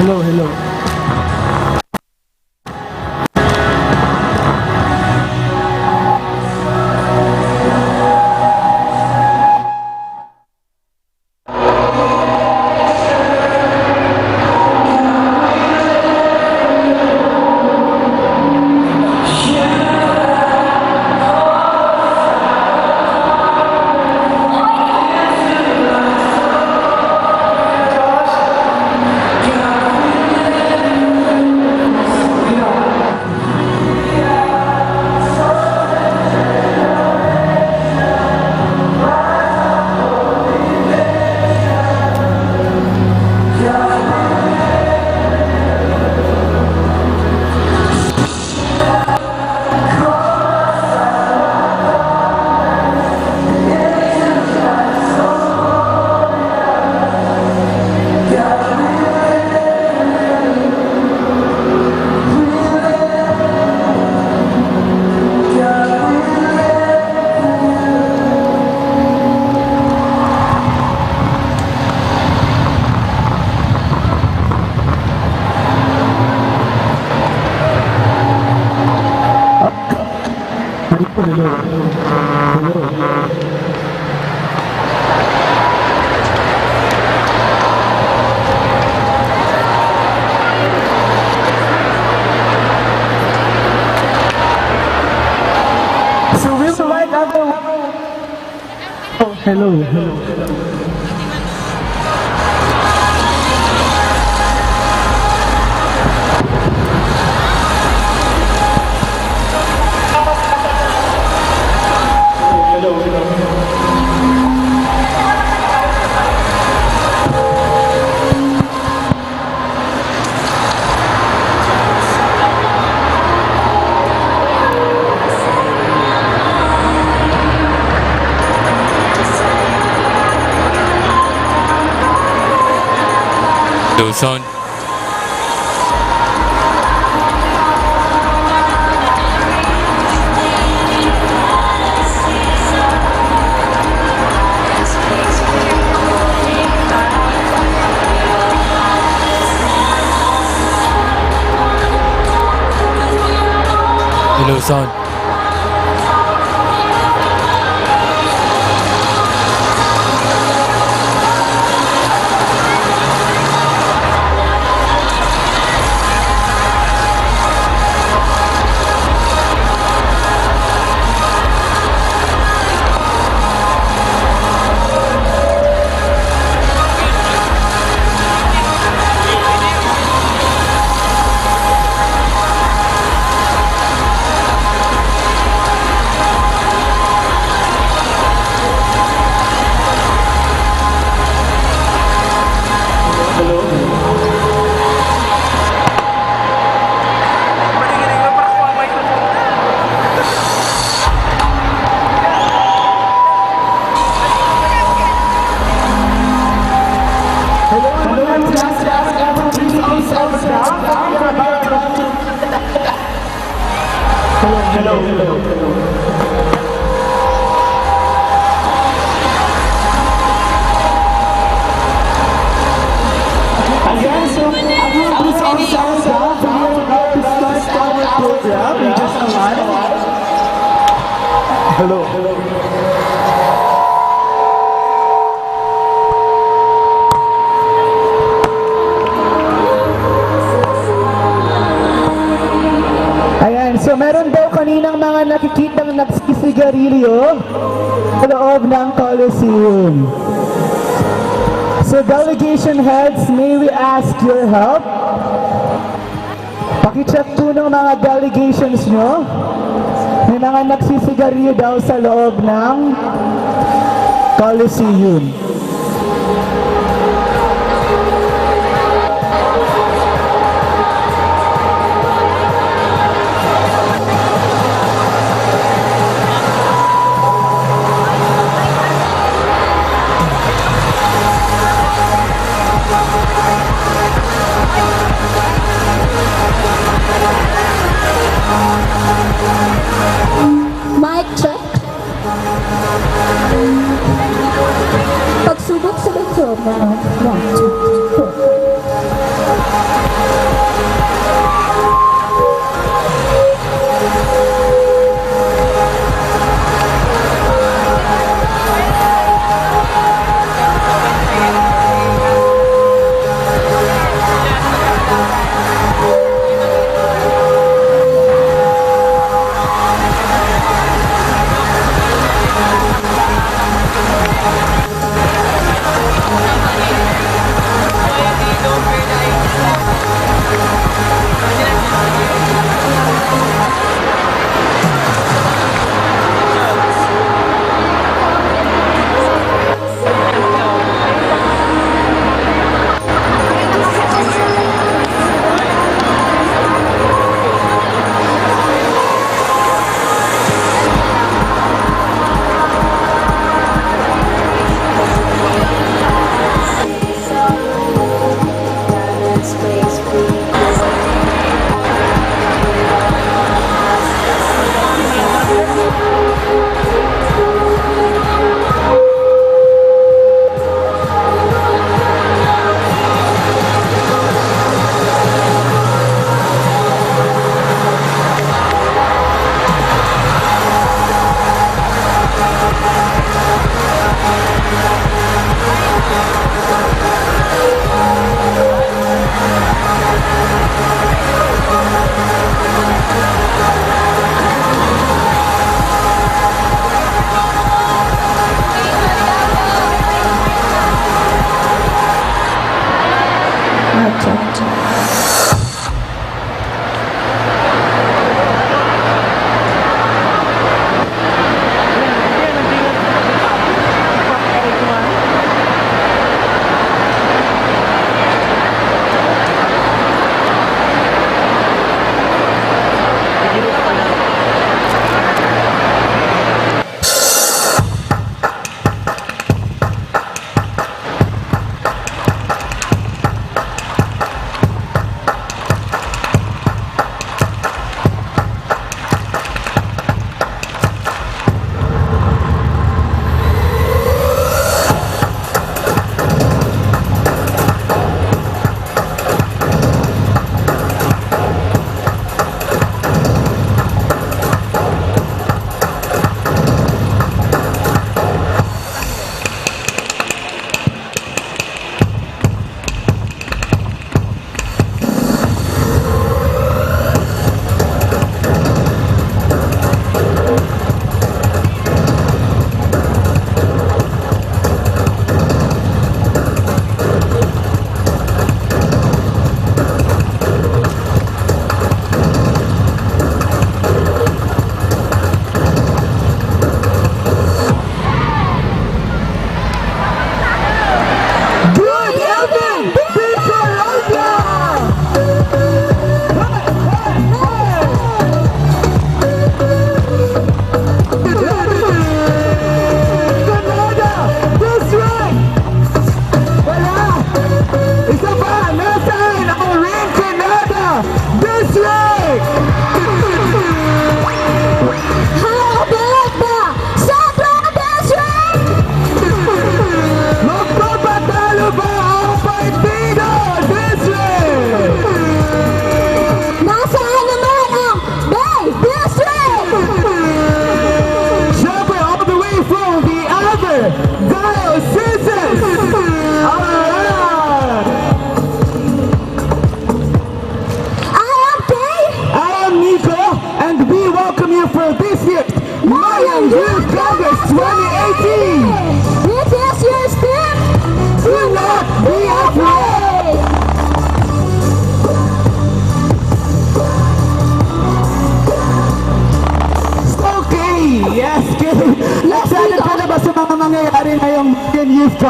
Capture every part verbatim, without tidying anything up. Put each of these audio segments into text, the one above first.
Hello, hello. So we would like everyone. Oh, hello, hello. Luzon. Hello, sound. Hello, hello, hello. Ayan, so, ang mga sound, sound, sound, we are about to start our program in just a while. Hello. Ayan, so meron daw kaninang mga nakikitang nagsisigarilyo sa loob ng Coliseum. So, delegation heads, may we ask your help? Paki-check po ng mga delegations nyo. May mga nagsisigarilyo daw sa loob ng Coliseum. Mic check. Pagsubok sa mikrofon. One, two, three, four.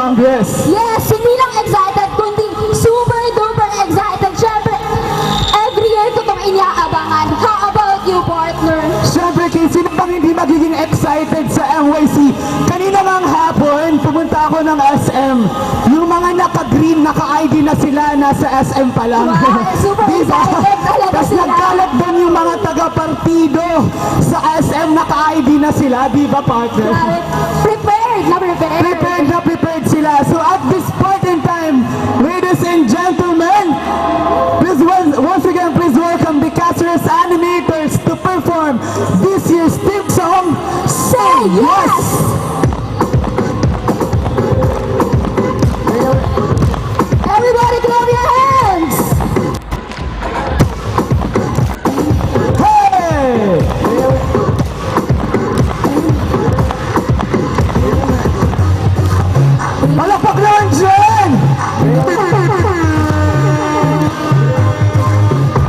Congress. Yes, hindi lang excited, kundi super duper excited. Siyempre, every year ko itong inaabangan. How about you, partner? Siyempre, King, sino bang hindi magiging excited sa M Y C? Kanina ngang hapon, pumunta ako ng S M. Yung mga naka-green, naka-I D na sila, nasa S M pa lang. Wow, super Di ba? excited talaga Tapos sila. nagkalat doon yung mga taga-partido sa S M, naka-I D na sila, di ba, partner? Grabe. Prepared na prepared. Prepared na prepared sila. So at this point in time, ladies and gentlemen, please once, once again, please welcome the Caceres animators to perform this year's theme song, Say Yes! Everybody clap your hands! Hey! Palakpak naman dyan!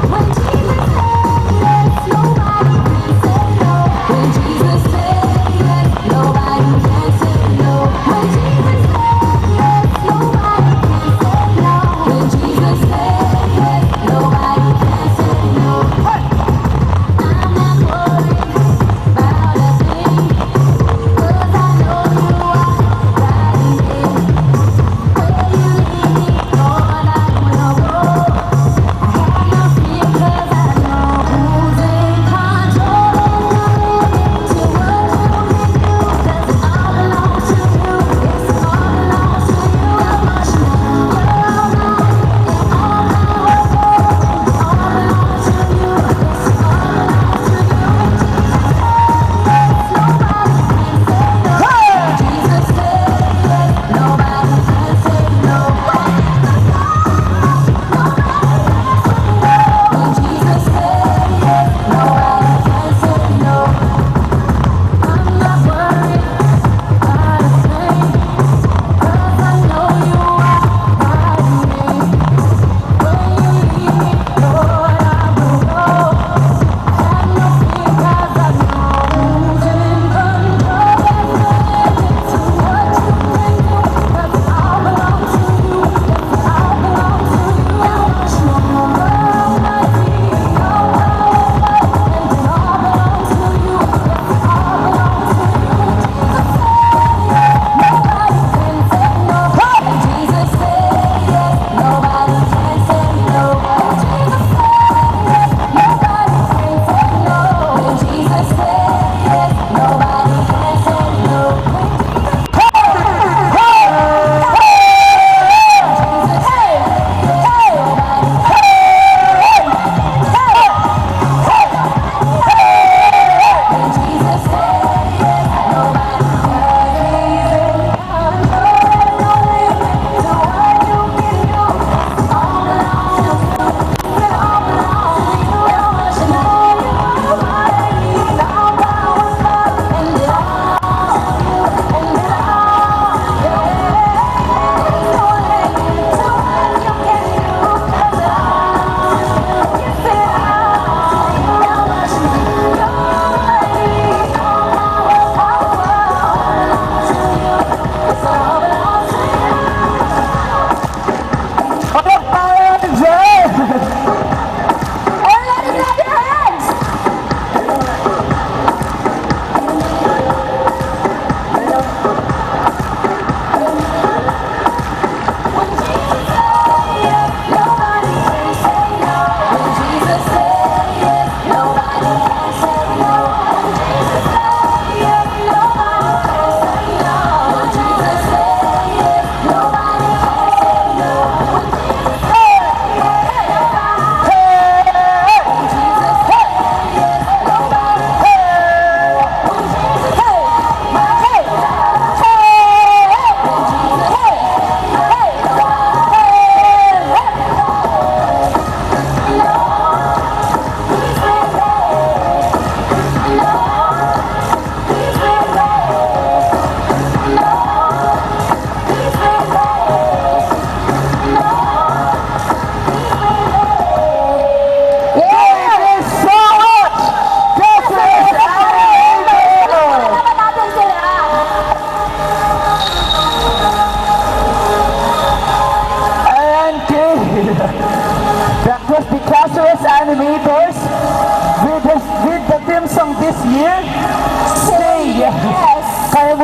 When Jesus said yes, nobody can say no. When Jesus said yes, nobody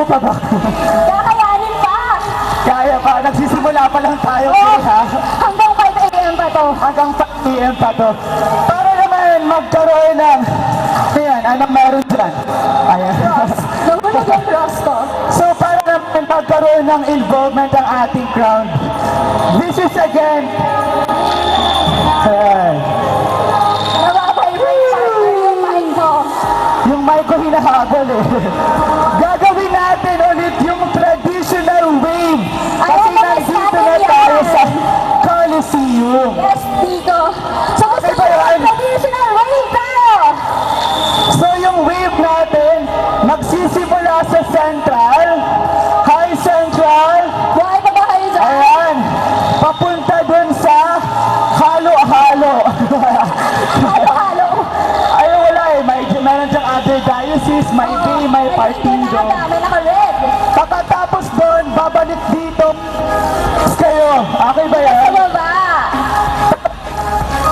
pa ba? Kakayanin pa! Kaya pa, nagsisimula pa lang tayo, Oh, ha? Hanggang five a m pa to. Hanggang five a m pa to. Para naman magkaroon ng, ayan, anong meron dyan? Ayan. Cross. Nahulog yung cross ko. So, para naman magkaroon ng involvement ang ating crowd, this is again. Ayan. Nababaybay yung mic ko. Yung mic ko hinahabol eh. Gagawin natin ulit yung traditional wave. Kasi nandito na tayo sa Coliseum. Yes, Nico. So, gusto ko yung traditional wave tayo. So, yung wave natin, magsisimula sa Central. Hi, Central! Buhay pa ba kayo dyan? Ayan. Papunta dun sa halo-halo. Halo-halo. Ay, wala eh. May, meron diyang other diocese, may Oo, B, may may partido. May naka-, may naka-red. Pagkatapos dun, babalik dito. Kayo, okay ba yan? Sa baba.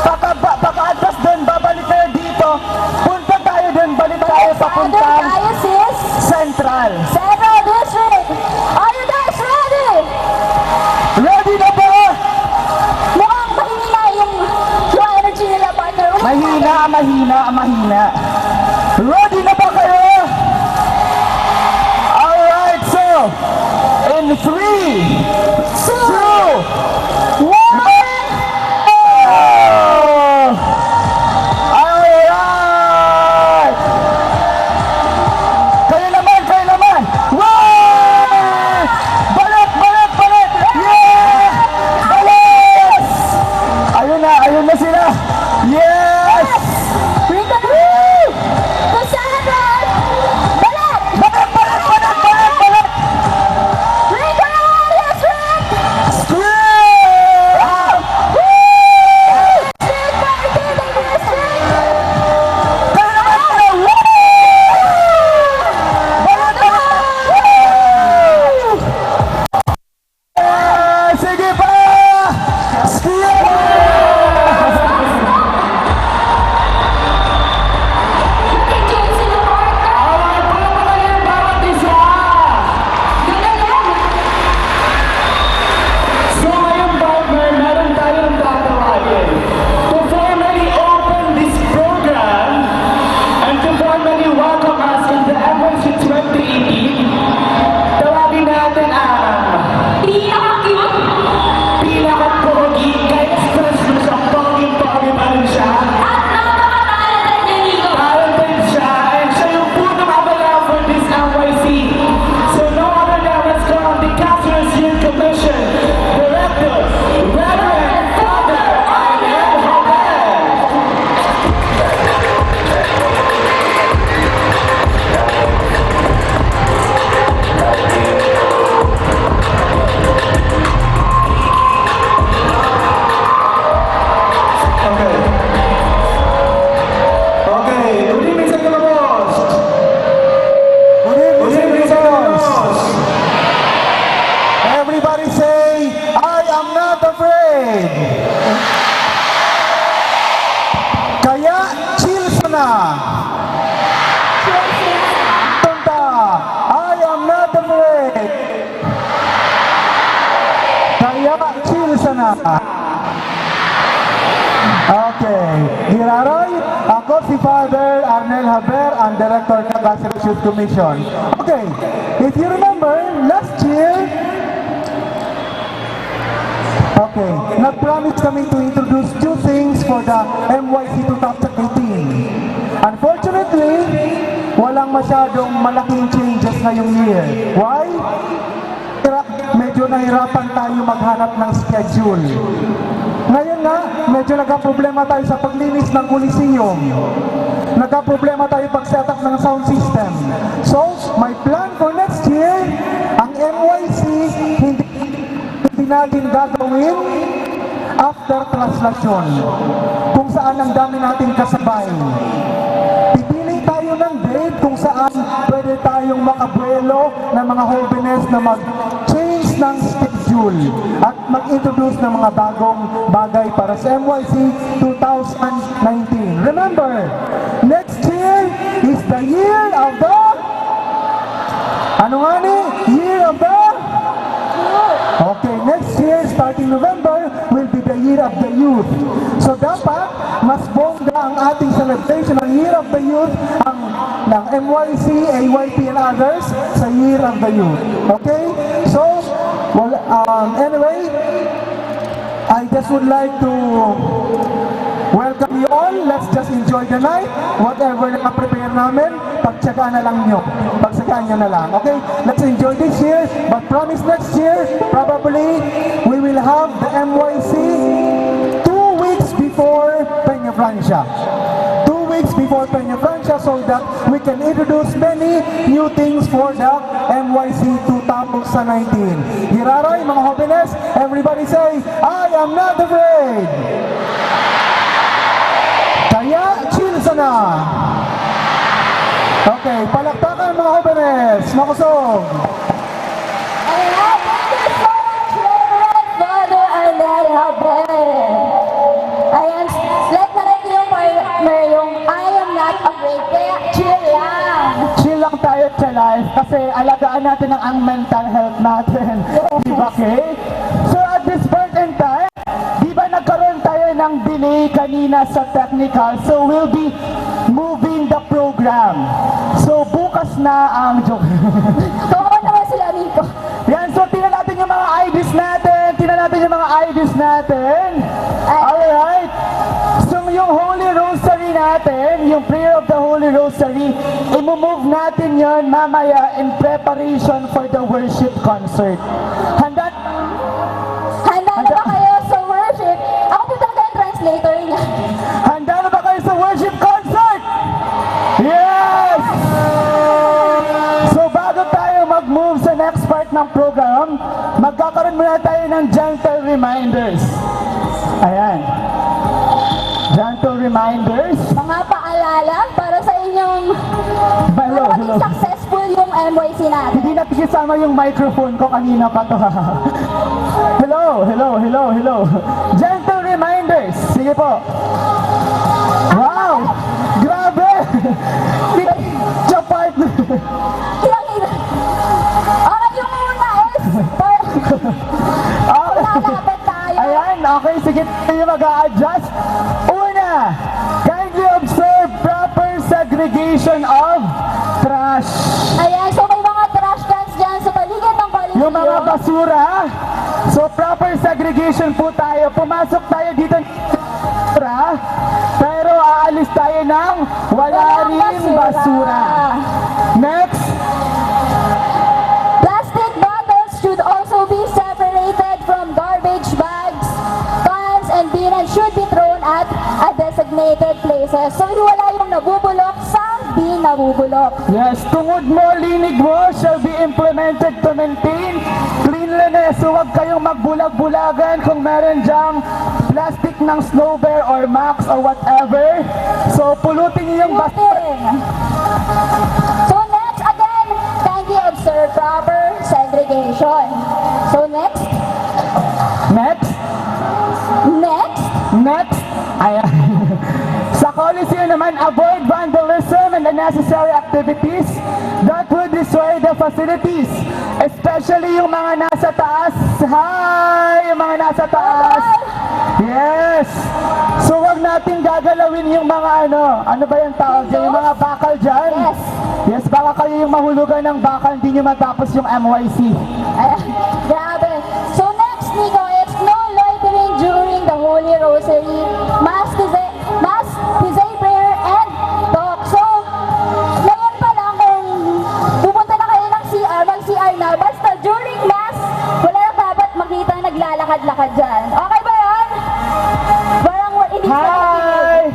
Pagka-, pagka-atras dun, babalik kayo dito. Punta tayo dun, balik tayo papuntang Central. Central District. Are you guys ready? Ready na ba? Mukhang mahina yung, yung energy nila, partner. Mahina, mahina, mahina. Ready na ba kayo? Alright, so, in three, two, one. Oh! Alright! Kayo naman, kayo naman! One! Balik, balik, balik! Yeah! Balik! Ayun na, ayun na sila! Yes! Woo! Balik! Balik, balik, balik, balik, balik! Rico Arias, Rick! Scream! Woo! District, Marikina District! Kaya naman sila! Woo! Balik, balik, balik! Woo! Ah, sige pa! Sige pa! Alright, palakpakan niyo ang bawat isa! So, ngayong partner, meron tayong tatawagin to formally open this program and to formally welcome us in the M Y C twenty eighteen. Tawagin natin ang Pinaka-cute. Pinaka-pogi. Kaya express mo siya. Pogi-pogi pa rin siya. At napaka-talented niya, Nico. Talented siya. And siya yung punong abala for this M Y C. So no other than let's call the Caceres Youth Commission Director, Reverend Father Arnel Joven. Okay. Okay. Good evening sa inyo, boss. Good evening sa inyo, boss. Everybody say, "I am not afraid." Kaya, chill sana. Tonta, "I am not afraid." Kaya, chill sana. Okay. Giraray, ako si Father Arnel Javier, ang Director ng Caceres Youth Commission. Okay, if you remember, last year, okay, nag-promise kami to introduce two things for the M Y C two thousand eighteen. Unfortunately, walang masyadong malaking changes ngayong year. Why? Hira-, medyo nahirapan tayo maghanap ng schedule. Ngayon nga, medyo nagkaproblema tayo sa paglinis ng Coliseum. Nagkaproblema tayo pag-set up ng sound system. So, my plan for next year, ang M Y C, hindi, hindi natin gagawin after traslasyon, kung saan ang dami nating kasabay. Pipili tayo ng date kung saan pwede tayong makabuelo ng mga hobenes na mag-change ng schedule at mag-introduce ng mga bagong bagay para sa M Y C two thousand nineteen. Remember, next year is the year of the Ano nga ni? Year of the? Okay, next year, starting November, will be the Year of the Youth. So dapat, mas bongga ang ating celebration ng Year of the Youth, ang ng M Y C, A Y P, and others sa Year of the Youth. Okay? So, well, um, anyway, I just would like to welcome you all. Let's just enjoy the night. Whatever na prepare namin, pagtsagaan na lang nyo. Pagtsagaan nyo na lang. Okay? Let's enjoy this year. But promise next year, probably, we will have the M Y C two weeks before Peña Francia. Two weeks before Peña Francia so that we can introduce many new things for the M Y C two thousand nineteen. Giraray, mga hobenes, everybody say, "I am not afraid." Kaya, chill sana. Okay, palakpakan, mga hobenes. Makusog. Ayan, thank you so much, Reverend Father Arnel Javier. Ayan, like na like yung partner, yung "I am not afraid," kaya chill lang. Chill lang tayo sa life kasi alagaan natin ang, ang mental health natin. Yes. Di ba, Kay? So at this point in time, di ba nagkaroon tayo ng delay kanina sa technical? So we'll be moving the program. So bukas na ang joke. Kawawa naman sila, Nico. Yan, so tingnan natin yung mga I Ds natin. Tingnan natin yung mga I Ds natin. Ay. Alright. So yung Holy Rosary natin, yung prayer of the Holy Rosary, imo-move natin yon mamaya in preparation for the worship concert. Handa? Handa na Handa? ba kayo sa worship? Ako po talaga yung translator niya. Handa na ba kayo sa worship concert? Yes! So bago tayo mag-move sa next part ng program, magkakaroon muna tayo ng gentle reminders. Ayan. Gentle reminders. Mga paalala para sa inyong Hello, para maging hello. successful yung M Y C natin. Hindi nakikisama yung microphone ko kanina pa to. Hello, hello, hello, hello. Gentle reminders. Sige po. Wow! Grabe! Siya partner. Ilang ina-, okay, yung una is par-, Okay. Lalaban tayo. Ayan, okay, sige tayo mag-a-adjust. Una, kindly observe proper segregation of trash. Ayan, so may mga trash cans dyan sa paligid ng koliseo. Yung mga basura, so proper segregation po tayo. Pumasok tayo dito ng basura, pero aalis tayo ng wala Walang ring basura. basura. Next. Plastic bottles should also be separated from garbage bags, cans, and bin and should be thrown at a designated places. So, hiwala yung nabubulok sa di nabubulok. Yes, tungod mo, linig mo shall be implemented to maintain cleanliness. So, huwag kayong magbulag-bulagan kung meron dyang plastic ng Snow Bear or Max or whatever. So, pulutin niyo yung bas- Pulutin. So, next, again, kindly observe proper segregation. So, next. Next. Next. Next. Ayan. Sa Coliseum naman, avoid vandalism and unnecessary activities that would destroy the facilities. Especially yung mga nasa taas. Hi! Yung mga nasa taas. Yes! So, wag nating gagalawin yung mga ano, ano ba yung tawag dyan? Yung mga bakal dyan. Yes. Yes, baka kayo yung mahulugan ng bakal, hindi nyo matapos yung M Y C. Ayan, grabe. So next, Nico, it's no loitering during the Holy Rosary, Mass, Mass, Pizay prayer, and talk. So, ngayon pa lang, kung pupunta na kayo ng C R, mag-C R na, basta during Mass, wala nang dapat makita naglalakad-lakad dyan. Okay ba yun? Parang wa-, hindi siya Hi! nakikinig.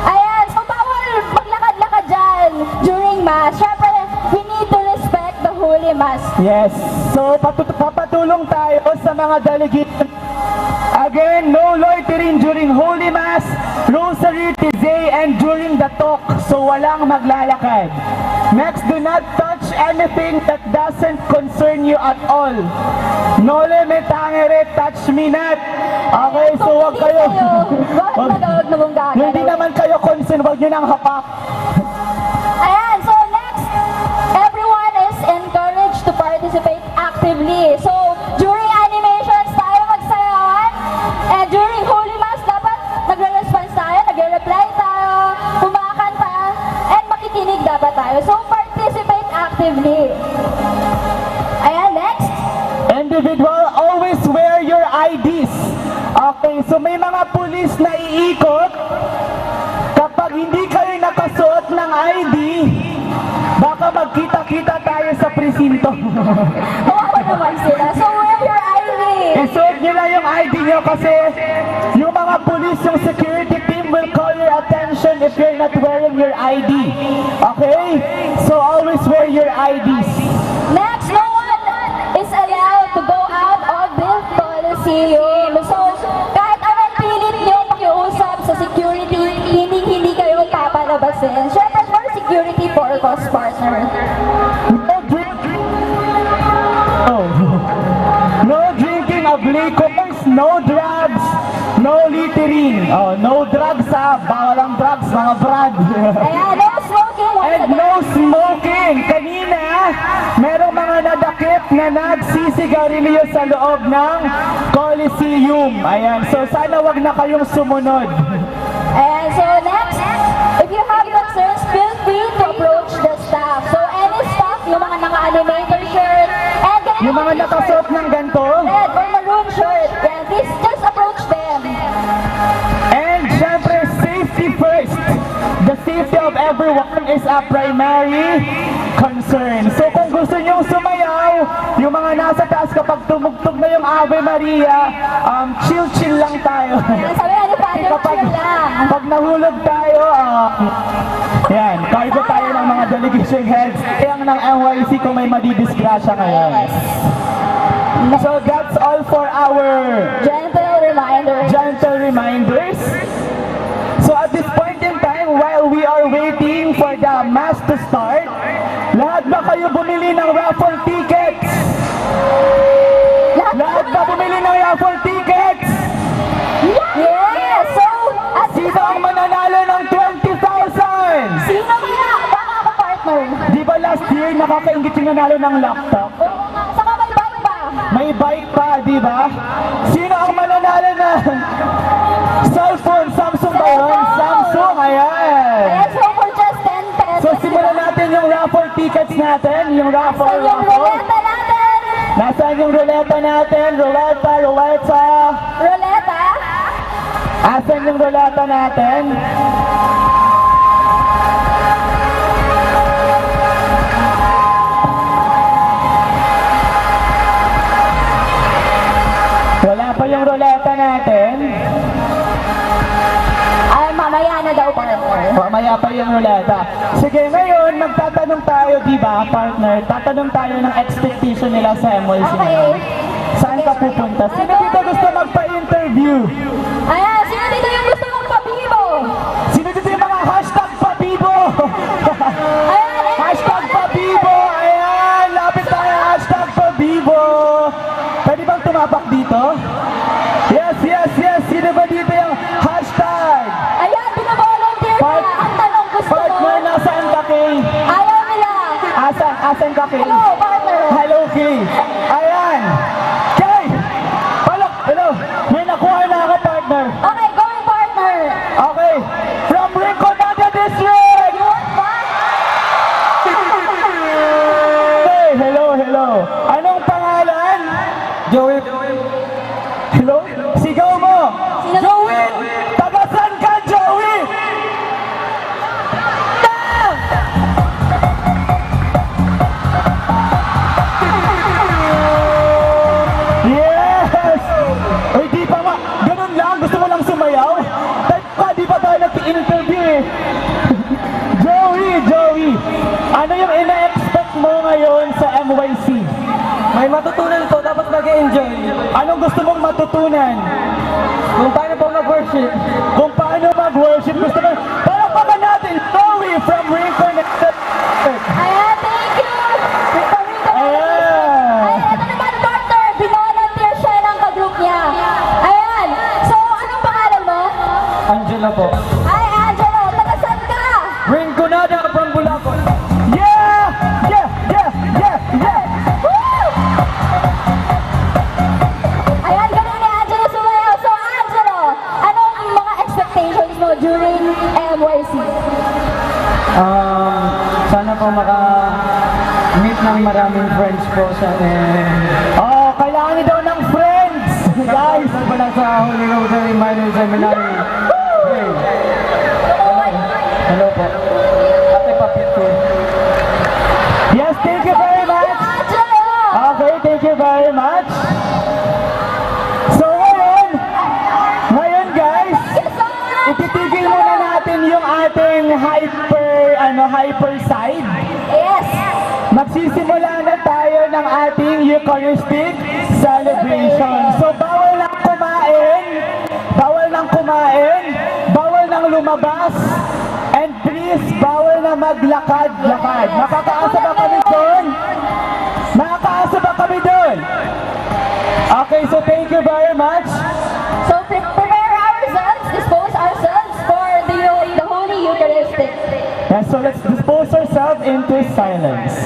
Ayan, so bawal maglakad-lakad dyan during Mass. Siyempre, we need to respect the Holy Mass. Yes. So, patu-, papatulong tayo sa mga delegate. Again, no loitering during Holy Mass, Rosary, Tizay, and during the talk. So, walang maglalakad. Next, do not touch anything that doesn't concern you at all. Noli me tangere, touch me not. Okay, so wag kayo. Wag na daw, wag na mong gagawin. Hindi naman kayo concern, wag nyo nang hapak. Ayan, so next, everyone is encouraged So, during animations tayo magsayawan. And during Holy Mass, dapat nagre-response tayo, nagre-reply tayo, kumakanta, and makikinig dapat tayo. So, participate actively. Ayan, next. Individual, always wear your I Ds. Okay, so may mga pulis na iikot. Kapag hindi kayo nakasuot ng I D, baka magkita-kita tayo sa presinto. Kawawa naman sila. So, wear your I D. Isuot nyo na yung I D nyo kasi yung mga pulis, yung security team will call your attention if you're not wearing your I D. Okay? So, always wear your I Ds. Next, no one is allowed to go out of the Coliseum. So, kahit anong pilit nyo pakiusap sa security, hindi, hindi kayo papalabasin. Siyempre, for security purpose, partner. No drinking. Oh. No drinking of liquors, no drugs, no littering. Oh, no drugs ha. Bawal ang drugs, mga brad. Ayan, no smoking. And no smoking. Kanina, merong mga nadakip na nagsisigarilyo sa loob ng Coliseum. Ayan. So, sana wag na kayong sumunod. Ayan. So, next, if you have concerns, feel free to approach the staff. So, any staff, yung mga naka-animator shirt, and ganito, Yung mga nakasuot ng ganito. Red or maroon shirt, yan, please just approach them. And syempre, safety first. The safety of everyone is a primary concern. So kung gusto niyong sumayaw, yung mga nasa taas, kapag tumugtog na yung Ave Maria, um, chill-chill lang tayo. Ayan, sabi nga ni Father, Kapag, chill lang. Pag nahulog tayo, um, yan, cargo tayo ng mga delegation heads. Kaya ng M Y C kung may madidisgrasya ngayon. Yes. So that's all for our Gentle reminder. Gentle reminders. So at this point in time, while we are waiting for the mass to start, lahat ba kayo bumili ng raffle tickets? Lahat Lahat ba bumili ng raffle tickets? Yes! So, at Sino ang mananalo ng twenty thousand? Sino kaya? Baka ako, partner. Di ba last year, nakakaingit yung nanalo ng laptop? Oo nga. Saka may bike pa. May bike pa, di ba? Sino ang mananalo ng cellphone? Samsung ba yun? Cellphone. Samsung, ayan. Ayan, so for just ten pesos, So, simulan di ba? natin yung raffle tickets natin. Yung raffle, Asan yung raffle. ruleta natin? Nasaan yung ruleta natin? Ruleta, ruleta. Ruleta? Asan yung ruleta natin? Wala pa yung ruleta natin. Ay, mamaya na daw, partner. Mamaya pa yung ruleta. Sige, ngayon, magtatanong tayo, di ba, partner? Tatanong tayo ng expectation nila sa M Y C Okay. ngayon. Saan ka pupunta? Sino dito gusto magpa-interview? Ayan, sino dito yung gusto magpa-Bibo? Sino dito yung mga hashtag pa-Bibo? Ayan, eh, Hashtag pa-Bibo! Ayan! Lapit tayo! Hashtag pa-Bibo! Pwede bang tumapak dito? Yes, yes, yes! Sino ba dito yung hashtag? Ayan, binabolunteer na. Part-, Ang tanong, gusto mo? partner, nasaan ka, Kay? Ayaw nila. Asan, asan ka, Kay? Hello, partner. Hello, Kay. Ayan. Kay! Palak-, hello. May nakuha na ako, partner. Okay, going, partner. Okay. From Rinconada District. Yun ba? Hey, hello, hello. Anong pangalan? Joey. Hello? Sigaw mo! Sino? Joey! Taga saan ka, Joey? Yes! Uy, di pa nga. Ganun lang. Gusto mo lang sumayaw? Type ka, di pa tayo nag-interview eh. Joey, Joey. Ano yung ina-expect mo ngayon sa M Y C? May matutunan po, tapos mag-enjoy. Anong gusto mong matutunan? Kung paano po mag-worship. Kung paano mag-worship, gusto mo. Palakpakan natin, Joey from Rinconada. Ayan, thank you. From Rinconada. Ayan. Ayan, ito naman, partner. Binolunteer siya ng ka-group niya. Ayan. So, anong pangalan mo? Angelo po. Hi, Angelo. Taga saan ka? Rinconada from Bulabon. Yeah! Yeah! Yeah! Yeah! Yeah! Woo! Maka-meet ng maraming friends po sa, eh, Oh, kailangan niyo daw ng friends, guys. Sa pala sa Holy Rosary Minor Seminary. Hey. Hello. Hello po. Ate, pa-picture. Yes, thank you very much. Okay, thank you very much. So ngayon, ngayon guys, ipitigil muna natin yung ating hyper, ano, hyper side. Yes. Magsisimula na tayo ng ating Eucharistic celebration. So bawal nang kumain, bawal nang kumain, bawal nang lumabas, and please, bawal na maglakad-lakad. Makakaasa ba kami doon? Makakaasa ba kami doon? Okay, so thank you very much. So pre- prepare ourselves, dispose ourselves for the, the Holy Eucharistic. And so let's dispose ourselves into silence.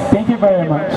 Thank you very much.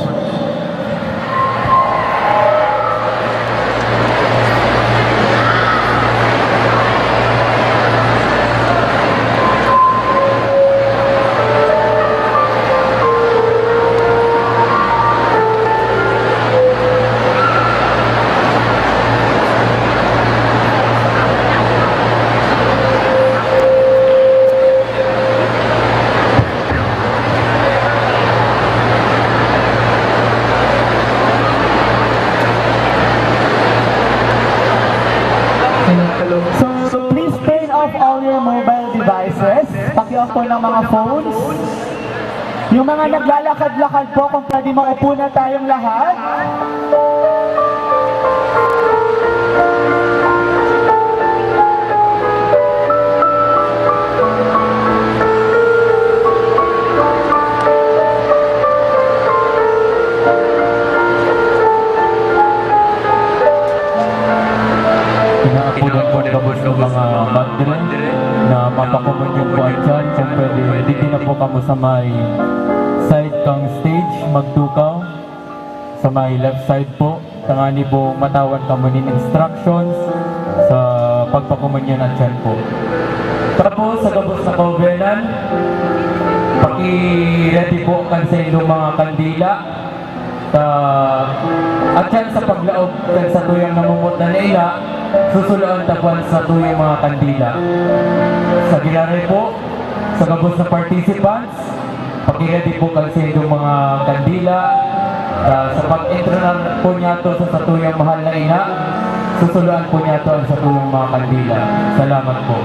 So, so please turn off all your mobile devices. Paki-off po ng mga phones. Yung mga naglalakad-lakad po, kung pwede, maupo na tayong lahat. Inaapodan po gabos ng mga madre na mapakomunyon po dyan. Kung pwede, dito na po kamo sa may side kang stage, magtukaw. Sa may left side po, tangani po matawan kamo nin instructions sa pagpakomunyon at dyan po. Tapos, sa gabos na kaubanan, paki-ready po kan saindong mga kandila. Ta, at yan sa paglaog kan satuyang namumot na naila, susuloan ta po an satuyang mga kandila. Sa giraray po, sa gabos na participants, paki-ready po kan saindong mga kandila. Ta, sa pag-entronar po niyato sa satuyang mahal na ina, susuloan po niyato an satuyang mga kandila. Salamat po.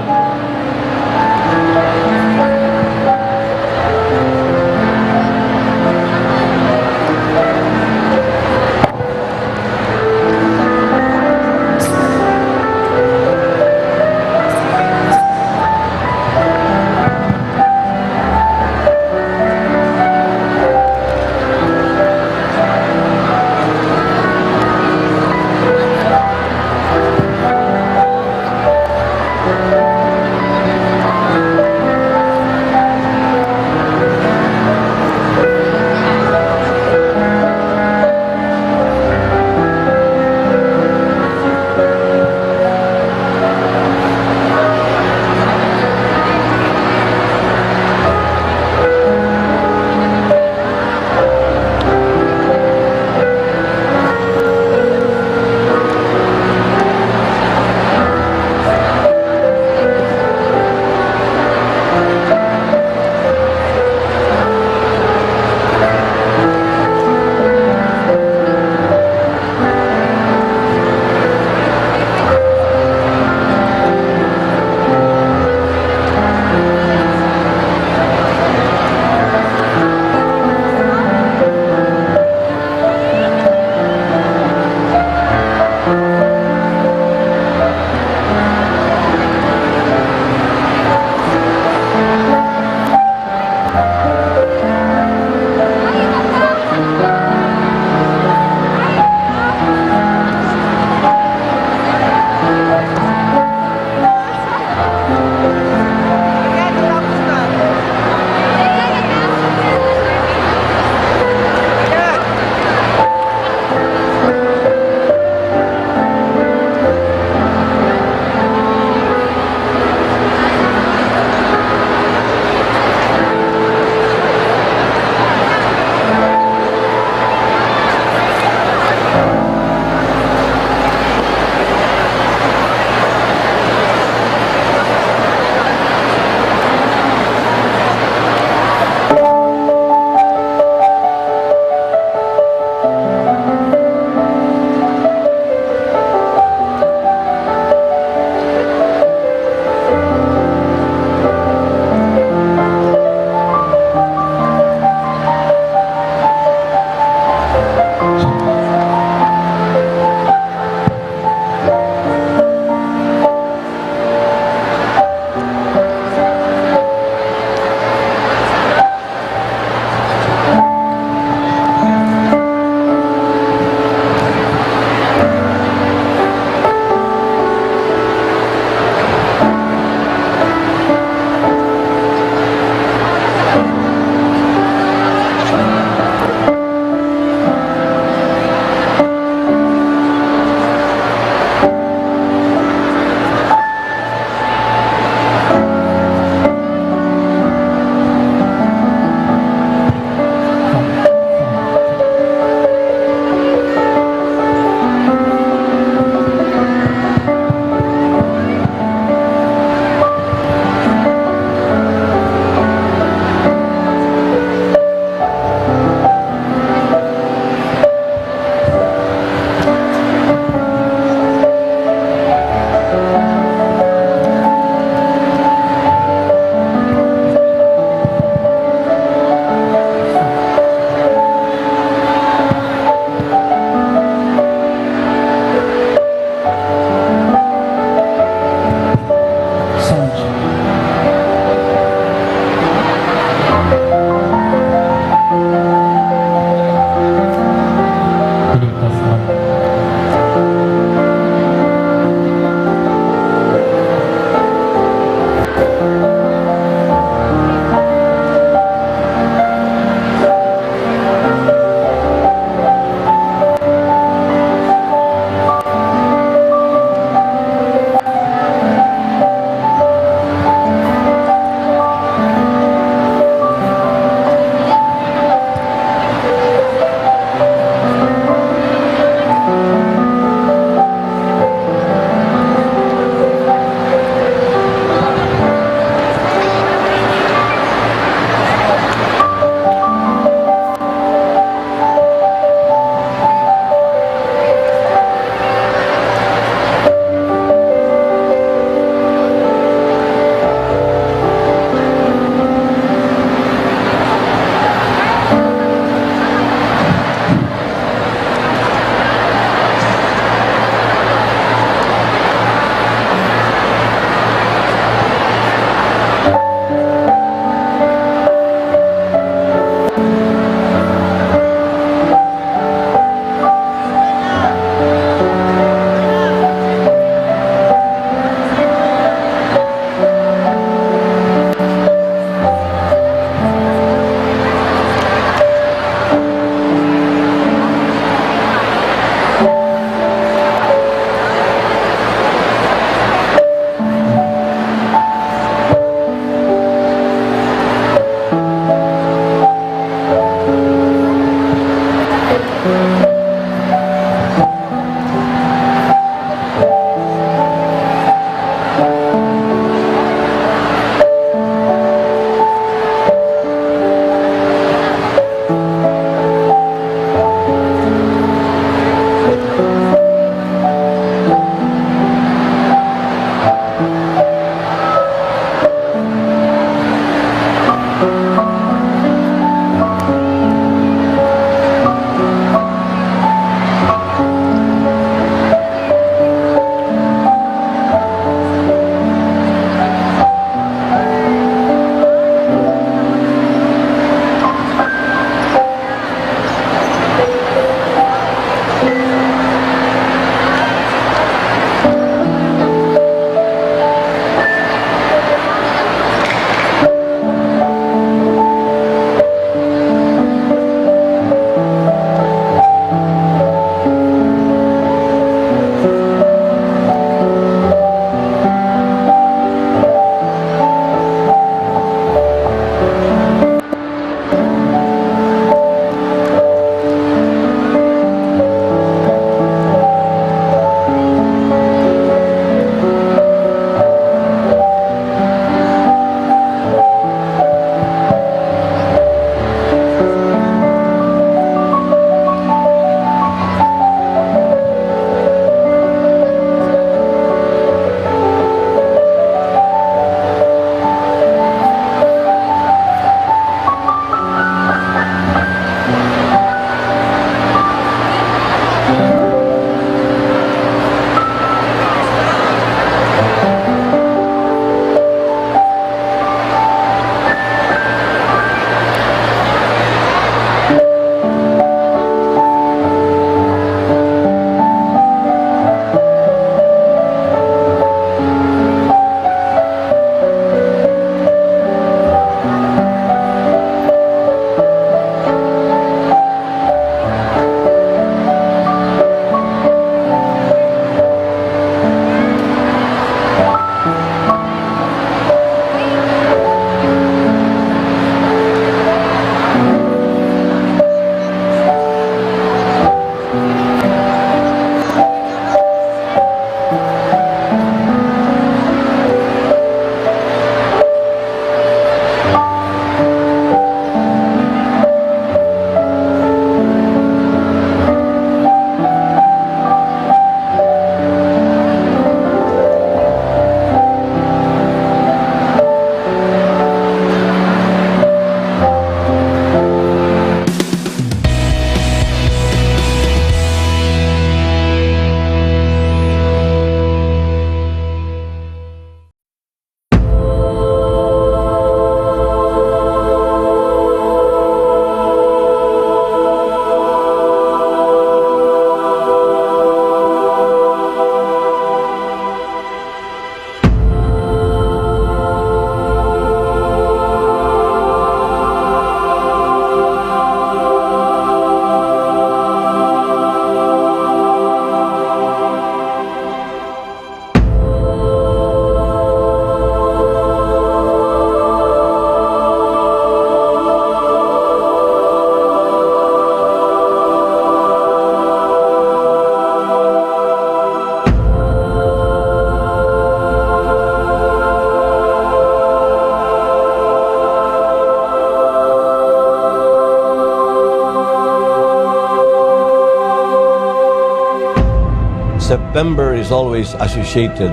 September is always associated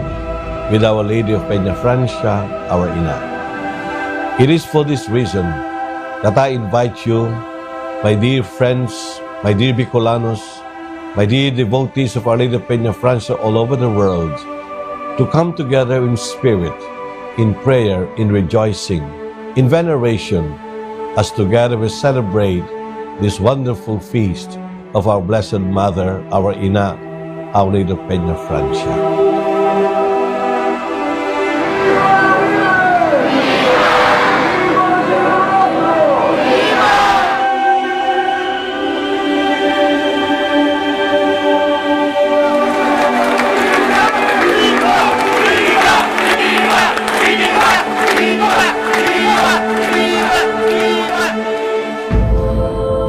with Our Lady of Peñafrancia, our Ina. It is for this reason that I invite you, my dear friends, my dear Bicolanos, my dear devotees of Our Lady of Peñafrancia all over the world, to come together in spirit, in prayer, in rejoicing, in veneration, as together we celebrate this wonderful feast of our Blessed Mother, our Ina, Our Lady of Peñafrancia.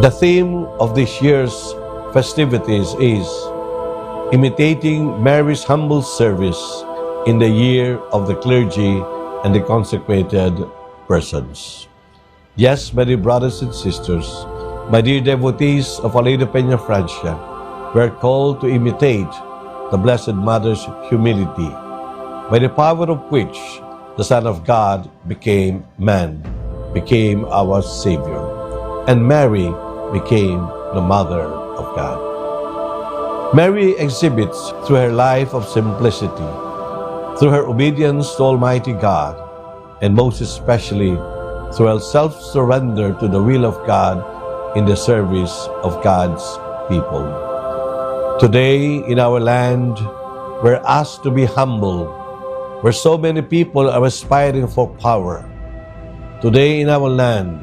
The theme of this year's festivities is imitating Mary's humble service in the year of the clergy and the consecrated persons. Yes, my dear brothers and sisters, my dear devotees of Our Lady of Peñafrancia, we are called to imitate the Blessed Mother's humility, by the power of which the Son of God became man, became our Savior, and Mary became the Mother of God. Mary exhibits through her life of simplicity, through her obedience to Almighty God, and most especially through her self-surrender to the will of God in the service of God's people. Today, in our land, we're asked to be humble, where so many people are aspiring for power. Today, in our land,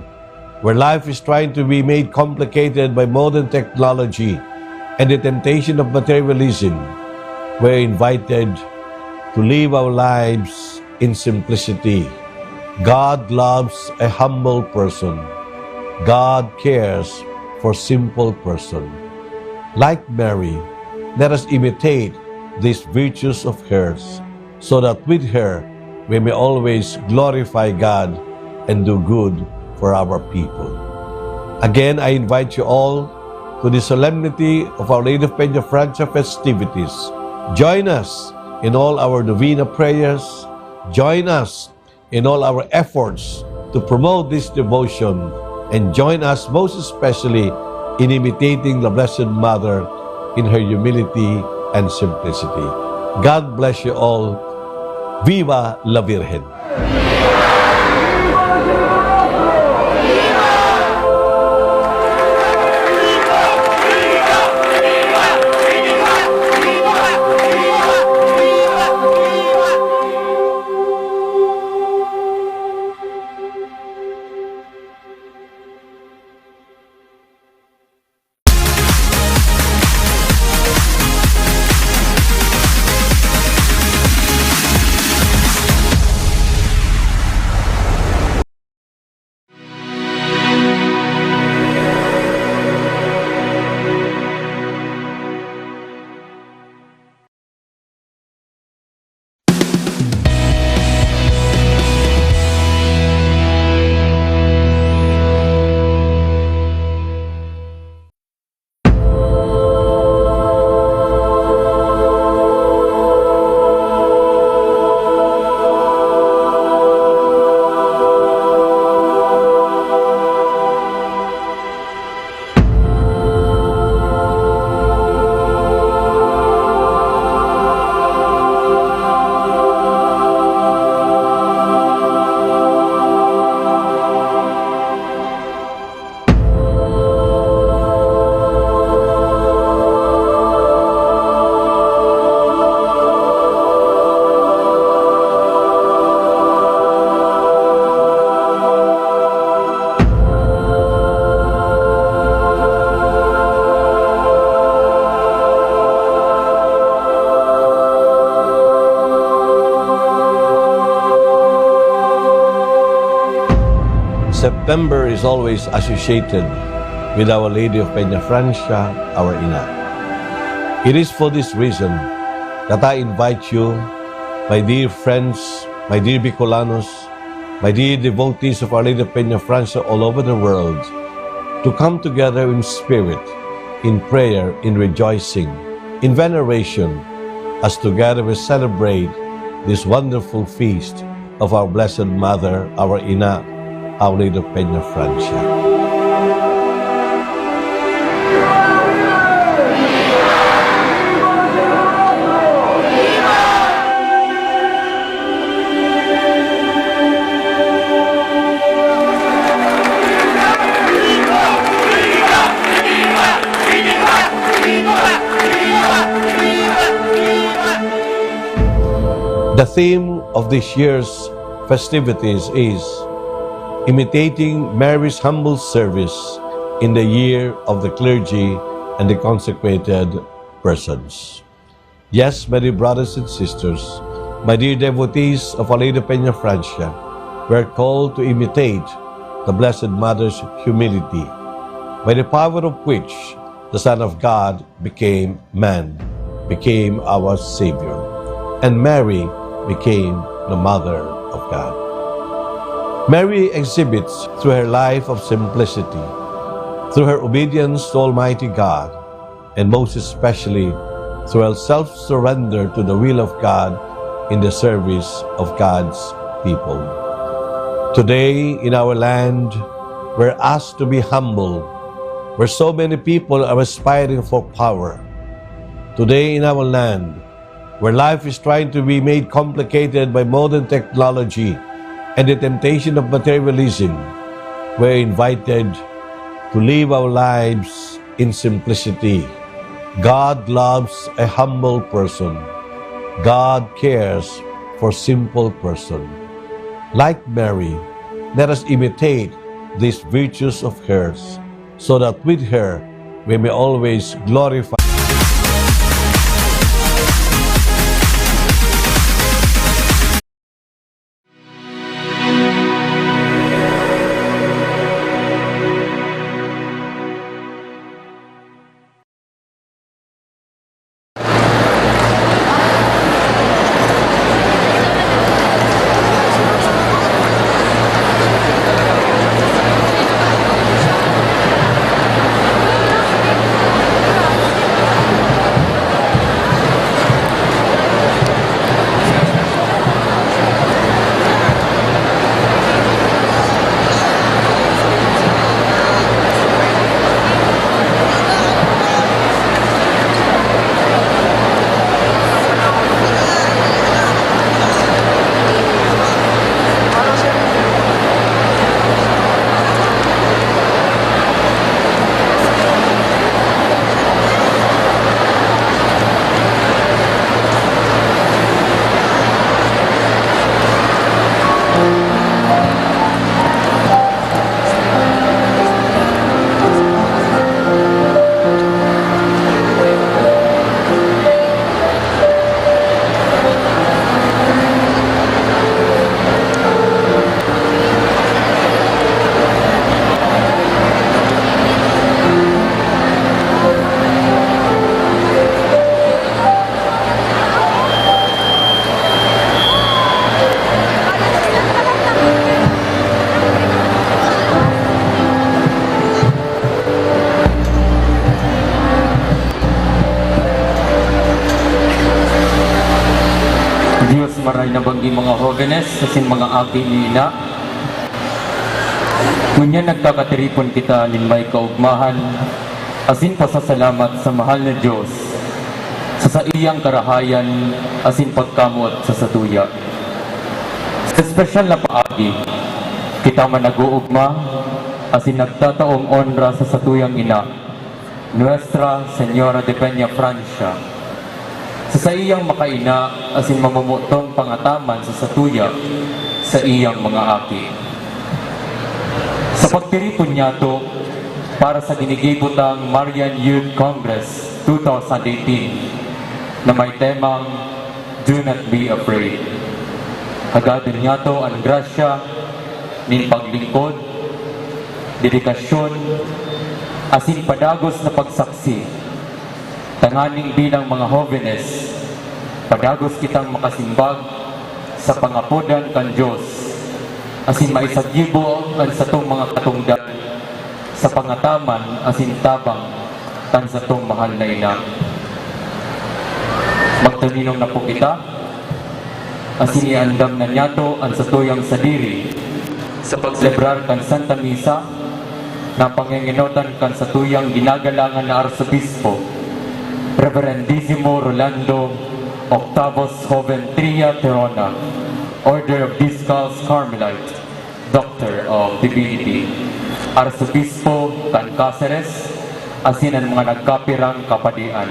where life is trying to be made complicated by modern technology and the temptation of materialism, we're invited to live our lives in simplicity. God loves a humble person. God cares for simple person. Like Mary, let us imitate these virtues of hers, so that with her, we may always glorify God and do good for our people. Again, I invite you all to the solemnity of Our Lady of Peñafrancia festivities. Join us in all our novena prayers. Join us in all our efforts to promote this devotion, and join us most especially in imitating the Blessed Mother in her humility and simplicity. God bless you all. Viva la Virgen! September is always associated with Our Lady of Peñafrancia, our Ina. It is for this reason that I invite you, my dear friends, my dear Bicolanos, my dear devotees of Our Lady of Peñafrancia all over the world, to come together in spirit, in prayer, in rejoicing, in veneration, as together we celebrate this wonderful feast of our Blessed Mother, our Ina, Our Lady of Peñafrancia. The theme of this year's festivities is Imitating Mary's Humble Service in the Year of the Clergy and the Consecrated Persons. Yes, my dear brothers and sisters, my dear devotees of Our Lady of Peñafrancia, we are called to imitate the Blessed Mother's humility, by the power of which the Son of God became man, became our Savior, and Mary became the Mother of God. Mary exhibits through her life of simplicity, through her obedience to Almighty God, and most especially through her self-surrender to the will of God in the service of God's people. Today, in our land, we're asked to be humble, where so many people are aspiring for power. Today, in our land, where life is trying to be made complicated by modern technology and the temptation of materialism, we're invited to live our lives in simplicity. God loves a humble person. God cares for simple person. Like Mary, let us imitate these virtues of hers, so that with her we may always glorify Dios maray na banggi, mga hobenes asin mga aki ni Ina. Ngunyan nagkakatiripon kita nin may kaogmahan asin pasasalamat sa mahal na Dios sa saiyang karahayan asin pagkamoot sa satuya. Sa espesyal na paagi, kita man nag-oogma asin nagtataong onra sa satuyang ina, Nuestra Señora de Peñafrancia, sa saiyang makaina asin mamumotong pangataman sa satuya, saiyang mga aki. Sa pagtiripon niyato para sa ginigibo tang Marian Youth Congress two thousand eighteen na may temang "Do not be afraid." Hagadon niyato an grasya nin paglingkod, dedikasyon, asin padagos na pagsaksi, tanganing bilang mga hobenes, padagos kitang makasimbag sa pangapodan kan Dios, asin maisagibo an satong mga katongdan sa pangataman asin tabang kan satong mahal na ina. Magtaninong na po kita, asin iandam na niyato an satuyang sadiri sa pagselebrar kan Santa Misa na pangengenotan kan satuyang ginagalangan na Arsobispo, Reverendisimo Rolando Octavos Joven Tria Terona, Order of Discalced Carmelite, Doctor of Divinity, Arsobispo kan Caceres, asin an mga nagkapirang kapadian.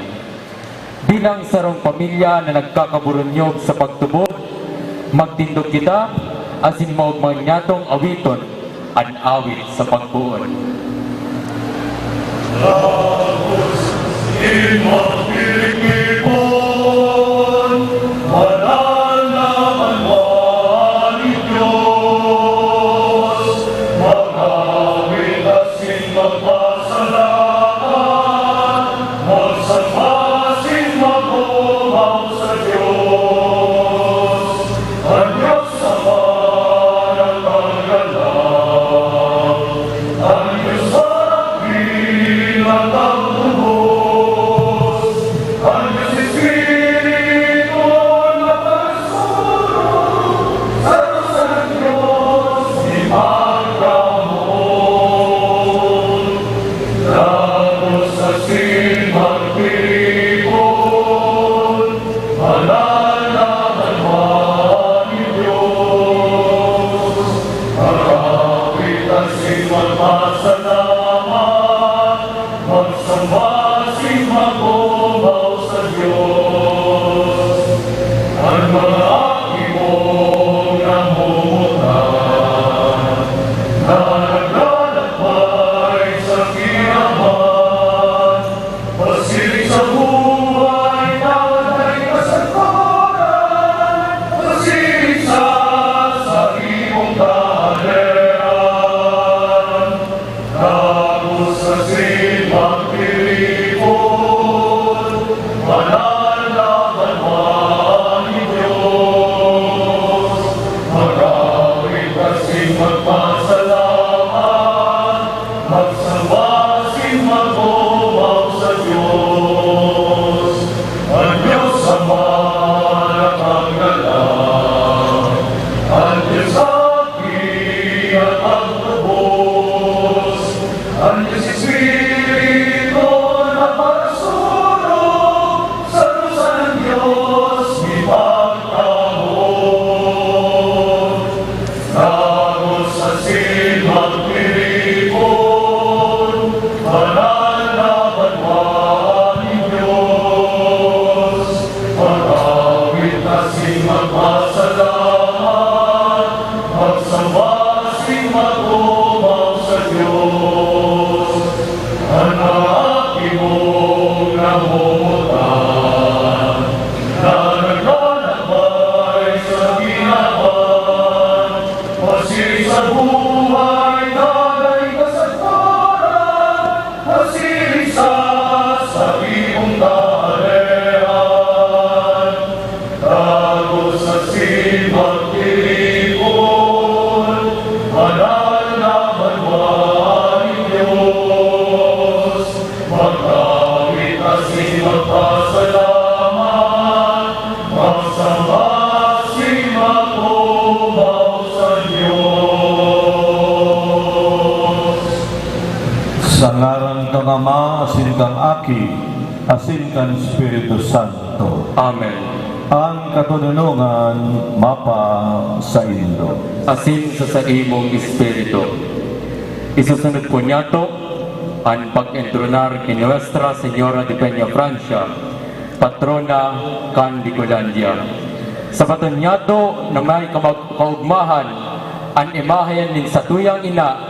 Bilang sarong pamilya na nagkakaburunyob sa pagtubod, magtindog kita asin maogma niyatong awiton an awit sa pagpoon. Banal na banwa nin Dios, mag-awit asin magpasalamat, magsamba asin mag-omaw sa Dios. An Dios Ama na kagalaw, an Dios Anak na kagubos, an Dios Espiritu na pagsurog, sa Dios an Dios di magkamoot. Dagus asin magtiripon, banal na banwa nin Dios. Mag-awit asin magpasalamat, magsamba asin mag-omaw sa Dios. An mga aki mong namumutan, na naglalakbay sa kinaban, pasiring sa buhay na may kasagkoran, pasiring sa saimong kahalean. Dagus asin magtiripon, banal na banwa nin Dios. Mag-awit asin magpasalamat, magsamba asin mag-omaw sa Dios. An Dios Ama na kagalaw, an Dios Aki na kagubos, an Dios Espiritu na pagsurog, sa Dios an Dios di magkamoot. Dagus asin magtiripon, banal na banwa nin Dios. Mag-awit asin magpasalamat, magsamba asin mag-omaw sa Dios. An mga aki mong namumutan, na naglalakbay sa kinaban, pasiring sa buhay na may kasagkoran, pasiring sa saimong kahalean. Dagus asin magtiripon, banal na banwa nin Dios. Mag-awit asin magpasalamat, magsamba asin mag-omaw sa Dios. Sa ngaran kan Ama, asin kan Aki, asin kan Espiritu Santo. Amen. An katoninongan mapasaindo. Asin sa saimong espiritu. Isusunod po niyato an pag-entronar ki Nuestra Señora de Peñafrancia, patrona kan Bicolandia. Sabaton niyato na may kamag-, kaugmahan an imahen nin satuyang ina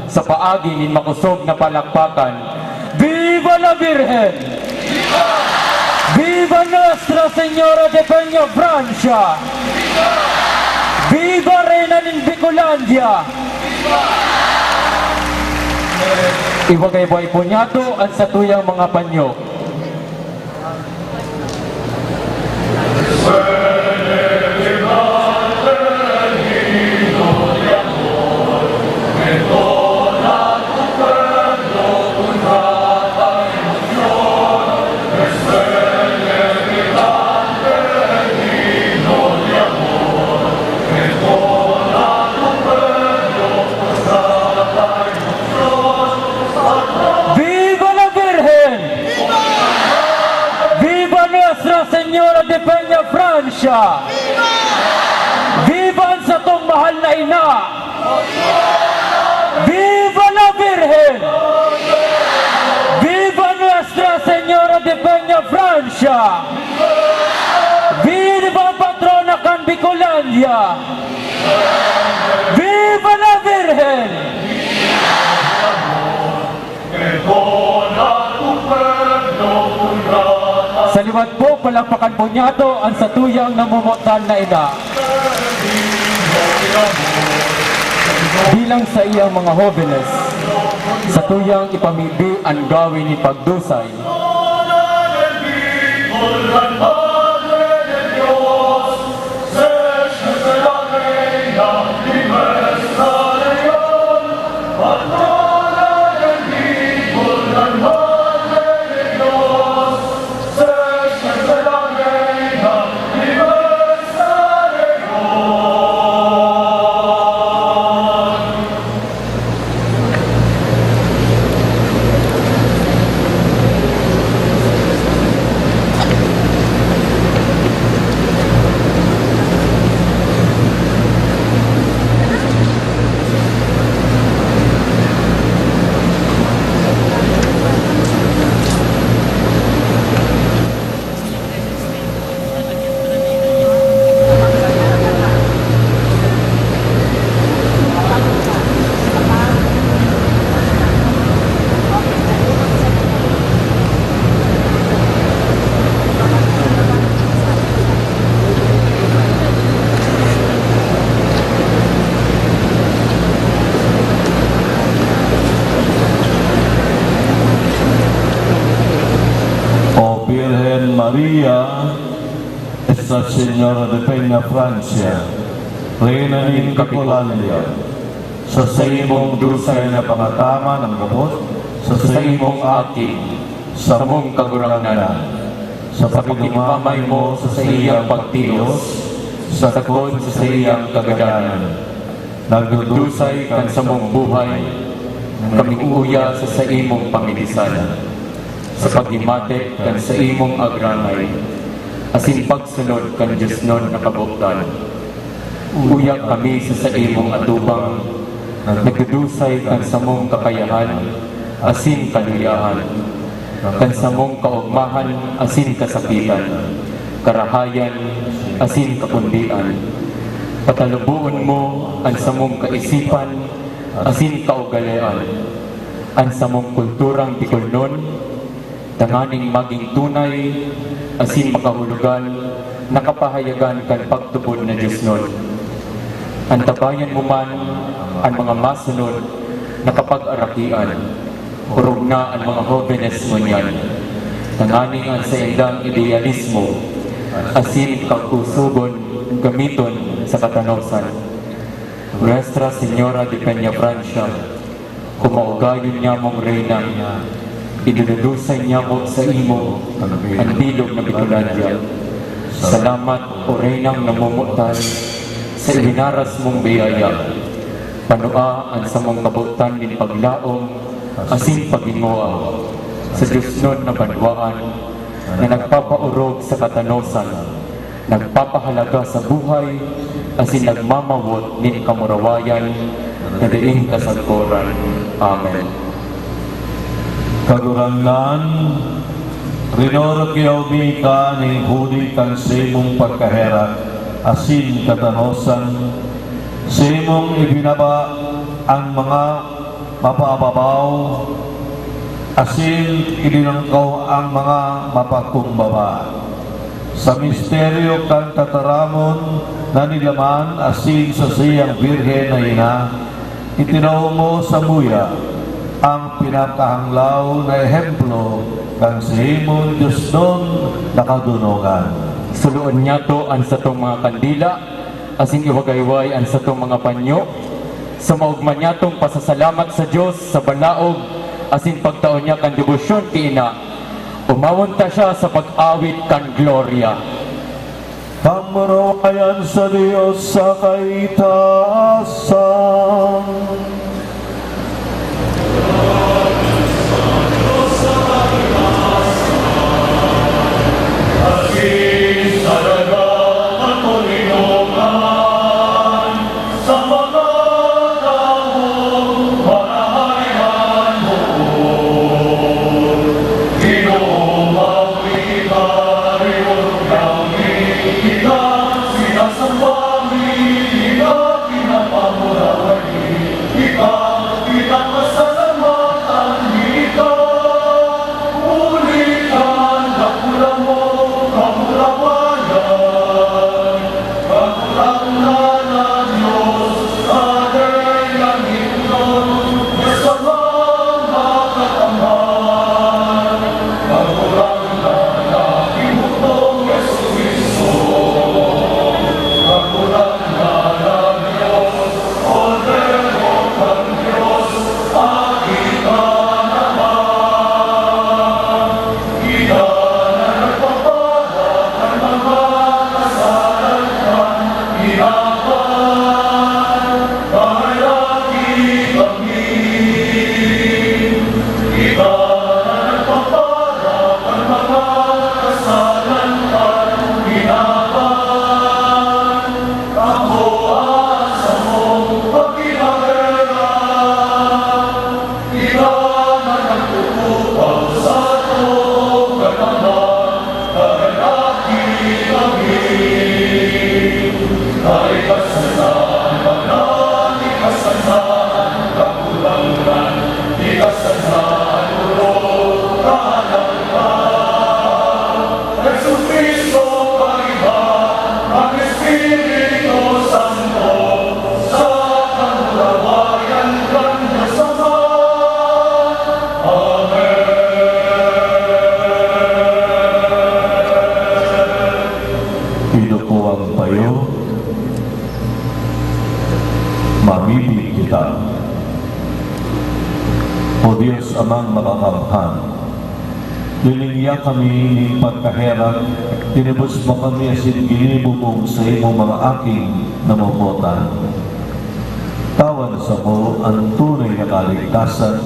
sa paagi nin makosog na palakpakan. Viva la Virgen! Viva Nuestra Señora de Peñafrancia! Viva Reina nin Bicolandia! Iwagay-wagay po niyato an satuyang mga panyo. Siya. Viva Patrona kan Bicolandia! Viva la Virgen! Sa liwat po, palakpakan po niyato an satuyang namomotan na ina. Bilang saiyang mga hobenes, satuyang ipamibi an gawe nin pagdusay. O Birhen Maria, Nuestra Señora de Peñafrancia, Reyna nin Bicolandia, sa saimong dusay na pangataman an gabos sa saimong Aki, samong Kagurangnan, sa pagigmamay mo sa saiyang pagtios, sagkod sa saiyang kagadanan. Nagdudusay kan samong buhay, kami uya sa saimong pamibisan, sa paghimatik kan saimong agranay, asin pagsunod kan diosnon na kabotan. Uya kami sa saimong atubang, nagdudusay kan samong kakayahan asin kaluyahan, kan samong kaogmahan asin kasakitan, karahayan asin kakundian. Pataluboon mo an samong kaisipan asin kaugalean, an samong kulturang Bicolnon, tanganing magin tunay asin makahulugan na kapahayagan kan pagtubod na diosnon. Antabayan mo man an mga masunod na kapag-arakian, orog na an mga hobenes ngunyan, tanganing an saindang idealismo asin kakusogon gamiton sa katanosan. Nuestra Señora de Peñafrancia, kung maugayon nyamong Reyna, idinudusay nyamo saimo an bilog na Bicolandia. Salamat, O Reynang namomotan sa ibinaras mong biyaya. Panua an samong kabotan nin paglaom asin paghingowa sa diosnon na banwaan na nagpapaorog sa katanosan, nagpapahalaga sa buhay, asin nagmamawot nin kamurawayan na daing kasagkoran. Amen. Kagurangnan, rinorog yaw mi ka nin huli kan saimong pagkaherak asin katanosan, saimong ibinaba an mga mapababaw, asin idinangkaw an mga mapakumbaba. Sa misteryo kan tataramon na nilaman asin sa saiyang birhen na ina, itinao mo samuya an pinakahanglaw na ehemplo kan saimong diosnon na kadonongan. Suloon niyato an satong mga kandila asin iwagayway an satong mga panyo, sa maogma niyatong pasasalamat sa Dios sa balaog asin pagtao niya kan debosyon ki Ina. Omawon ta siya sa pag-awit kan Gloria. Pamurawayan sa Dios sa kaitaasan. Iduko ang payo, mamibi kita. O Dios Amang Makakamhan, liningya kami nin pagkaherak, tinubos mo kami asin ginibo mong saimong mga aking namomotan. Tawan samo an tunay na kaligtasan,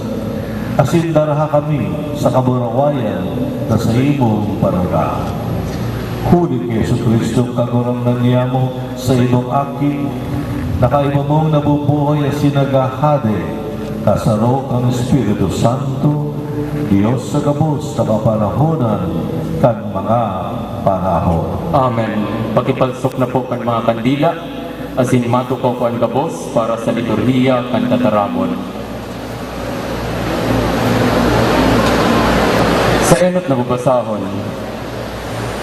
asin daraha kami sa kaburawayan na saimong panuga. Huli ki Jesu-Cristo, Kagurangnan niyamo, saimong Aki, na kaiba mong nabubuhay asin naghahade, kasaro kan Espiritu Santo, Dios sa gabos na kapanahonan kan mga panahon. Amen. Pakipalsok na po kan mga kandila. Asin matukaw ko an gabos para sa liturhiya kan tataramon. Sa enot na babasahon,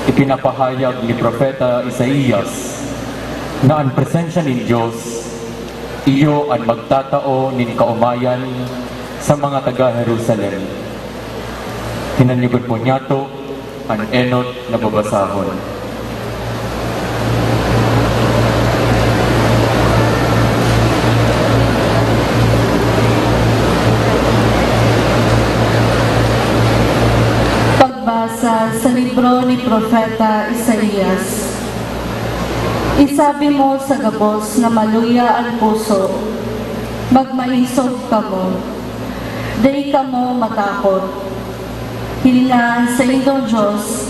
ipinapahayag ni Propeta Isaias na an presensya nin Dios iyo an magtatao nin kaomayan sa mga taga Jerusalem. Hinanyogon po niyato an enot na babasahon. Pagbasa sa libro ni Propeta Isaias. Isabi mo sa gabos na maluya an puso, "Magmaisog kamo, dai kamo matakot." Hilinga an saindong Dios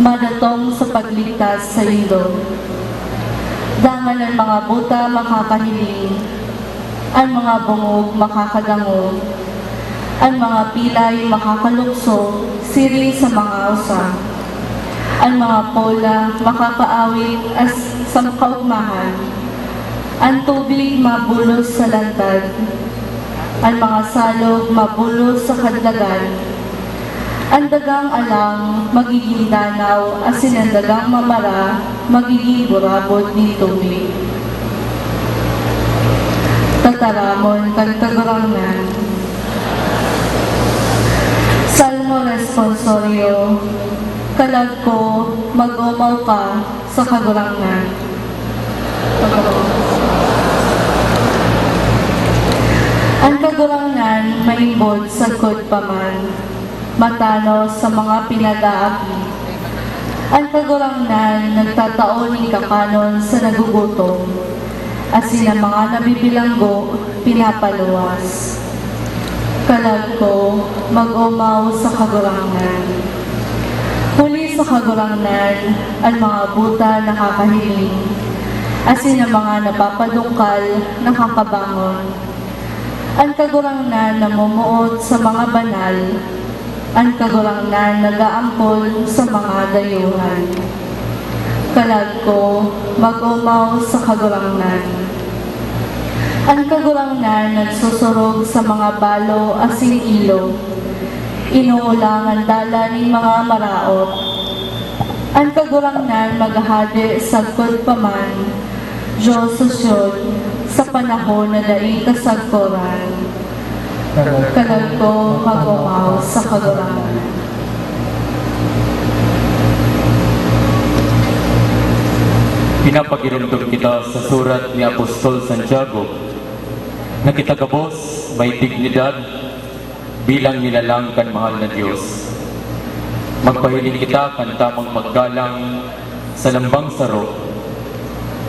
madatong sa pagligtas saindo. Dangan an mga buta makakahiling, an mga bongog makakadangog, an mga pilay makakalukso siring sa mga usa, an mga pola makakaawit as sa kaugmahan, an tubig mabulos sa lantad, an mga salog mabulos sa kadlagan, an dagang alang magigin danaw, asin an dagang mamara magigin burabod nin tubig. Tataramon kan Kagurangnan. Salmo Responsorio. Kalag ko, mag-omaw ka sa Kagurangnan. An Kagurangnan maimbod sagkod pa man, matanos sa mga pinag-aapi. An Kagurangnan nagtatao nin kakanon sa nagugutom, asin an mga nabibilanggo pinapaluwas. Kalag ko, mag-omaw sa Kagurangnan. Huli sa Kagurangnan, an mga buta nakakahiling, asin an mga napapadungkal nakakabangon. An Kagurangnan namomoot sa mga banal, an Kagurangnan nag-aampon sa mga dayuhan. Kalag ko, mag-omaw sa Kagurangnan. An Kagurangnan nagsusurog sa mga balo asin ilog. Inoolang an dalan nin mga maraot. An Kagurangnan maghahade sagkod pa man, Dios sa Sion, sa panahon na daing kasagkoran. Kalag ko, mag-omaw sa Kagurangnan. Pinapagiromdom kita sa surat ni Apostol Santiago na kita gabos may dignidad bilang nilalang kan mahal na Dios. Magpahiling kita kan tamang paggalang sa lambang saro,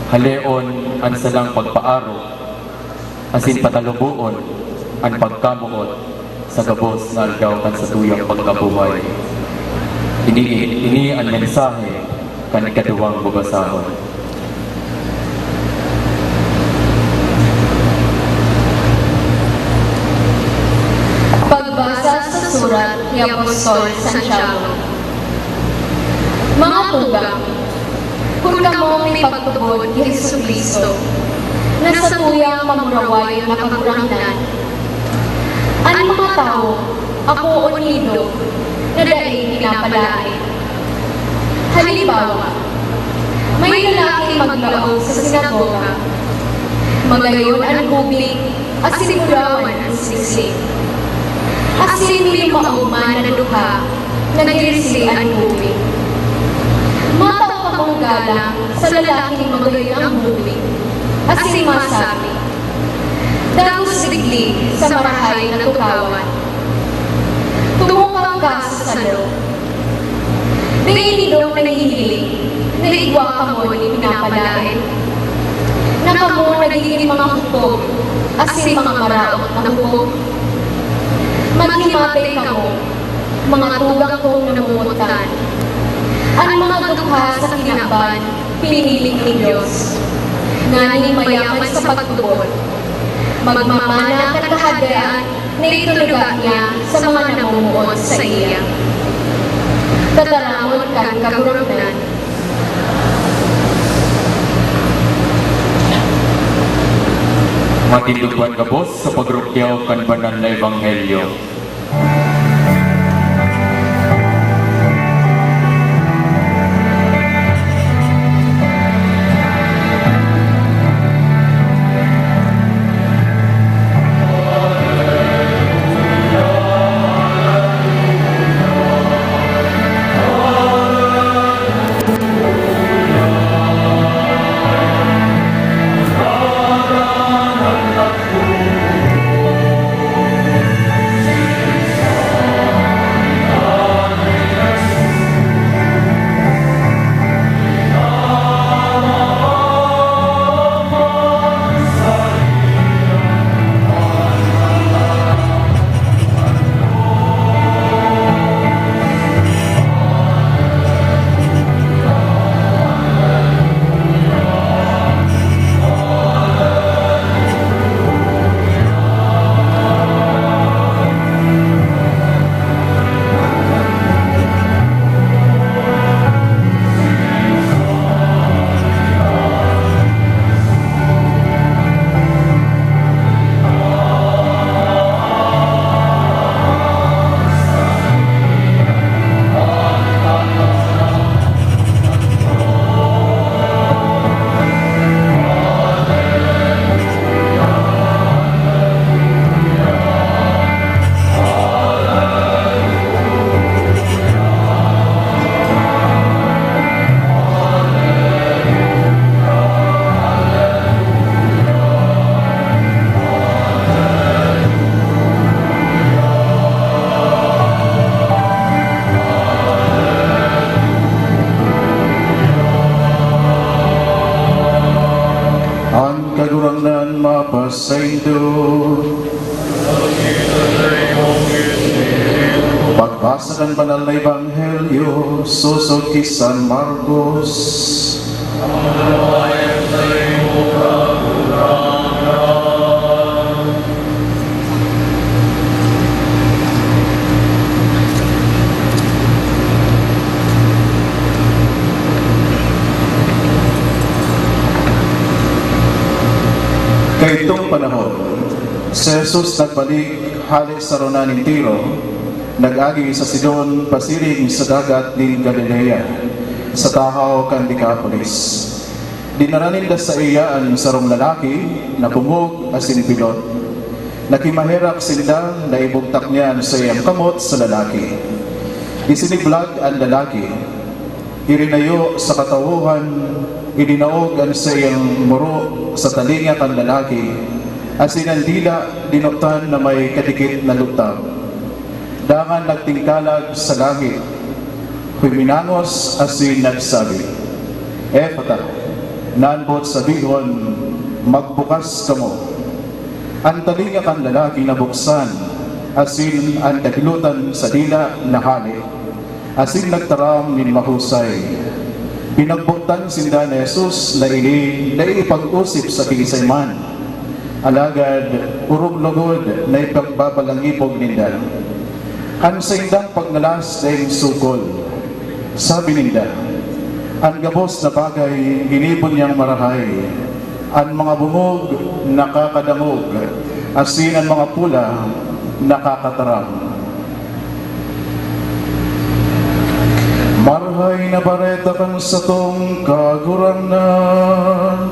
haleon an salang pagpaarog, asin pataluboon an pagkamoot sa gabos na aldaw kan satuyang pagkabuhay. Ini, ini an mensahe kan ikaduwang babasahon. Pagbasa sa surat ni Apostol Santiago. Mga tugang, kun kamo may pagtubod ki Jesu-Cristo, na satuyang mamuraway na Kagurangnan. An mga tawo apoon nindo na dai pinapalaen. Halimbawa, may lalaking maglaog sa sinagoga. Magayon an gubing asin urawan an sigsig. Asin may lumaog man na duha na girisi an gubing. Matao kamong galang sa lalaking magayon an gubing, asin masabi, "Dagos digdi sa marahay na tukawan. Tumukang ka sa salo." Dai nindong nahihiling na igwa kamo nin pinapalaen, na kamo nagigin mga hukog asin mga maraot na hukog? Maghimatay kamo, mga tugang kong namomotan. An mga dukha sa kinaban, pinili nin Dios, nganing mayaman sa pagtubod. Magmamana kan Kahadean na ituluga niya sa mga namomoot saiya. Tataramon kan Kagurangnan. Matindog pagkabos sa pagrukyaw kan banal na ebanghelyo. An Kagurangnan mapasaindo. Pagbasa kan Banal na Ebanghelyo sosog ki San Marcos. Kaidtong panahon, si Jesus nagbalik hale sa rona nin Tiro, nag-agi sa Sidon pasiring sa dagat nin Galilea, sa tahaw kan Decapolis. Dinara ninda saiya an sarong lalaki na bungog asin bilot. Nakimaherak sinda na ibugtak niya an saiyang kamot sa lalaki. Isiniblag an lalaki, irinayo sa katawohan, idinaog an saiyang muro sa talinga kan lalaki, asin an dila dinotan na may kadikit na lugtang. Dangan nagtingkalag sa langit, huminangos asin nagsabi, "Efata," na an boot sabihon, "Magbukas kamo." An talinga kan lalaki nabuksan, asin an kadilotan sa dila nahale, asin nagtaram nin mahusay. Pinagbotan sinda ni Jesus na ini dai ipag-osip sa kiisay man. Alagad orog logod na ipagbabalangibog ninda. An saindang pagngalas daing sukol. Sabi ninda, An gabos na bagay ginibo niyang marahay, an mga bungog nakakadangog, asin an mga pula nakakataram. Marahay na Bareta kan satong Kagurangnan.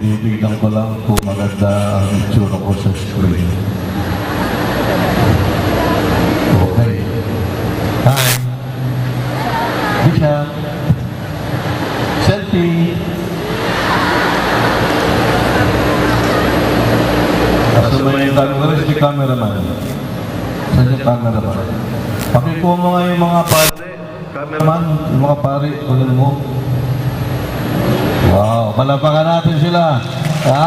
Tinitignan ko lang kung maganda ang itsura ko sa screen. Okay. Hi. Bishop. Selfie. Asa may camera? Si cameraman. Saan yung cameraman? Pakikuha mo nga yung mga pare. Cameraman, yung mga pare, kunin mo. Wow, palakpakan natin sila. Ha?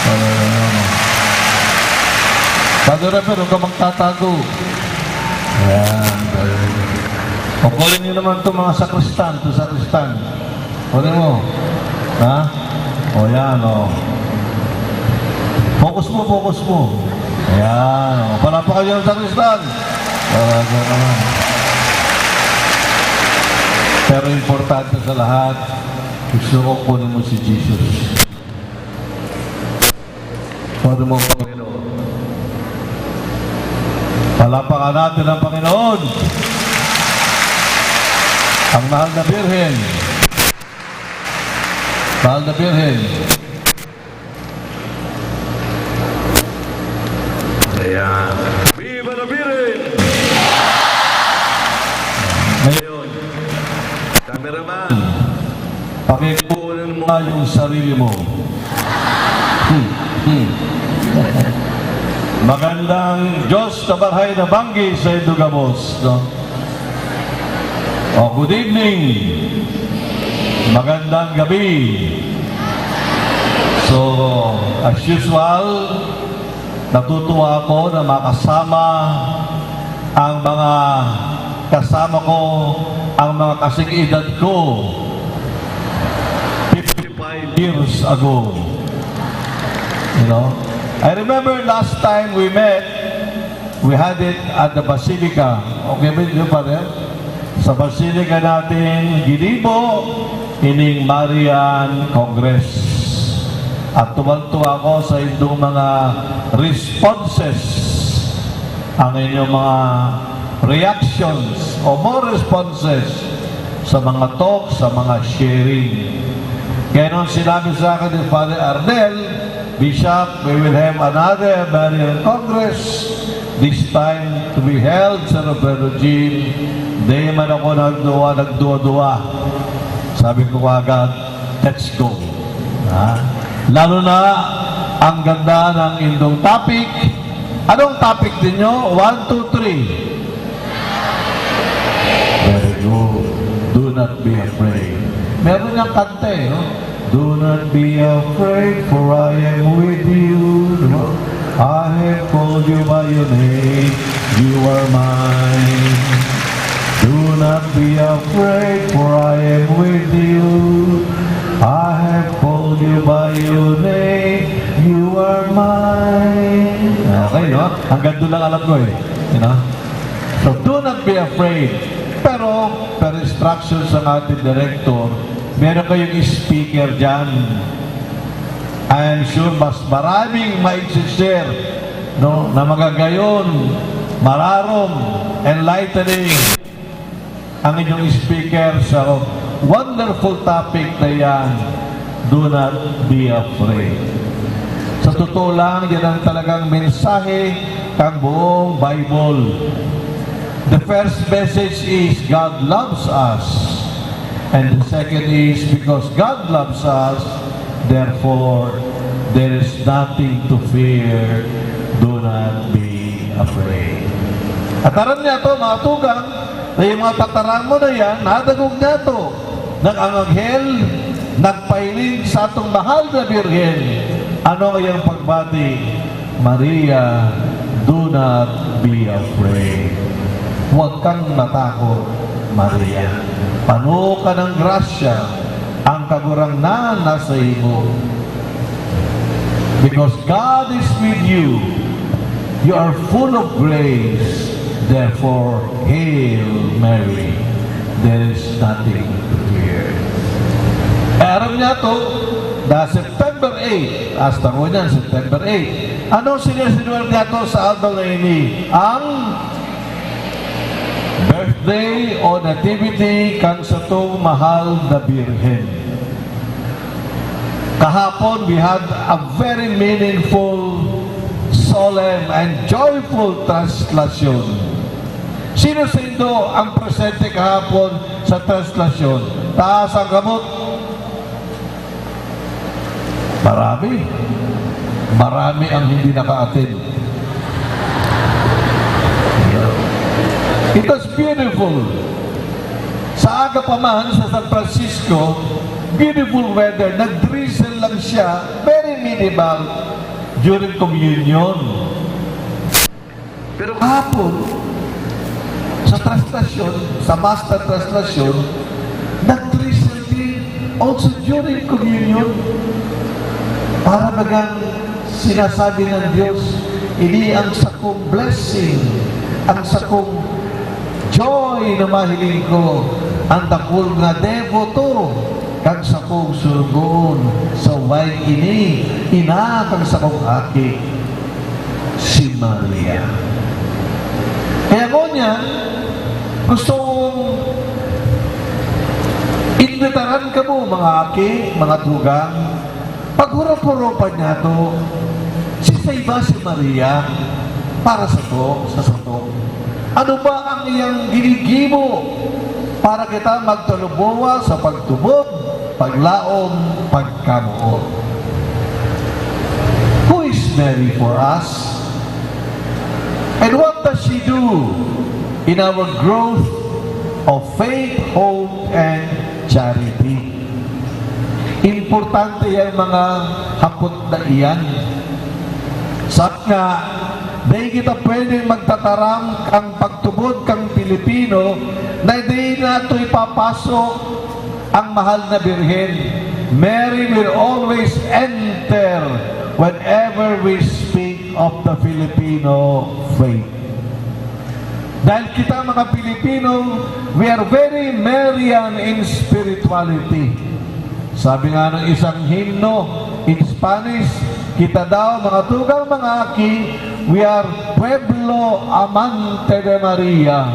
Ayan. Father Rapper, huwag ka magtatago. Ayan. O, kunin nyo naman itong mga sakristan, itong sakristan. Kunin mo. Ha? O, yan, o. Focus mo, focus mo. Ayan, o. Palakpakan nyo ang sakristan. Talaga naman. Pero importante sa lahat, gusto ko kunin mo si Jesus. Kunin mo ang Panginoon. Palakpakan natin ang Panginoon. Ang mahal na Birhen. Mahal na Birhen. Ayan. Viva la Virgen! Ngayon, cameraman, pakikunin mo nga yung sarili mo. Hmm, hmm. Magandang Diyos na barhay na banggi sa indo gabos, no? Oh, good evening. Magandang gabi. So, as usual, natutuwa ako na makasama ang mga kasama ko, ang mga kasing edad ko fifty-five years ago. You know? I remember last time we met, we had it at the Basilica. Okay ba yun, Father? Sa Basilica natin ginibo ining Marian Congress. At tuwang-tuwa ako sa indong mga responses, ang inyong mga reactions o more responses sa mga talk, sa mga sharing. Kaya nung sinabi sa akin ni Father Arnel, "Bishop, we will have another Marian Congress, this time to be held sa Roberto Gym." Di man ako nagduwa, nagduwa-duwa. Sabi ko agad, "Let's go." Ha? Lalo na, ang ganda ng indong topic. Anong topic ninyo? One, two, three. Very good. Do not be afraid. Meron niyang kanta eh, no? "Do not be afraid, for I am with you." Di ba? "I have called you by your name, you are mine. Do not be afraid, for I am with you. I have called you by your name, you are mine." Okay, no? Hanggang doon lang alam ko eh. You know? So, do not be afraid. Pero, per instruction sa ating director, meron kayong speaker dyan. I am sure mas maraming mai-share, no, na magagayon, mararom, enlightening ang inyong speaker sa wonderful topic na yan, "Do not be afraid." Sa totoo lang, yan ang talagang mensahe ng buong Bible. The first message is, God loves us. And the second is, because God loves us, therefore, There is nothing to fear. Do not be afraid. At aram niyato, mga tugang, na yung mga tataramon na yan, nadagog niyato. Nag-angaghel, nagpahiling sa atong mahal na Birhen. Ano ang iyang pagbati? "Maria, do not be afraid." Huwag kang matakot, Maria. Pano ka ng grasya, ang Kagurangnan nasa imo. Because God is with you, you are full of grace. Therefore, Hail Mary, there is nothing to fear. Eh, aram niyato, na September eight, hasta ngunyan, September eight. Ano siniserebrar niyato sa aldaw na ini? Ang birthday o nativity kan satong mahal na Birhen. Kahapon, we had a very meaningful, solemn, and joyful translasyon. Sino saindo ang presente kahapon sa translasyon? Taas ang kamot. Marami. Marami ang hindi naka-attend. It was beautiful. Sa aga pa man, sa San Francisco, beautiful weather. Nag-drizzle lang siya, very minimal, during communion. Pero kahapon, sa translasyon, sa mass na translasyon, nag-drizzle din also during communion. Para bagang sinasabi ng Diyos, "Ini ang sakong blessing, ang sakong joy na mahiling ko, ang dakul nga deboto kan sakong sorogoon sa wine ini, ina kan sakong aki, si Maria." Kaya ngunyan, gusto kong imbitaran kamo, mga aki, mga tugang, paghurup-hurupan niyato, siisay ba si Maria para sato, sa sato? Ano ba ang iyang ginigibo para kita magtalubowa sa pagtubod, paglaom, pagkamoot? Who is Mary for us? And what does she do in our growth of faith, hope, and charity? Importante yang mga hapot na iyan. Sa nga, dai kita pwedeng magtataram ang pagtubod kan Pilipino na dai nato ipapasok ang mahal na Birhen. Mary will always enter whenever we speak of the Filipino faith. Dahil kita, mga Pilipino, we are very Marian in spirituality. Sabi nga ng isang himno in Spanish, kita daw, mga tugang, mga aki, we are pueblo amante de Maria,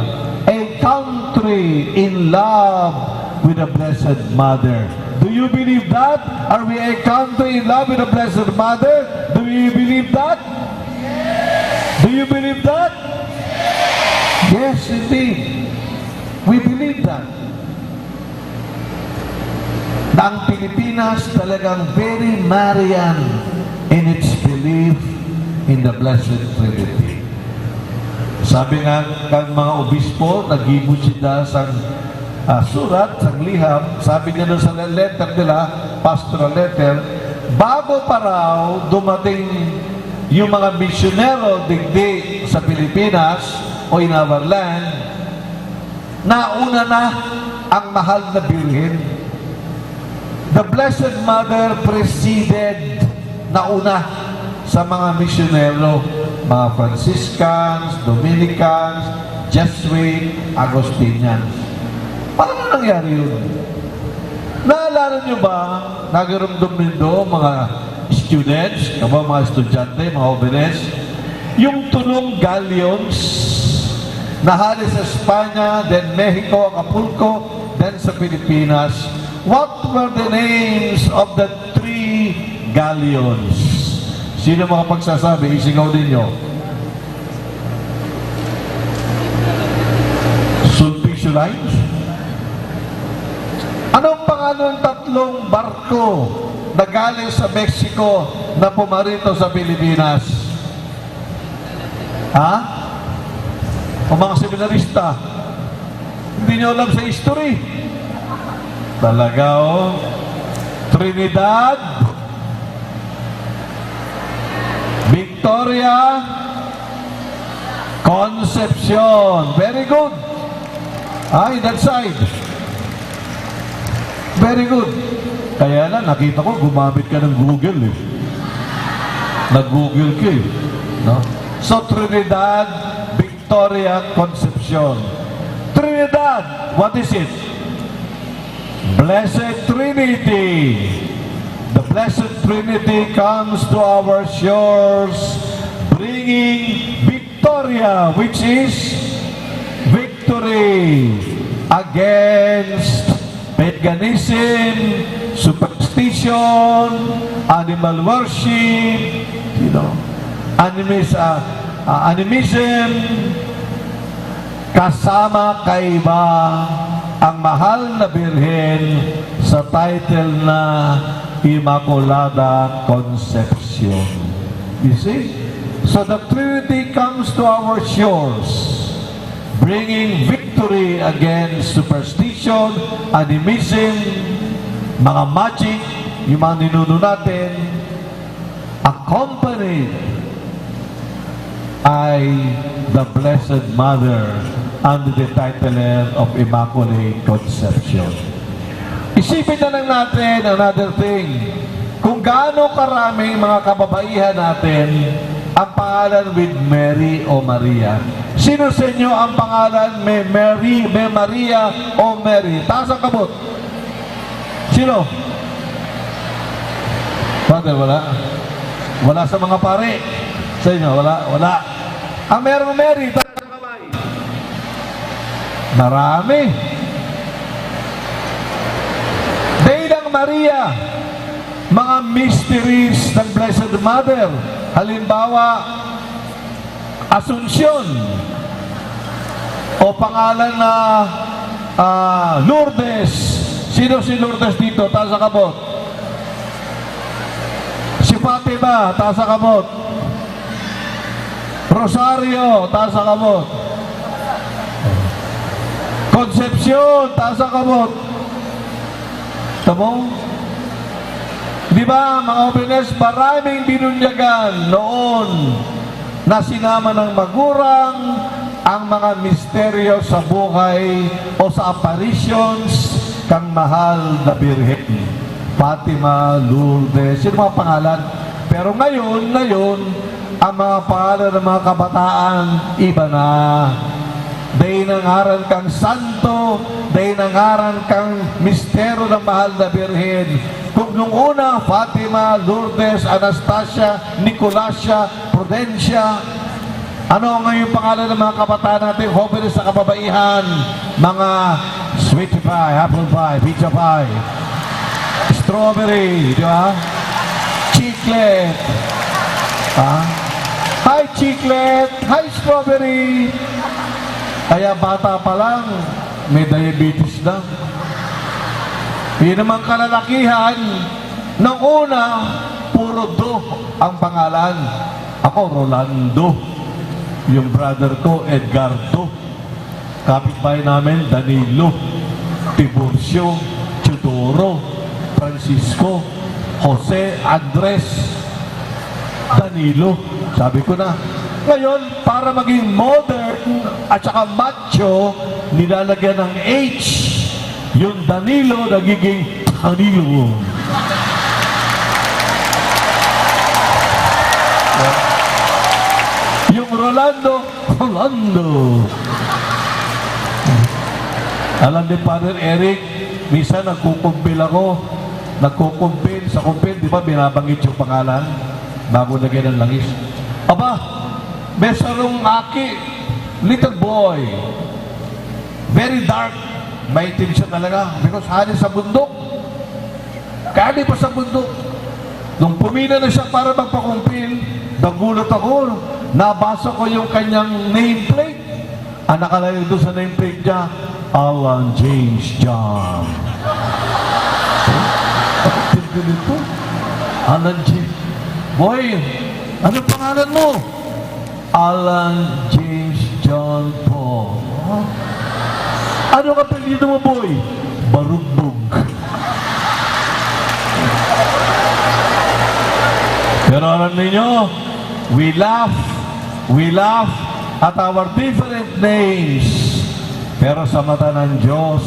a country in love with the Blessed Mother. Do you believe that? Are we a country in love with the Blessed Mother? Do you believe that? Do you believe that? Yes, indeed. We believe that. Na ang Pilipinas talagang very Marian in its belief in the Blessed Trinity. Sabi nga kan mga obispo, naggibo sinda sang, ah, surat, sang liham, sabi niya dun sa le-, letter nila, pastoral letter, bago pa raw dumating yung mga misyonero digdi sa Pilipinas o in our land, nauna na ang mahal na Birhen. The Blessed Mother preceded, nauna sa mga misyonero, mga Franciscans, Dominicans, Jesuit, Agustinians. Paano nangyari yun? Naalala nyo ba, nagirumdom nindo, mga students, kamo, mga estudyante, mga hobenes, yung tulong galleons na hali sa Espanya, then Mexico, Acapulco, then sa Pilipinas. What were the names of the three galleons? Sino makapagsasabi? Isigaw ninyo. Sulpicio Lines? Anong pangalan ng tatlong barko na galing sa Mexico na pumarito sa Pilipinas? Ha? O mga seminarista, hindi nyo alam sa history. Talaga, oh. Trinidad, Victoria, Concepcion. Very good. Ay, that side. Very good. Kaya lang, nakita ko, gumamit ka ng Google eh. Nag-Google ka eh. No? So, Trinidad, Victoria, Concepcion. Trinidad, what is it? Blessed Trinity. The Blessed Trinity comes to our shores, bringing victoria, which is victory against paganism, superstition, animal worship, you know, animis-, ah, ah, animism, kasama kaiba ang mahal na Birhen sa title na Immaculada Concepcion. You see? So the Trinity comes to our shores, bringing victory against superstition, animism, mga magic, yung mga ninuno natin, accompanied by the Blessed Mother under the title of Immaculate Conception. Isipin na lang natin another thing. Kung gaano karaming mga kababaihan natin ang pangalan with Mary o Maria. Sino sa inyo ang pangalan may Mary, may Maria o Mary? Taas ang kamot. Sino? Father, wala? Wala sa mga pare? Sa inyo, wala? Wala. Ang merong Mary, taas ang kamay. Marami. Dai lang Maria, mga mysteries ng Blessed Mother. Halimbawa, Asuncion. O pangalan na, ah, Lourdes. Sino si Lourdes dito? Taas ang kamot. Si Fatima, taas ang kamot. Rosario, taas ang kamot. Concepcion, taas ang kamot. Tamo? Di ba, mga obrenes, maraming binunyagan noon na sinama ng magurang ang mga misteryo sa buhay o sa apparitions kan mahal na Birhen. Fatima, Lourdes, yun mga pangalan. Pero ngayon, ngayon, ang mga pangalan ng mga kabataan, iba na. Dai na ngaran kang santo, dai na ngaran kang mistero ng mahal na Birhen. Kung nung una, Fatima, Lourdes, Anastasia, Nicolasia, Prudencia, ano ngayon pangalan ng mga kabataan natin, hobenes sa kababaihan? Mga sweet pie, apple pie, pizza pie, strawberry, di ba? Chiclet. Ha? Hi, chiclet. Hi, strawberry. Kaya bata pa lang, may diabetes na. Yun naman kalalakihan, nung una, puro Do ang pangalan. Ako, Rolando. Yung brother ko, Edgardo. Kapitbahay namin, Danilo, Tiburcio, Teodoro, Francisco, Jose, Andres, Danilo. Sabi ko na. Ngayon, para maging modern at saka macho, nilalagyan ng H. Yung Danilo, nagiging Danilo. Yung Rolando, Rolando. Alam ni Father Eric, minsan nagkukumpil ako. Nagkukumpil, sa kumpil, di ba, binabanggit yung pangalan? Bago lagyan ng langis. Aba, may sarong aki, little boy. Very dark. Maitim siya talaga. Because hali sa bundok. Kaya di pa sa bundok. Nung pumila na siya para magpakumpil, nagulat ako. Nabasa ko yung kanyang nameplate. Ang nakalagay doon sa nameplate niya, Alan James John. Ang tindi nito. Alan James. Boy, ano pangalan mo? Alan James John Paul. Ano ka apelyido mo, boy? Barugbog. Pero alam ninyo, we laugh, we laugh at our different names. Pero sa mata ng Diyos,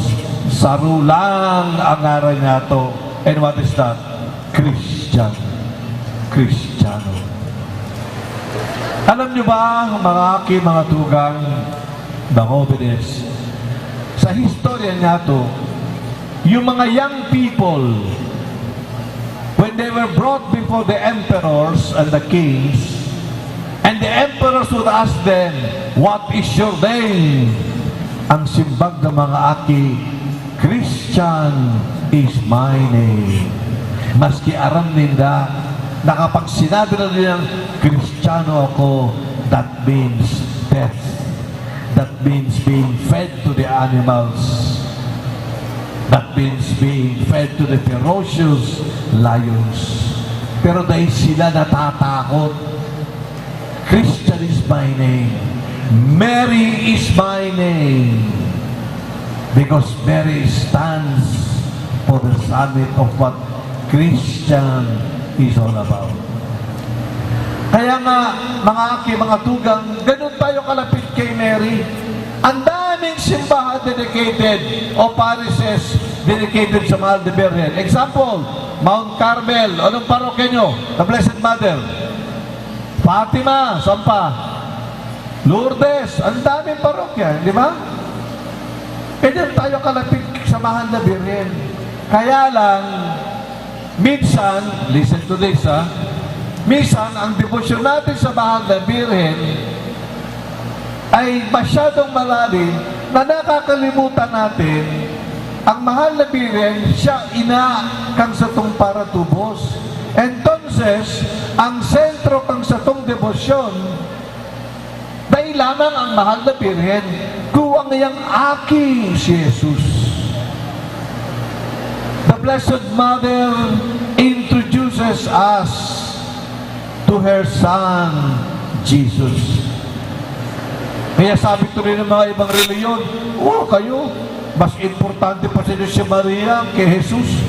saro lang ang ngaran niyato. And what is that? Christian. Kristiyano. Alam niyo ba, mga aki, mga tugang, mga jóvenes, sa historia niyato, yung mga young people, when they were brought before the emperors and the kings, and the emperors would ask them, "What is your name?" Ang simbag ng mga aki, "Christian is my name." Maski aram ninda na kapag sinabi na niyang, "Kristiyano ako," that means death. That means being fed to the animals. That means being fed to the ferocious lions. Pero dahil sila natatakot, "Christian is my name. Mary is my name." Because Mary stands for the summit of what Christian is all about. Kaya nga, mga aki, mga tugang, ganun tayo kalapit kay Mary. Ang daming simbahan dedicated o parishes dedicated sa Mahal na Birhen. Example, Mount Carmel. Anong parokya nyo? The Blessed Mother. Fatima, saan pa? Lourdes, ang daming parokya, di ba? Ganyan tayo kalapit sa Mahal na Birhen. Kaya lang, minsan, listen to this, ha? Minsan, ang debosyon natin sa Mahal na Birhen ay masyadong malalim na nakakalimutan natin ang Mahal na Birhen, siya ina kan satong paratubos. Entonces, ang sentro kan satong debosyon, dai lamang ang Mahal na Birhen, kuwang niyang aki si Jesus. The Blessed Mother introduces us to her Son, Jesus. Kaya sabi tuloy ng mga ibang reliyon, "Oh, kayo, mas importante pa sa inyo si Maria kay Jesus.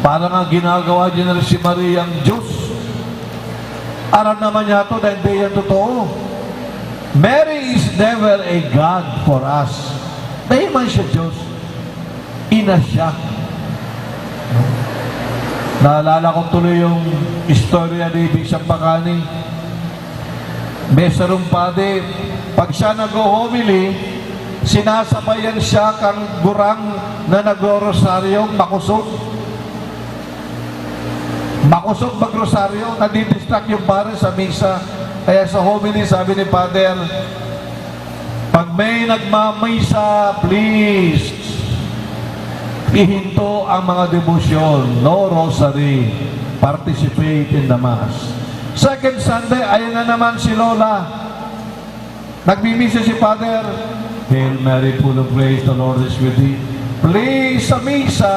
Parang ang ginagawa niyo na rin si Maria ang Diyos." Aram naman niya to, dahil di yan totoo. Mary is never a God for us. Dai man siya Diyos. Ina siya. Naalala ko tuloy yung istorya ni Bishop Bacani. May sarong padi, pag siya nag-homily, sinasabayan siya kan gurang na nagro-rosaryo, makosog. Makosog magrosaryo, nadidistract yung pare sa misa. Kaya sa homily, sabi ni Father, "Pag may nagmamisa, please, ihinto ang mga debosyon, no rosary, participate in the Mass." Second Sunday, ayan na naman si Lola. Nagmimisa si Father, "Hail Mary, full of grace, the Lord is with thee." Please, sa misa,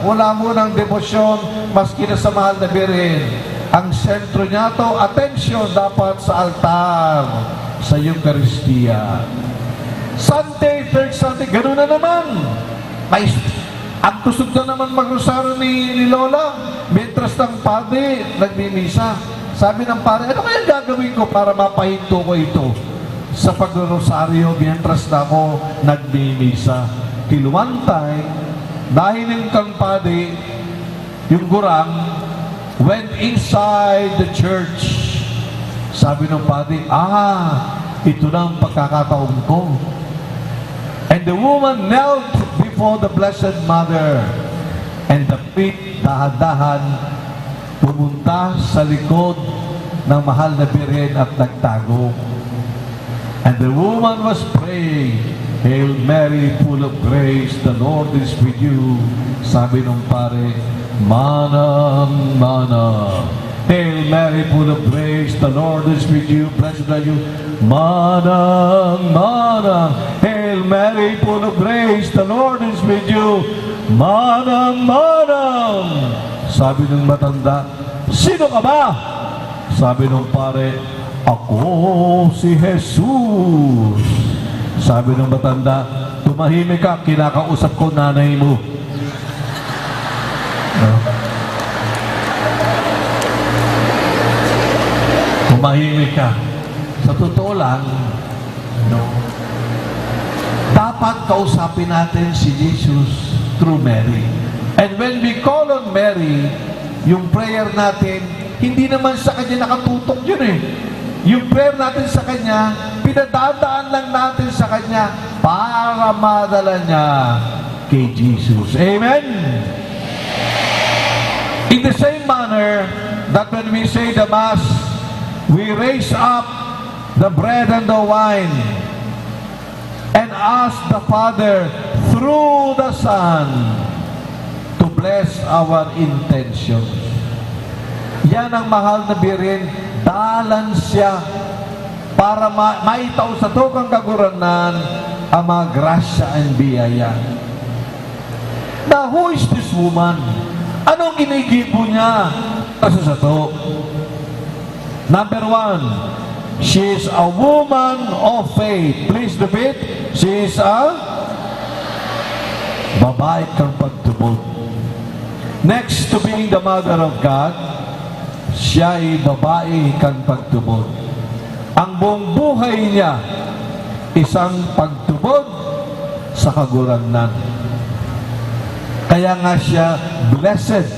wala munang debosyon, maski na sa Mahal na Birhen. Ang sentro niyato, atensyon dapat sa altar, sa Eukaristia. Sunday, third Sunday, ganun na naman. May, ang kusog na naman magrosaryo ni, ni Lola, mientras ang padi nagmimisa. Sabi ng pare, "Ano kaya gagawin ko para mapahinto ko ito?" Sa pagrorosaryo, mientras na ako nagmimisa. Till one time, nahiling kang padi, yung gurang, went inside the church. Sabi ng padi, "Ah, ito na ang pagkakataon ko." And the woman knelt before the Blessed Mother, and the priest dahan-dahan pumunta sa likod ng Mahal na Birhen at nagtago. And the woman was praying, "Hail Mary, full of grace, the Lord is with you." Sabi ng pare, "Manang, manang." "Hail Mary, full of grace, the Lord is with you. Blessed are you." "Manang, manang." "Hail Mary, full of grace, the Lord is with you." "Manang, manang." Sabi ng matanda, Sino ka ba? Sabi nung pare, "Ako si Jesus." Sabi nung matanda, "Tumahimik ka, kinakausap ko nanay mo." No? Tumahimik ka. Sa totoo lang, no? Dapat kausapin natin si Jesus through Mary. And when we call on Mary, yung prayer natin, hindi naman sa kanya nakatutok yun eh. Yung prayer natin sa kanya, pinadadaan lang natin sa kanya para madala niya kay Jesus. Amen? In the same manner that when we say the Mass, we raise up the bread and the wine and ask the Father through the Son to bless our intentions. Yan ang mahal na Birhen, dalan siya para ma-, maitao sa tukang Kagurangnan ang mga grasya and biyaya. Now, who is this woman? Anong ginigibo niya sa sato? Number one, she is a woman of faith. Please repeat, she is a babae kan pagtubod. Next to being the mother of God, siya ay babae kan pagtubod. Ang buong buhay niya, isang pagtubod sa Kagurangnan. Kaya nga siya blessed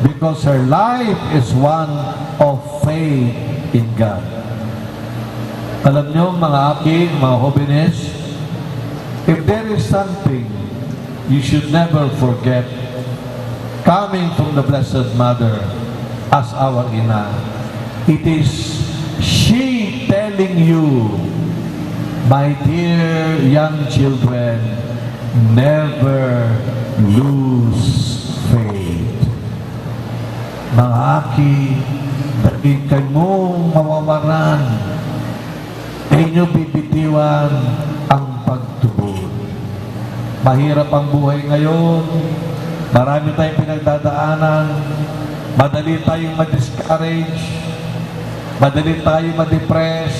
because her life is one of faith in God. Alam niyo, mga aki, mga hobenes, if there is something you should never forget coming from the Blessed Mother as our Ina, it is she telling you, "My dear young children, never lose faith." Mga aki, dai kamo mawawaran. Dai niyo bibitiwan ang pagtubod. Mahirap ang buhay ngayon. Marami tayong pinagdadaanan. Madali tayong ma-discourage. Madali tayong ma-depress.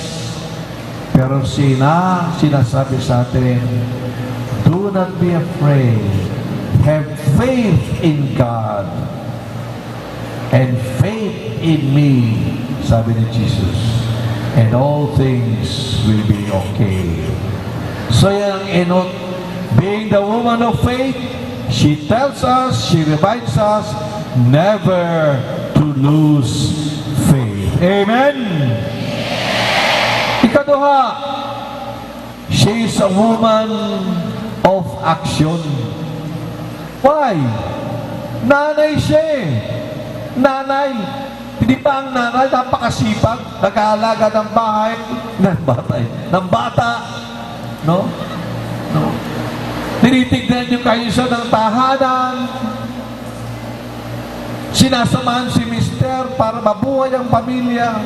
Pero sina-, sinasabi sa atin, "Do not be afraid. Have faith in God." "And faith in me," sabi ni Jesus, "and all things will be okay." So yan ang enot. Being the woman of faith, she tells us, she reminds us never to lose faith. Amen? Ikaduha, she is a woman of action. Why? Nanay siya eh. Nanay. Hindi ba ang nanay napakasipag, nag-aalaga ng bahay, ng bahay, ng bata, no? No? Tinitignan yung kaayusan ng tahanan. Sinasamahan si mister para mabuhay ang pamilya.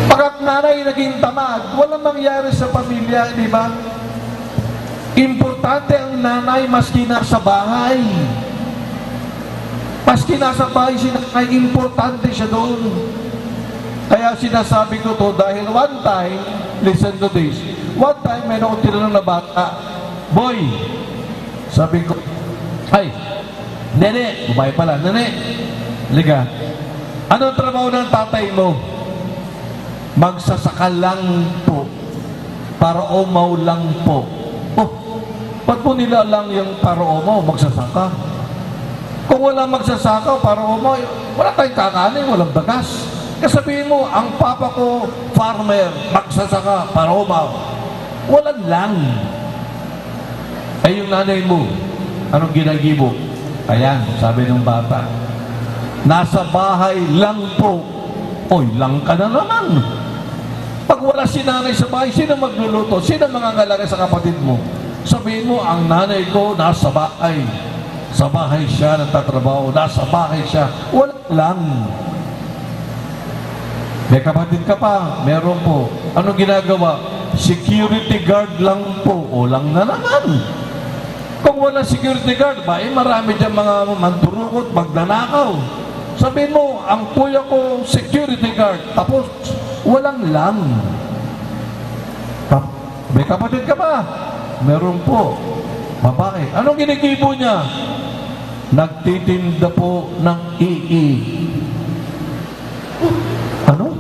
Pag ang nanay naging tamad, walang mangyari sa pamilya, di ba? Importante ang nanay maski nasa bahay. Maski nasa bahay si nanay, importante siya doon. Kaya sinasabi ko to dahil one time, listen to this, one time meron akong tinanong na bata, "Boy," sabi ko, "Ay, Nene," babae pala, "Nene, liga, anong trabaho ng tatay mo?" "Magsasaka lang po." "Para umaw lang po." Oh, ba't mo nilalang yung para umaw, magsasaka? Kung wala magsasaka, para umaw, wala tayong kakanin, walang bagas. Kasabihin mo, "Ang papa ko, farmer, magsasaka, para umaw." Walang lang. Ay, yung nanay mo, anong ginagibo? Ayan, sabi ng bata, "Nasa bahay lang po." Oy, lang ka na naman. Pag wala si nanay sa bahay, sino magluluto? Sino mangangalaga sa kapatid mo? Sabihin mo, "Ang nanay ko nasa bahay. Sa bahay siya nagtatrabaho. Nasa bahay siya." Wala lang. May kapatid ka pa? Meron po. Anong ginagawa? "Security guard lang po." O, lang na naman. Kung wala security guard, ba, eh, marami dyan mga mandurukot, magnanakaw. Sabihin mo, "Ang kuya ko, security guard." Tapos, walang lang. Kap-, may kapatid ka ba? Meron po. Babae. Anong ginigibo niya? Nagtitinda po ng ii. Ano?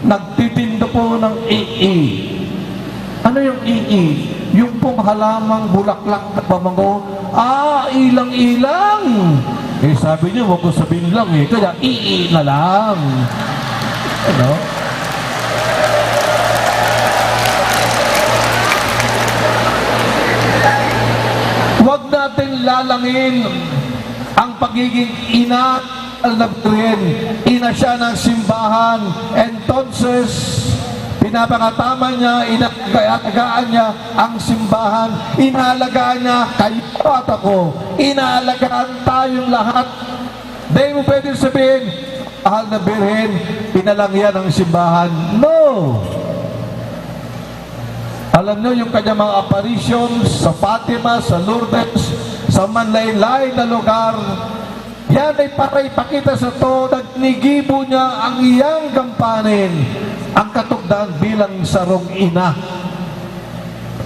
Nagtitinda po ng ii. Ano yung ii? Yung pong halamang bulaklak na pamango. Ah, ilang-ilang. Eh, sabi niyo, wag ko sabihin lang eh. Kaya ii na lang. Ano? Wag natin lalangin ang pagiging ina na Birhen, ina siya ng simbahan. Entonces, pinapangataman niya, inaalagaan niya ang simbahan, inaalagaan niya kayo at ako, inaalagaan tayong lahat. Di mo pwedeng sabihin, "Mahal na Birhen, inalang yan ang simbahan." No! Alam nyo, yung kanyang mga apparitions sa Fatima, sa Lourdes, sa manlain-lain na lugar, yan ay para ipakita sa tao na ginigibo niya ang iyang gampanin, ang katugdan bilang sarong ina.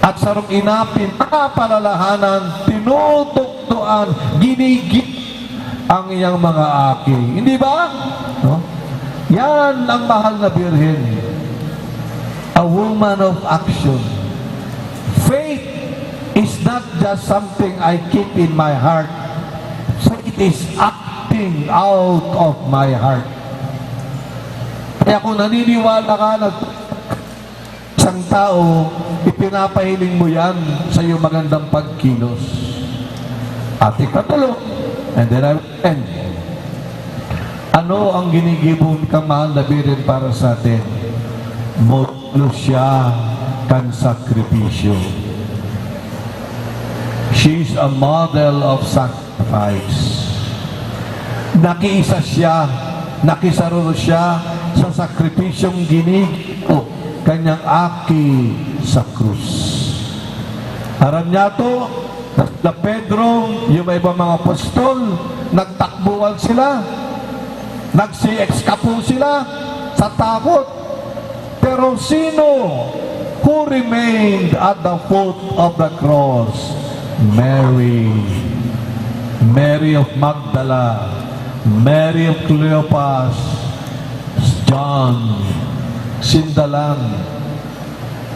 At sarong ina, pinapalalahanan, tinutukdoan, ginigit ang iyang mga aki. Hindi ba? No? Yan ang mahal na Birhen. A woman of action. Faith is not just something I keep in my heart. Faith is acting out of my heart. Kaya kung naniniwala ka na isang tao, ipinapahiling mo yan sa iyong magandang pagkilos. At ikatulo, and then I will end. Ano ang ginigibo ni kamahal na Birhen para sa atin? Modelo siya kan sakripisyo. She's a model of sacrifice. Nakiisa siya, nakisararo siya sa sakripisyong ginigibo kanyang aki sa krus. Aram niya to, na Pedro, yung iba mga apostol, nagtakbuhan sila, nagsi-excapo sila sa takot. Pero sino who remained at the foot of the cross? Mary. Mary of Magdala, Mary of Cleopas, John, sinda lang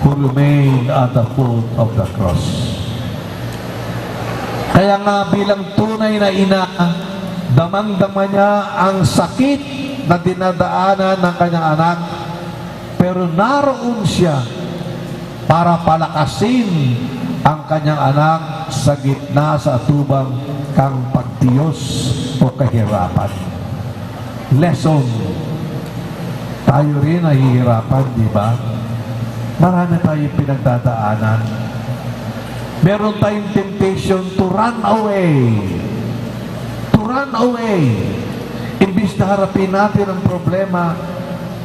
who remained at the foot of the cross. Kaya nga, bilang tunay na ina, damang-dama niya ang sakit na dinadaanan ng kanyang anak, pero naroon siya para palakasin ang kanyang anak sa gitna sa atubang kan pagtiyos o kahirapan. Lesson. Tayo rin nahihirapan, di ba? Marami tayong pinagdadaanan. Meron tayong temptation to run away. To run away. Imbis na harapin natin ang problema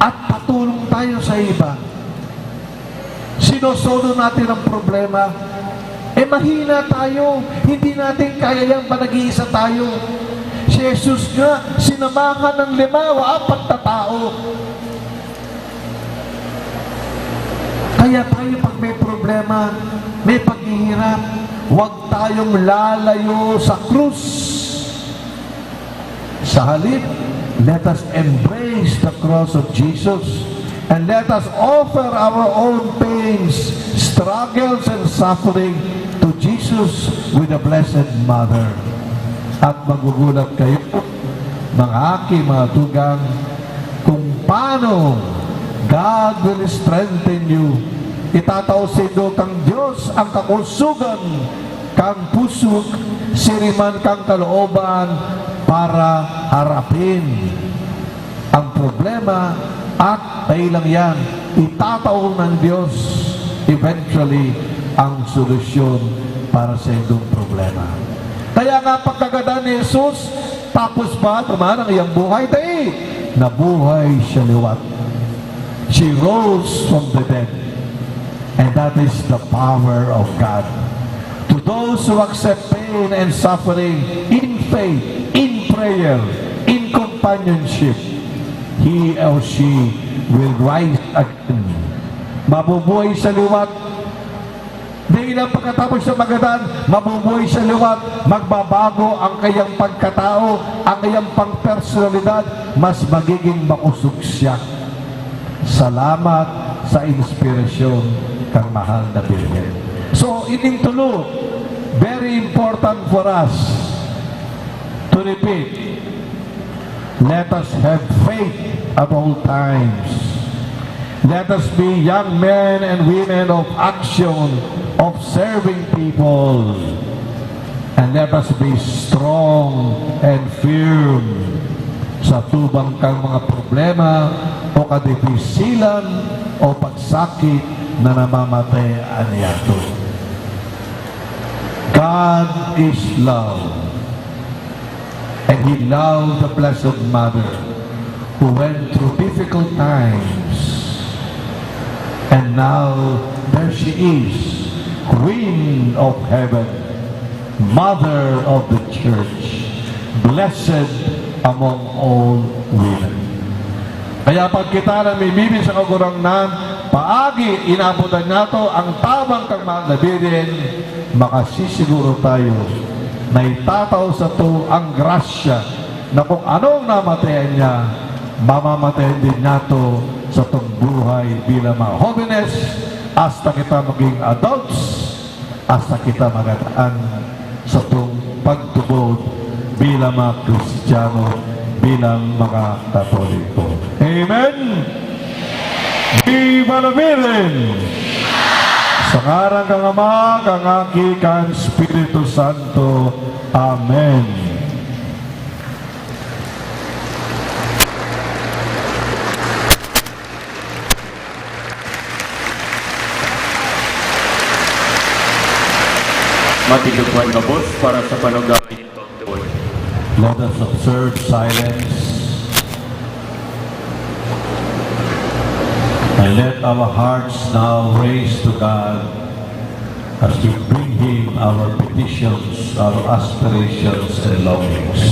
at patulong tayo sa iba. Sinosolo natin ang problema. Eh, mahina tayo. Hindi natin kaya yan pag nag-iisa tayo. Si Jesus nga, sinamahan ng lima o apat na tao. Kaya tayo, pag may problema, may paghihirap, huwag tayong lalayo sa krus. Sa halip, let us embrace the cross of Jesus and let us offer our own pains, struggles, and suffering to Jesus with the Blessed Mother. At magugulat kayo, mga aki, mga tugang, kung paano God will strengthen you. Itatao saindo kan Dios ang kakusugan kan pusog, siriman kan kalooban para harapin ang problema at dai lang yan, itatao ng Dios eventually ang solusyon para sa indong problema. Kaya nga, pagkagadan ni Jesus, tapos ba naman ang iyang buhay? Dai. Nabuhay siya liwat. She rose from the dead. And that is the power of God to Those who accept pain and suffering in faith, in prayer, in companionship, he or she will rise again. Mabubuhay siya liwat. Dai lang pagkatapos sa magadan, mabubuhay siya liwat. Magbabago ang kanyang pagkatao, ang kanyang pangpersonalidad, mas magiging makusog siya. Salamat sa inspirasyon kan mahal na Birhen. So, ining tolo, very important for us to repeat. Let us have faith at all times. Let us be young men and women of action, of serving people. And let us be strong and firm sa tubang kan mga problema o kadifisilan o pagsakit na namamatean niyato. God is love, and He loved the Blessed Mother who went through difficult times. And now, there she is, Queen of Heaven, Mother of the Church, blessed among all women. Kaya pag kita namimibi sa Kagurangnan, paagi inabutan niyato ang tabang kan Mahal na Birhen, makasisiguro tayo na itatao sato ang grasya na kung anong namatayan niya, mamamatayan din niyato satong buhay bilang mga hobenes, hasta kita maging adults, hasta kita magadan satong pagtubod bilang mga Kristiyano, bilang mga Katoliko. Amen! Viva la Virgen! Sa ngaran kan Ama, kan Aki, kan Espiritu Santo. Amen. Matindog man gabos para sa panugawi. Let us observe silence and let our hearts now raise to God as we bring Him our petitions, our aspirations, and longings.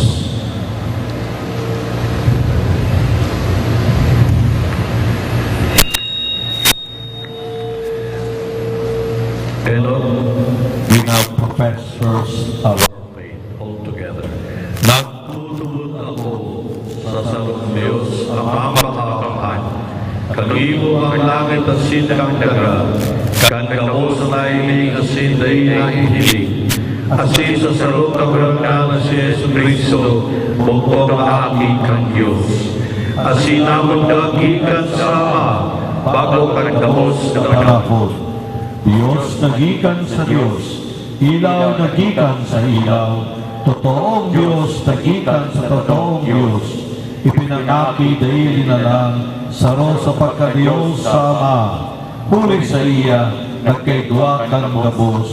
Hello, we now profess first our faith all together. Nagtutubod ako sa sarong Dios, Ama Makakamhan, Kagimo kan langit asin kan daga, kan gabos na nahiling asin dai nahihiling, asin sa sarong Kagurangnan na si Jesu-Cristo, bugkok na Aki kan Dios. Asin namundag gikan sa Ama, bago kan gabos na panahon. Dios na gikan sa Dios, ilaw na gikan sa ilaw, totoong Dios na gikan sa totoong Dios, ipinangaki dai linalang, saro sa pagka-Dios sa Ama. Huli saiya, nagkaigwa kan gabos.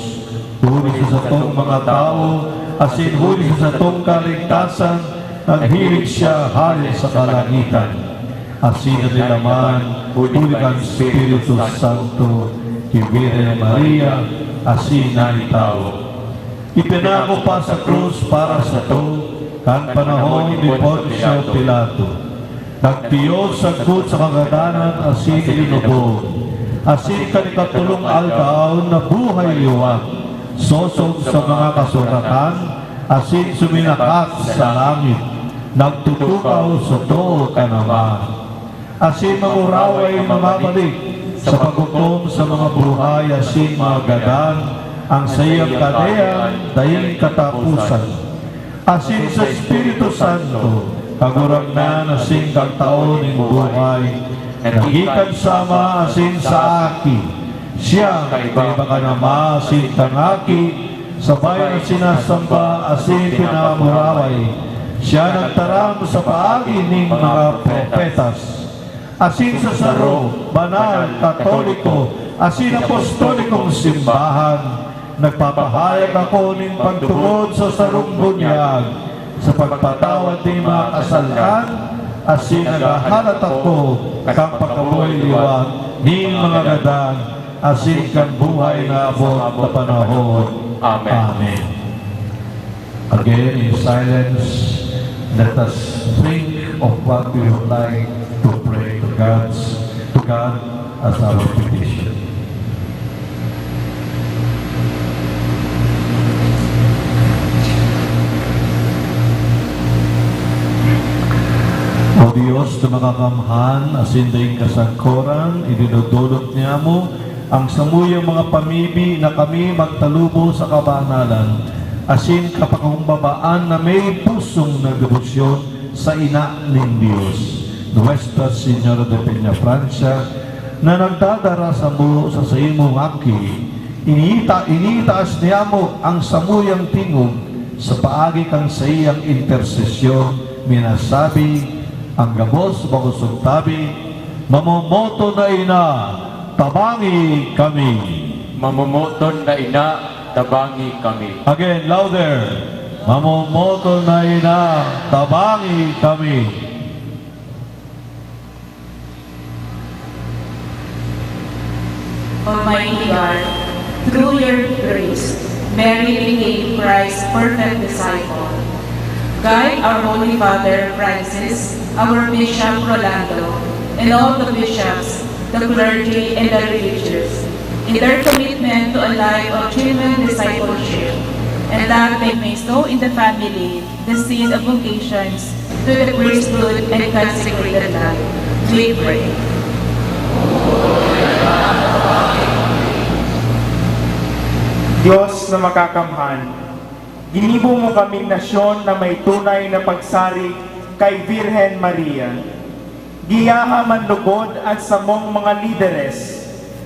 Huli sa satong mga tawo, asin huli sa satong kaligtasan, naghilig siya hale sa kalangitan. Asin nadilaman huli kan Espiritu Santo ki Birhen Maria, asin nagin tawo. Ipinako pa sa krus para sato, kan panahon ni Poncio Pilato. Nagtios sagkod sa kagadanan asin linubong, asin kan ikatolong aldaw nabuhay liwat, sosog sa mga kasuratan, asin suminakat sa langit, nagtutukaw sa too kan Ama. Asin manguraway na mabalik sa paghukom sa mga buhay asin mga gadan, ang saiyang kadean daing kataposan. Asin sa Espiritu Santo, Kagurangnan asin Kagtao nin buhay, na gikan sa Ama asin sa Aki. Siya kaiba kan Ama asin kan Aki, sabay na sinasamba asin pinamuraway. Siya nagtaram sa paagi nin mga propetas. Asin sa saro, banal, katoliko, asin apostolikong simbahan, nagpapahayag ako nin pagtubod sa sarong bunyag, sa pagpatawad nin mga kasalan, asin naghahalat ako kan pagkabuhay liwat nin mga gadan. asin kan buhay na abot na panahon. Amen. Amen. Again, in silence, let us think of what we would like to pray to God's, to God as our petition. O Dios na makakamhan, asin daing kasangkoran, idinodolot niyamo ang samuyang mga pamibi na kami magtalubo sa kabanalan asin kapakumbabaan na may pusong nagdebosyon sa Ina nin Dios, Nuestra Señora de Peñafrancia, na nagdadara samo sa saimong aki. Inita-, initaas niyamo ang samuyang tingog sa paagi kan saiyang intersesyon, minasabi, ang gabos bakosog tabi, Mamomoton na Ina, tabangi kami. Mamomoton na Ina, tabangi kami. Again, louder. Mamomoton na Ina, tabangi kami. Almighty God, through your grace, Mary became Christ's perfect disciple. Guide our Holy Father Francis, our Bishop Rolando, and all the bishops, the clergy, and the religious in their commitment to a life of genuine discipleship, and that they may sow in the family the seed of vocations to the priesthood and consecrated life. We pray. Dios na makakamhan, ginibo mo kaming nasyon na may tunay na pagsarig kay Virgen Maria. Giyaha man lugod an samong mga lideres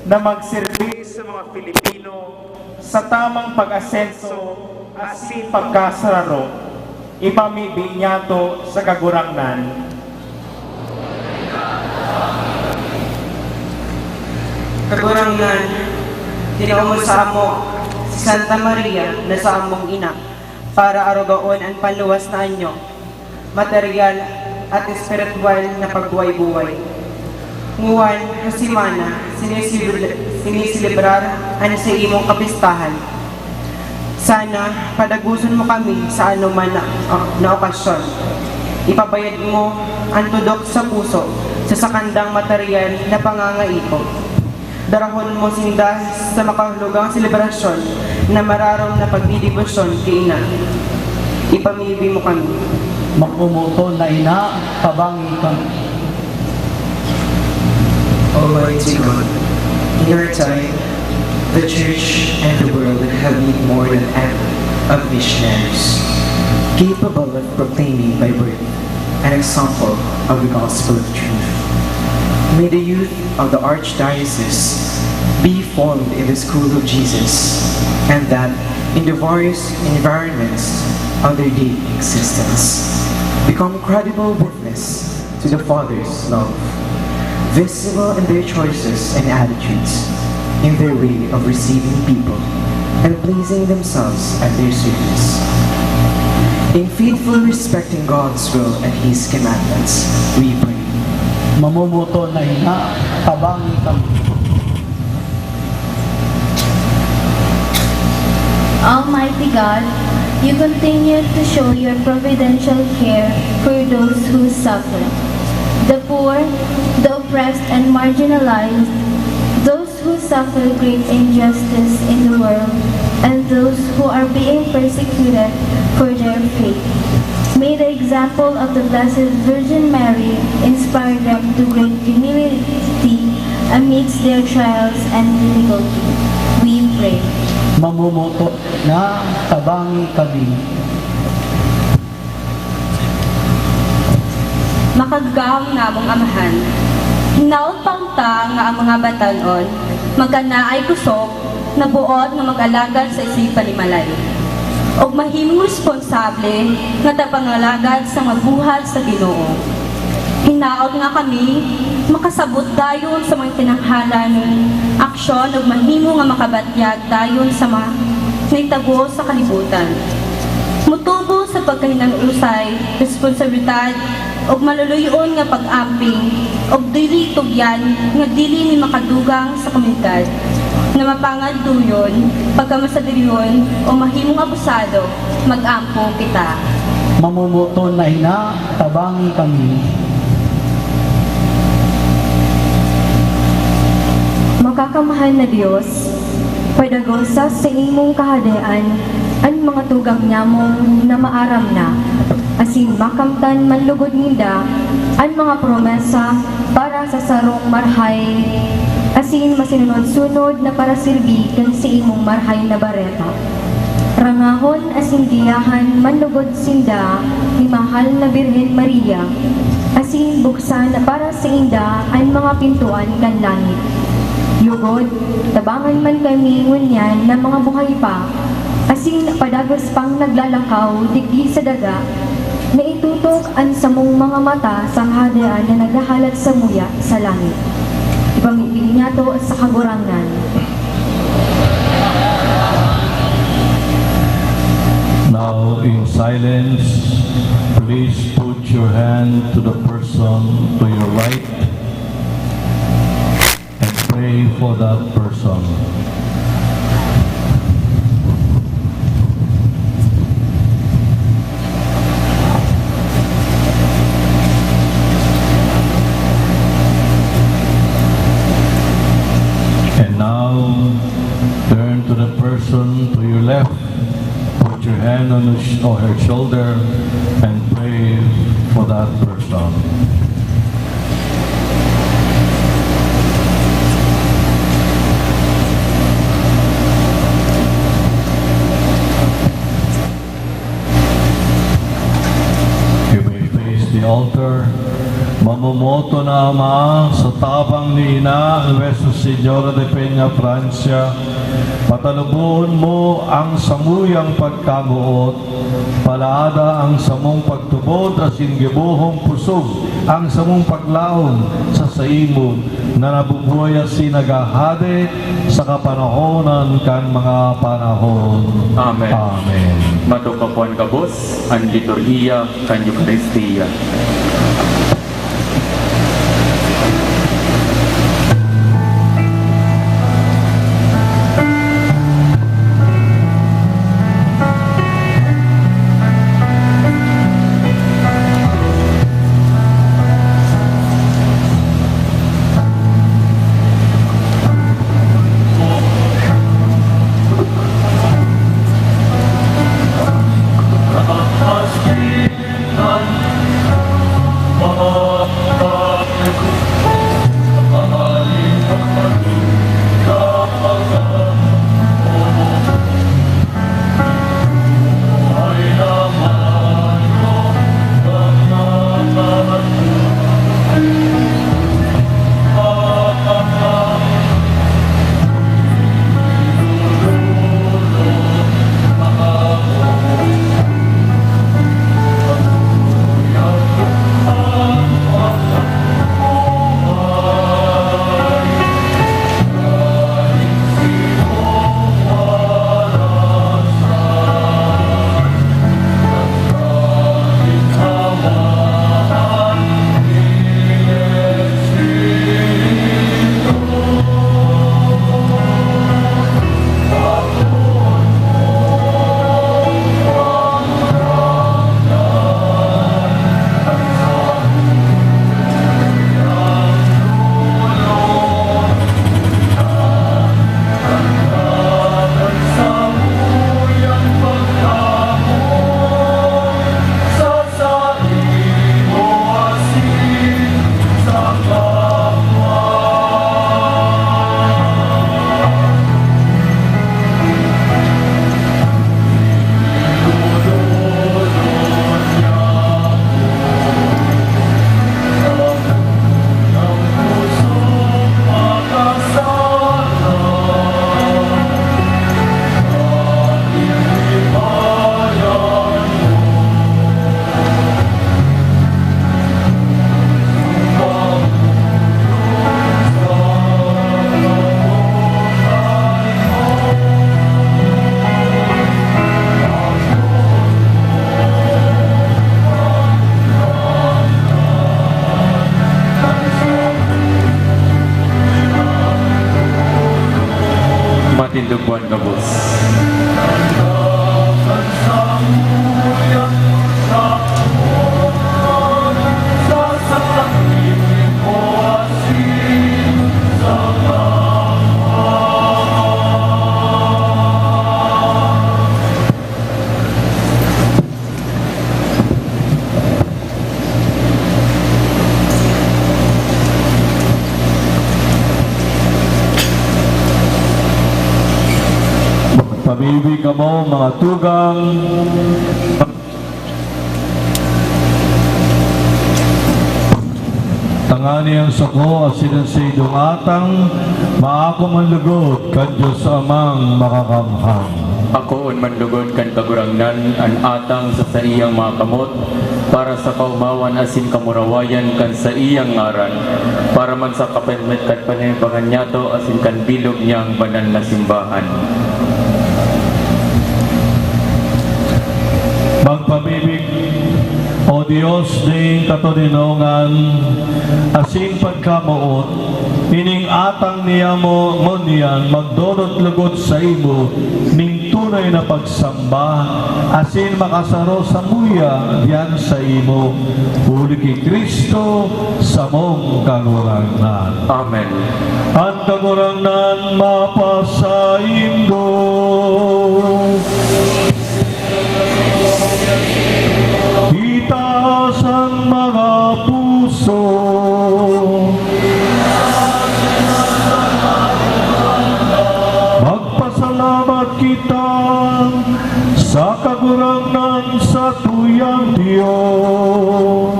na magserbi sa mga Filipino sa tamang pag-asenso asin pagkasararo, ipamibi niyato sa Kagurangnan. Kagurangnan, tinao mo samo si Santa Maria na samong ina para arogaon an panluwas na anyo, material at espiritual na pagbuhay-buhay. Nguan na semana, sinisibra-, siniselebrar an saimong kapistahan. Sana padagoson mo kami sa anoman na, na okasyon. Ipabayad mo an tudok sa puso sa sakandang material na pangangaipo. Darahon mo sinda sa makahulugang selebrasyon na mararom na pagdedebosyon ki Ina. Ipamibi mo kami. Mamomoton na Ina, tabangi kami. Almighty God, in our time, the Church and the world have need more than ever of missionaries, capable of proclaiming by word an example of the gospel of truth. May the youth of the Archdiocese be formed in the school of Jesus, and that in the various environments of their daily existence, become credible witness to the Father's love, visible in their choices and attitudes, in their way of receiving people, and placing themselves at their service. In faithful respecting God's will and His commandments, we pray. Mamomoton na Ina, tabangi kami. Almighty God, you continue to show your providential care for those who suffer, the poor, the oppressed, and marginalized, those who suffer great injustice in the world, and those who are being persecuted for their faith. May the example of the Blessed Virgin Mary inspire them to great humility amidst their trials and difficulty. We pray. Mamomoton na Ina, tabangi kami. Makagagahong namong Amahan, hinaot pa unta nga ang mga batan-on magkanaay kusog na boot nga mag-alagad sa isipan ni Malay, ug mahimong responsable nga tapangalagad sa mga buhat sa Ginoo. Hinaot nga kami makasabot dayon sa mga kinanghalan ning aksyon ug mahimo nga makabatyag dayon sa mga naitabo sa kalibutan. Mutubos sa pagkahinang-usay, responsibilidad, ug maluluy-on nga pag-amping, ug dili itugyan nga dili ni makadugang sa komunidad, na mapangaduyon, pagkamasadirihon, o mahimong abusado, mag-ampo kita. Mamomoton na ina, tabangi kami. Makakamahal na Dios, padagosa sa imong kahadean an mga tugang nyamong na maaram na, asin makamtan man lugod ninda an mga promesa para sa sarong marahay asin masinunod-sunod na parasirbi kan sa imong marahay na bareta. Rangahon asin giyahan man lugod sinda ni Mahal na Birhen Maria, asin buksan para sainda an mga pintoan kan langit. Lugod, tabangan man kami ngunyan na mga buhay pa, asin padagos pang naglalakaw digdi sa daga, na itutok an samong mga mata sa Kahadean na naghahalat samuya sa langit. Ipamibi niyato sa Kagurangnan. Now, in silence, please put your hand to the person to your right and pray for that person. And now, turn to the person to your left. Put your hand on his or her shoulder and pray for that person. You may face the altar. Mamomoto na, Ama, sa tabang ni Ina Nuestra Señora de Peña Francia, patalubohon mo ang samuyang pagkamoot, palaada ang samong pagtubod asin gibohong pusog ang samong paglaom sa saimo na nabubuhay asin naghahade sa kapanahonan kan mga panahon. Amen. Amen. Matugka po an gabos, an liturhiya kan Eukaristia. Tindog buwan gabos. Magpabibi kamo, mga tugang, tangani an sako asin an saindong atang maako man logod kan Dios Amang Makakamhan. Akoon man logod kan Kagurangnan an atang sa saiyang mga kamot, para sa kaomawan asin kamurawayan kan saiyang ngaran, para man sa kapermen kan panaybangan niyato asin kan bilog niyang banal na simbahan. Magpabibi, O Dios nin katoninongan asin pagkamoot, ining atang niya mo ngunyan magdodot logod saimo nin tunay na pagsamba asin makasaro samuya diyan saimo, huli ki Cristo, samong Kagurangnan. Amen. An Kagurangnan mapasaindo. Itaas an mga puso. Magpasalamat kita sa Kagurangnan satuyang Dios.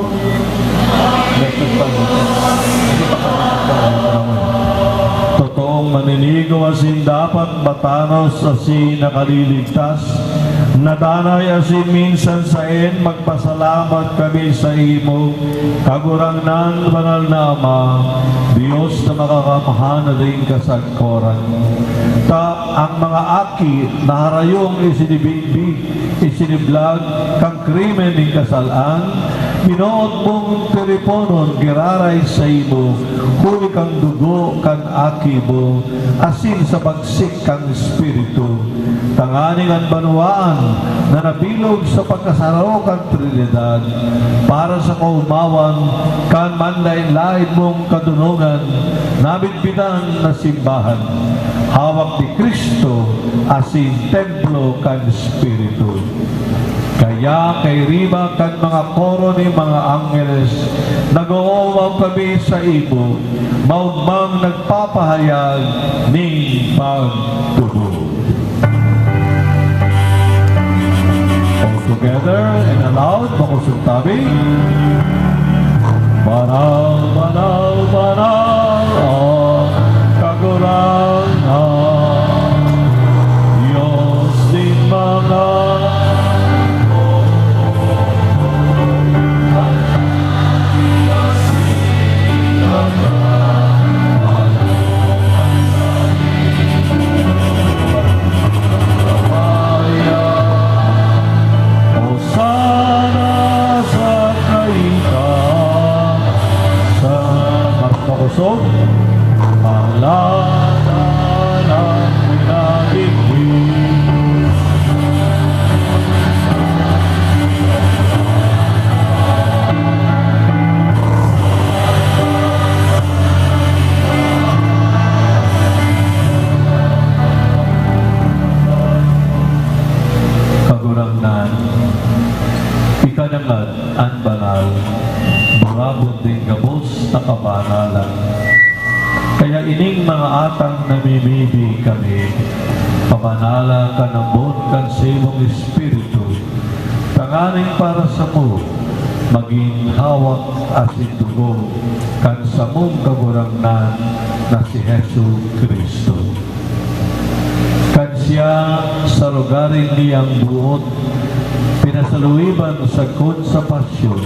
Totoong maninigo asin dapat matanos asin nakaliligtas, nadanay asin minsan saen magpasalamat kami saimo, Kagurangnan, banal na Ama, Dios na makakamhan na daing kasagkoran. Ta ang mga aki na harayong isinibingbi, isiniblag kan krimen nin kasal-an, binoot mong tiriponon giraray saimo, huli kan dugo kan Aki mo, asin sa bagsik kan Espiritu, tanganing an banwaan na nabilog sa pagkasaro kan Trinidad, para sa kaomawan kan manlaen-laen mong kadonongan, nabitbitan na simbahan, hawak ni Cristo asin templo kan Espiritu. Kaya kairiba kan mga koro nin mga angheles, nag-oomaw kami saimo, maogmang nagpapahayag nin pagtubod. All together and aloud, makosog tabi. Banal, banal, banal an Kagurangnan, Dios nin mga Hosana sa kaitaasan. Mas makosog. Pangalan ng Pinadigdi. Kagurangnan, ika nanggad an banal, burabod nin gabos na kabanalan. Kaya ining mga atang namimibi kami, pabanala kan ambot kan saimong Espiritu, tanganing para samo magin hawak asin dugo kan samong Kagurangnan na si Jesu-Cristo. Kan siya sa lugaring niyang boot, pinasaluiban sagkod sa pasyon,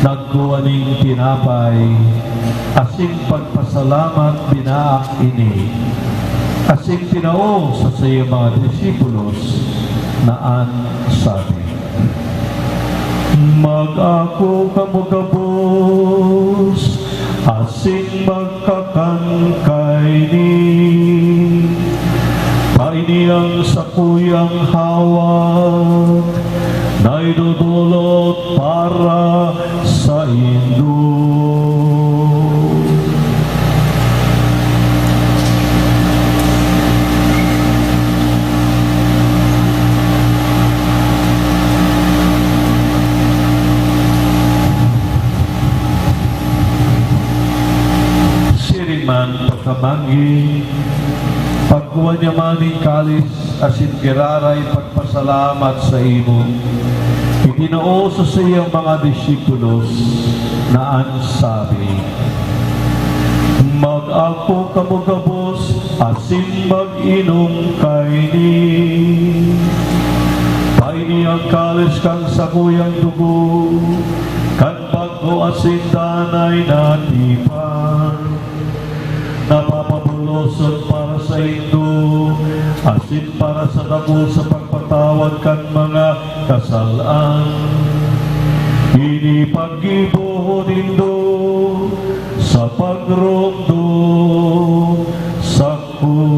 nagkua nin tinapay, asin pagpasalamat, binaak ini, asin tinao sa saiyang mga disipulos na an sabi, "Mag-ako kamo gabos, asin magkakan kaini. Kuyang hawak na idodolot para saindo. Siring man pagkamanggi, pagkua niya man nin kalis asin giraray pagpasalamat saimo, itinao sa saiyang mga disipulos na an sabi, "Mag-ampo kamo gabos asin mag-inom kaini. Kaini an kalis kan sakuyang dugo, kan bag-o asin danay na tipan, na papabuloson para saindo asin para sa dakul sa pagpatawad kan mga kasal-an. Ini paggibo nindo sa pagromdom sako."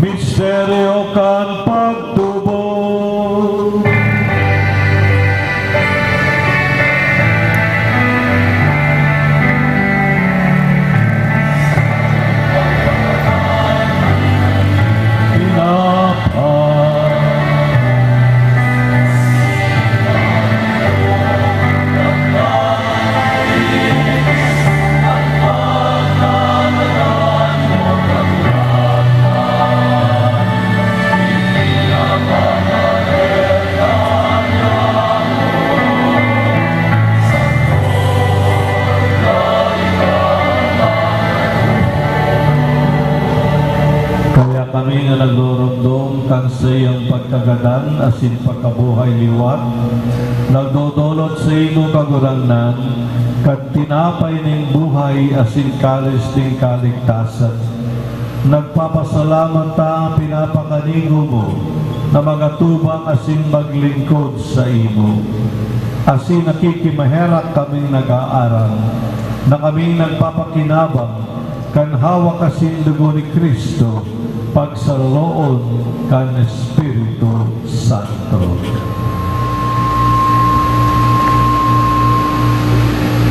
Misteryo kan pagtubod. Kaya kami na nagroromdom kan saiyang pagkagadan asin pagkabuhay liwat, nagdodolot saimo, Kagurangnan, kan tinapay nin buhay asin kalis nin kaligtasan. Nagpapasalamat ta, pinapakanigo mo na magatubang asin maglingkod saimo. Asin nakikimaherak kaming nag-aaram na kaming nagpapakinabang kan hawak asin dugo ni Cristo, pagsaroloon kan Espiritu Santo.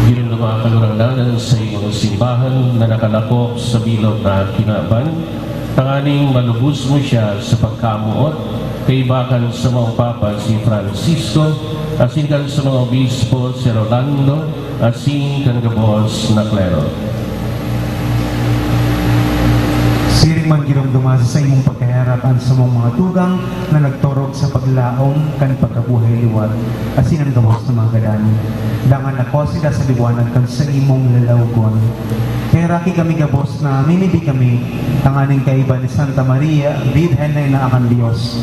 Ginoo na mga kagurangnan, an saimong simbahan na nakalakop sa bilog na kinaban, tanganing malubos mo siya sa pagkamoot, kaiba kan samong Papa si Francisco, asin kan samong Obispo si Rolando, asin kan gabos na klero. Siring man, giromdoma sa saimong pagkaherak an samong mga tugang na nagtorog sa paglaom kan pagkabuhay liwat, asin an gabos na mga gadan. Dangan nakua sinda sa liwanag kan saimong lalawgon. Kaheraki kami gabos na mimibi kami, tanganing kaiba ni Santa Maria, Birhen na inaa kan Dios,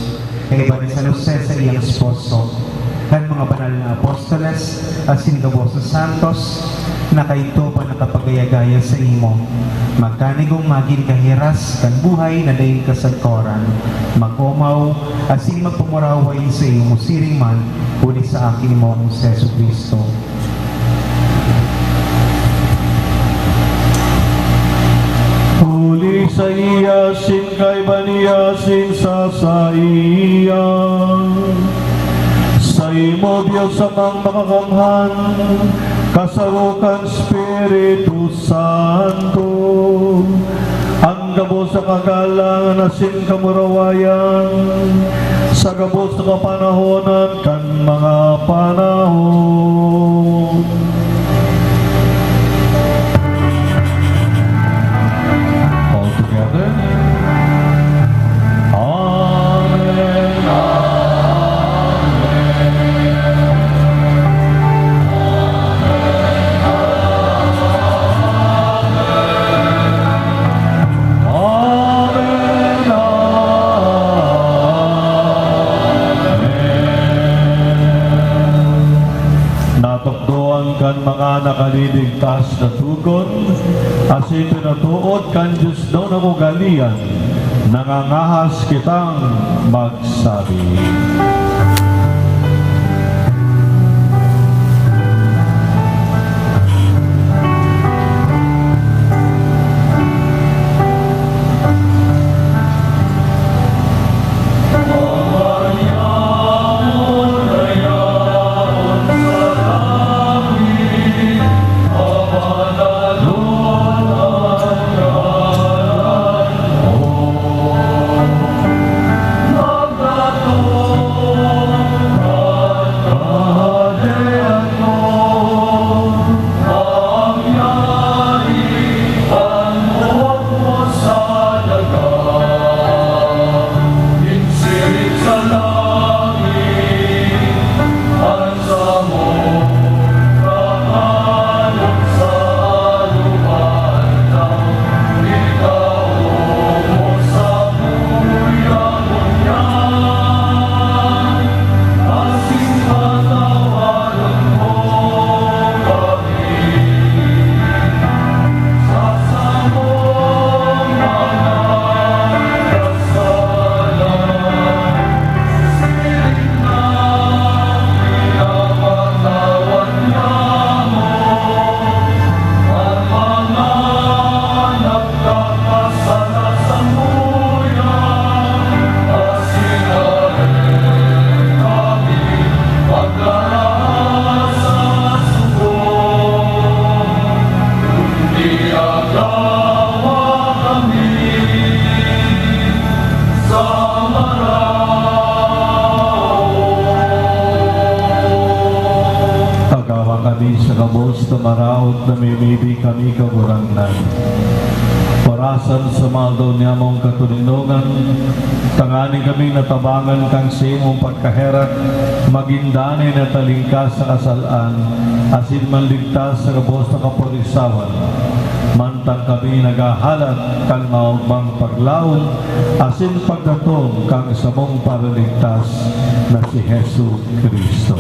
kaiba ni San Jose, saiyang esposo, kan mga banal na apostoles, asin gabos na santos, na kaidto pa nakapagaya-gaya saimo, magkanigong magin kahiras kan buhay na daing kasagkoran, mag-omaw, asin magpamuraway saimo siring man huli sa Aki mong si Jesu-Cristo. Huli saiya, asin kaiba niya, asin sa saiya, saimo, Dios Amang Makakamhan, kasaro kan Espiritu Santo, an gabos na kagalangan asin kamurawayan, sa gabos na kapanahonan kan mga panahon. All together. Amen. Amen. Amen. Natukdoan kan mga nakaliligtas na Tugon, asin pinatuod kan Dios na ugalian, nangangahas kitang magsabi. Agawa kami sa gabos na maraot na mimibi kami, Kagurangnan. Parasan sa mga aldaw niyamong katoninongan, tanganing kami natabangan kan saimong pagkaherak, magin danay na talingkas sa kasal-an, asin manligtas sa gabos na kaporisawan. Mantang kami naghahalat kan maogmang paglaom asin pagdaton kan samong Paraligtas na si Jesu-Cristo.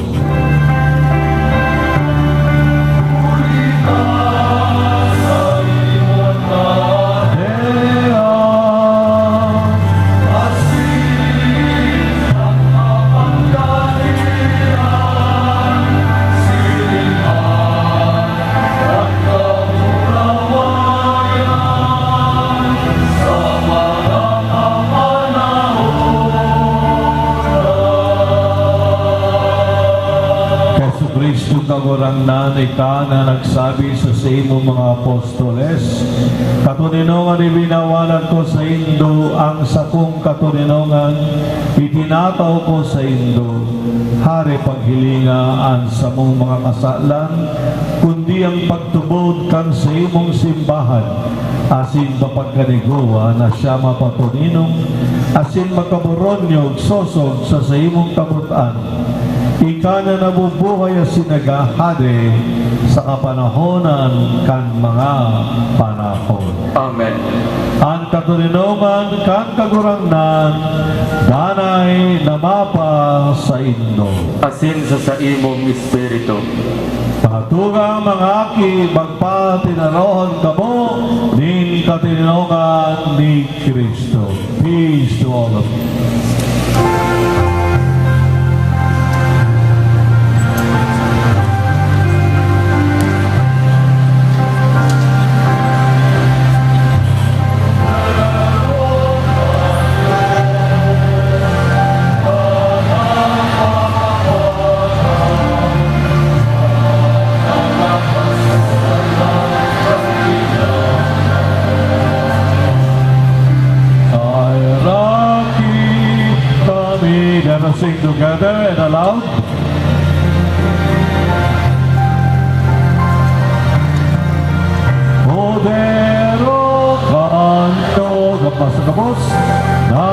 Jesu-Cristo, Kagurangnan, ika na nagsabi sa saimong mga apostoles, "Katoninongan, ibinawalag ko saindo ang sakong katoninongan, itinatao ko saindo." Hare, paghilinga an samong mga kasalan, kundi an pagtubod kan saimong simbahan, asin papagkanigowa na siya mapatoninong asin makaboronyog sosog sa saimong kabot-an. Ika na nabubuhay asin naghahade sa kapanahonan kan mga panahon. Amen. An katoninongan kan Kagurangnan danay na mapasaindo. Asin sa saimong espiritu. Mga tugang, mga aki, magpatinarohon kamo nin katoninongan ni Cristo. Peace to all of you. Ay, Rocky, kami, let us sing together and aloud. Modero kanto, gabos na gabos. Na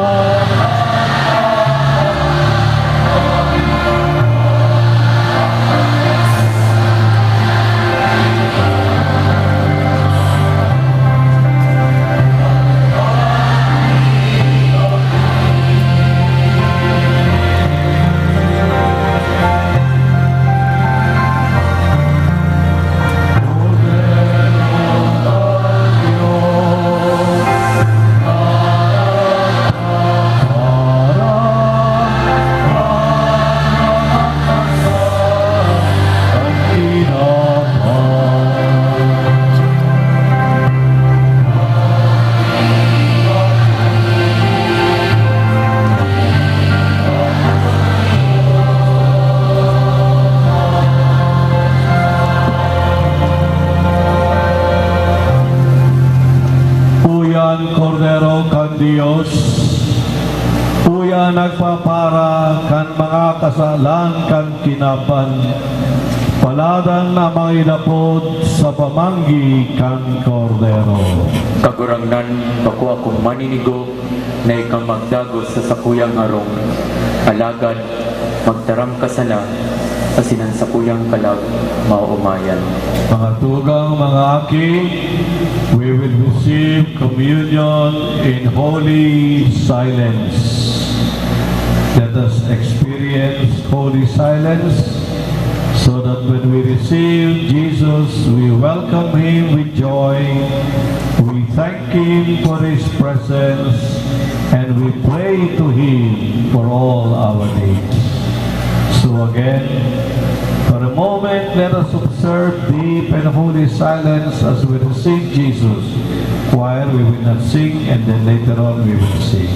Dios, uya nagpapara kan mga kasalan kan kinaban, paladan na mailapod sa pamanggi kan Kordero. Kagurangnan, bako akong maninigo na ika magdagos sa sakuyang harong, alagad magtaram ka sana, asin an sakuyang kalag maoomayan. Mga tugang, mga aki, we will receive communion in holy silence. Let us experience holy silence so that when we receive Jesus, we welcome him with joy. We thank him for his presence and we pray to him for all our needs. So again, for a moment, let us observe deep and holy silence as we receive Jesus. Choir, we will not sing, and then later on we will sing.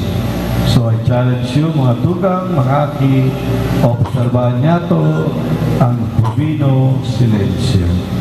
So I challenge you, mga tugang, mga aki, obserbahan niyato ang Divino Silencio.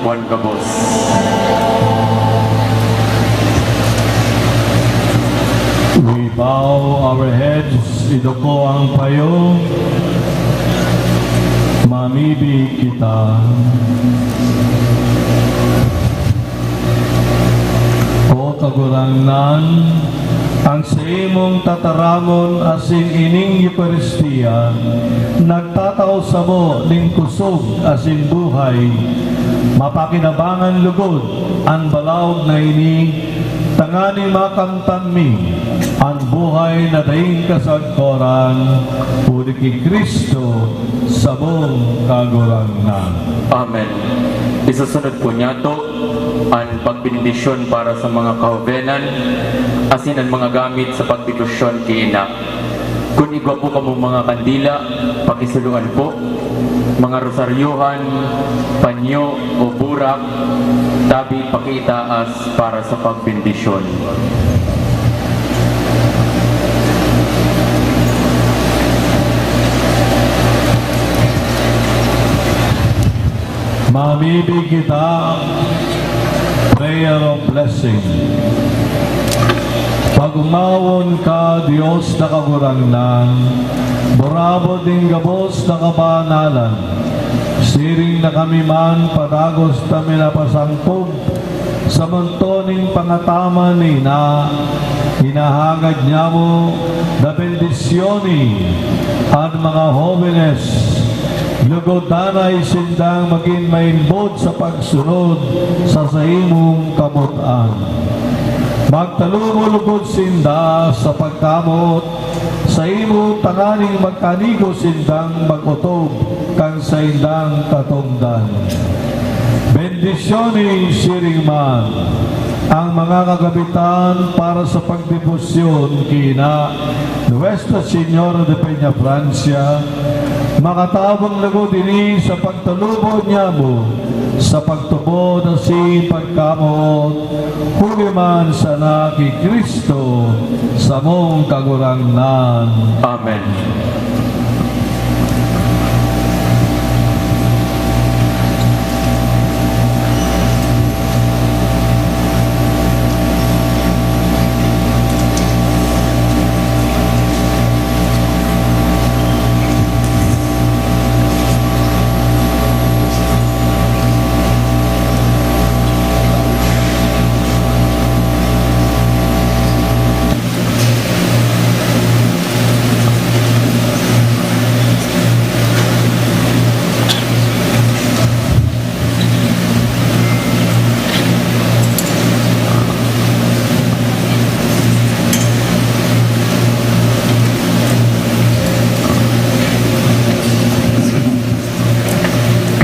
Juan gabos. We bow our heads, iduko ang payo, mamibi kita. O Kagurangnan, ang saimong tataramon asin ining Eukaristia nagtatao samo nin kusog asin buhay. Mapakinabangan lugod an balaog na ini, tanganing makamtan mi an buhay na daing kasagkoran, huli ki Cristo, samong Kagurangnan. Amen. Isusunod po niyato an pagbendisyon para sa mga kahobenan asin an mga gamit sa pagdebosyon ki Ina. Kun igwa po kamo mga kandila, pakisuloan po. Mga rosaryohan, panyo o burak, tabi pakiitaas para sa pagbendisyon. Mamibi kita, prayer of blessing. Pag-omawon ka, Dios na Kagurangnan, burabod nin gabos na kabanalan. Siring na kami man padagos ta minapasangkob sa manto nin pangataman ni Ina, hinahangad niamo na bendisyoni an mga hobenes, lugod danay sindang magin maimbod sa pagsunod sa saimong kamot-an. Magtalubo lugod sinda sa pagkamot saimo tanganing magkanigo sindang mag-otob kan saindang katongdan. Bendisyoni siring man ang mga kagabitan para sa pagdebosyon ki Ina Nuestra Señora de Peña Francia, makatabang lugod ini sa pagtalubo niamo sa pagtubod asin pagkamot, huli man sana ki Cristo, samong Kagurangnan. Amen.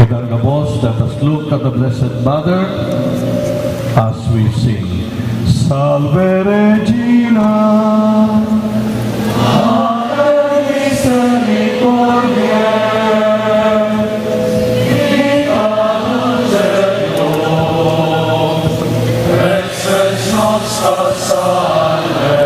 Kitang gabos, let us look at the Blessed Mother as we sing. Salve Regina, Mater Misericordiae, Vita Dulcedo, Excelsis Nostra Salve.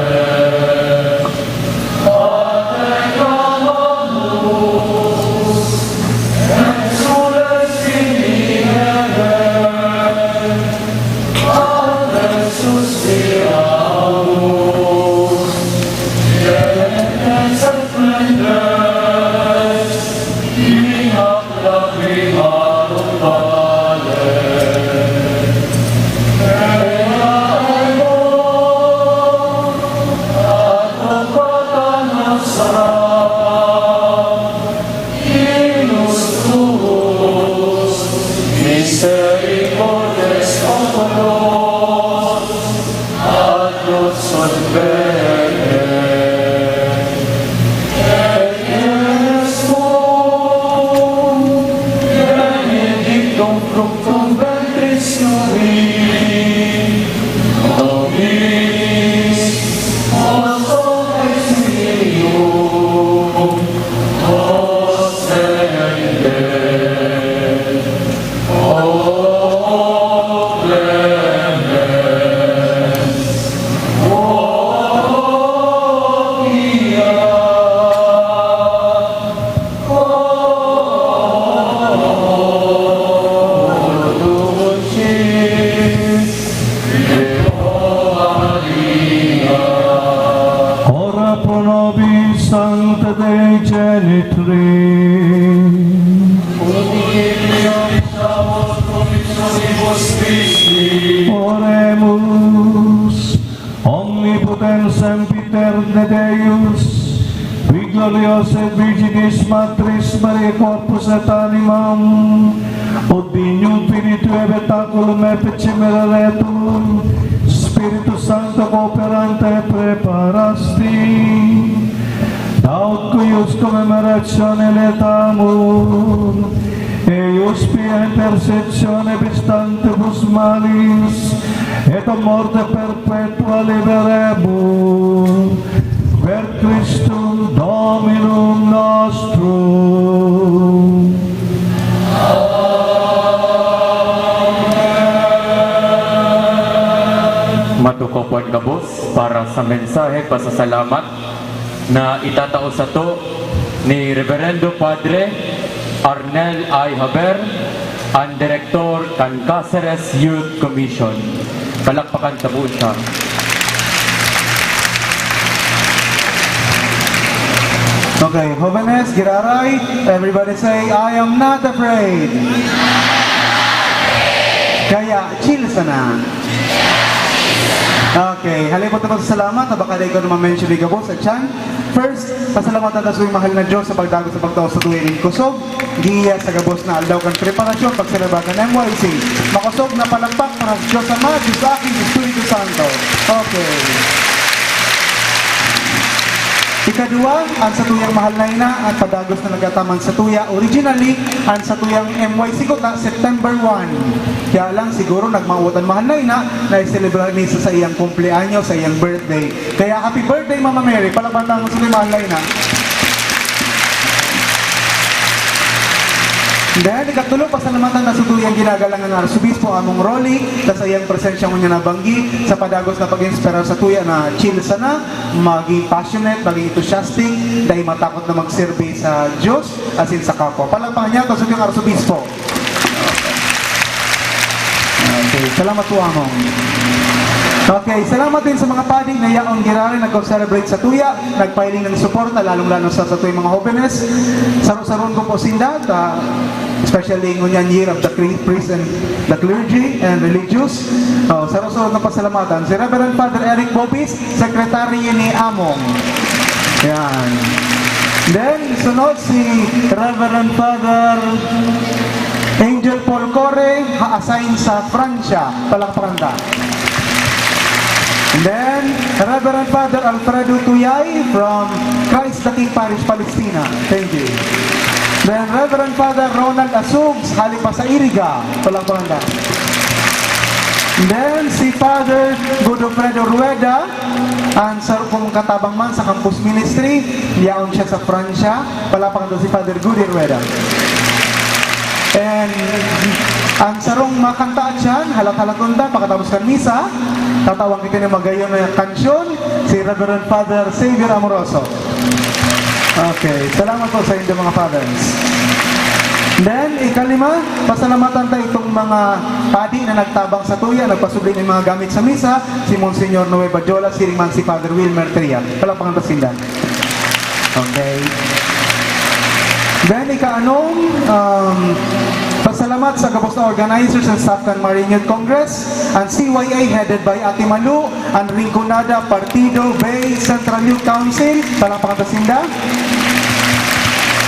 Dei Genitrix. Oremus. Omnipotens sempiterne Deus, qui gloriosae Virginis Matris Mariae corpus et animam, ut dignum finituae habitaculum efficim ereretur, Spiritus Sancto cooperante praeparasti. Daut cuius commemorationem laetamur, eius pia intercessionem bis tantibus malis, et a morte perpetua liberemur, per Christum Dominum nostrum. Matukopon gabos para sa mensahe pasasalamat na itatao sato ni Reverendo Padre Arnel I. Haber, an direktor kan Caceres Youth Commission. Palakpakan ta po siya. Okay, jóvenes, giraray, everybody say, "I am not afraid." Kaya, chill sana. Okay, halipot na pasasalamat na baka dai ko na ma-mention ni gabos sa tiyan. First, pasalamatan ta sa mahal na Diyos sa pagdagos sa pagtao sa tuya nin kusog, giya sa gabos na aldaw kan preparasyon, pagselebrar kan M Y C. Makosog na palakpak para sa Diyos Ama, Diyos Aki, Diyos Espiritu Santo. Okay. Ikadua, ang satuyang mahal na ina, ang padagos na nagataman sa tuya. Originally, ang satuyang M Y C kuta, September one. Kaya lang, siguro nagmawot ang mahal na ina na i-celebrate ni sa, sa iyang kumpleanyo, sa iyang birthday. Kaya happy birthday, Mama Mary. Palakpakan ta ang satuyang mahal na ina. Then, ikatulo, pasalamatan ta sa tuyang ginagalangan na Arsobispo, Among Rolly, ta sa iyang presensya ngunyan nabanggi, sa padagos na pag-inspirar sa tuya na chill sana, maging passionate, maging enthusiastic, dai matakot na magserbi sa Diyos, asin sa kapwa. Palakpakan niya, ta sa tuyang Arsobispo. Okay, salamat po, Among. Okay, salamat din sa mga padi na yaon giraray nagko-celebrate sa tuya, nagpahiling ng suporta, lalong-lalo sa, sa tuyang mga hobenes. Saro-saron ko po sinda, ta, especially ngunyan year of the cre-, priest and the clergy and religious. Oh, saro-saron na pasalamatan. Si Reverend Father Eric Bobis, Secretary ni Among. Yan. Then, sunod si Reverend Father Angel Paul Core, ha-assign sa Francia. Palakpakan ta. And then, Reverend Father Alfredo Tuyay from Christ the King Parish, Palestina. Thank you. Then, Reverend Father Ronald Asugs, hali pa sa Iriga. Palakpakan ta. And then, si Father Godofredo Rueda, ang saro kong katabang man sa Campus Ministry, yaon siya sa Francia. Palakpakan ta si Father Goody Rueda. And ang sarong makantaan siya, halat-halaton ta, pakatapos kan misa, tatawan kita ng magayon na kansyon, si Reverend Father Xavier Amoroso. Okay, salamat po sa inyo, mga fathers. Then, ikalima, pasalamatan ta itong mga padi na nagtabang sa tuya, nagpasubli ng mga gamit sa misa, si Monsignor Noe Badiola, siring man si Father Wilmer Tria. Palakpakan ta sinda. Okay. Then, ikaanom, um, pasalamat sa gabos na organizers and staff kan Marian Youth Congress, ang C Y A headed by Ate Malu, ang Rinconada Partido Bay Central Youth Council, palakpakan ta sinda.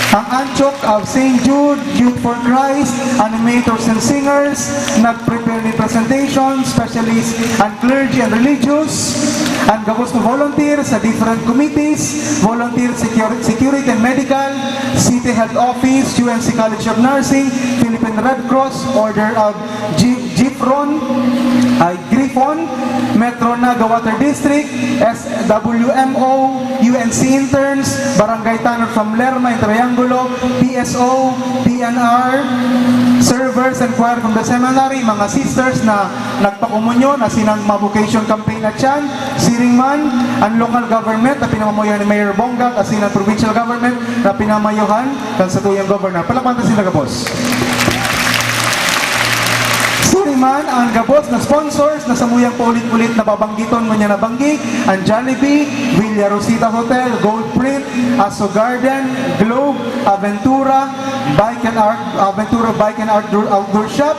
Ang Antioch of Saint Jude, Youth for Christ, animators and singers, nag-prepare ni presentation, specialist and clergy and religious, ang gabos na volunteer sa different committees, volunteer security, security and medical, City Health Office, U N C College of Nursing, Philippine Red Cross, Order of G-, Gifron, ay, Griffon, Metro Naga Water District, S W M O, U N C interns, Barangay Tanod from Lerma and Triangulo, P S O, P N R, servers and choir from the seminary, mga sisters na nagpakomunyon, asin ang mga vocation campaign na tiyan, siring man, ang local government na pinamamoyohan ni Mayor Bonggat, asin ang provincial government na pinamayohan kan satuyang governor. Palakpakan ta sinda gabos. Siring Man ang gabos na sponsors na samuyang paulit-ulit na babanggiton ngunyan na banggi, ang Jollibee, Villa Rosita Hotel, Gold Print, Aso Garden, Globe, Aventura, Bike and Art, Aventura Bike and Outdoor, Outdoor Shop,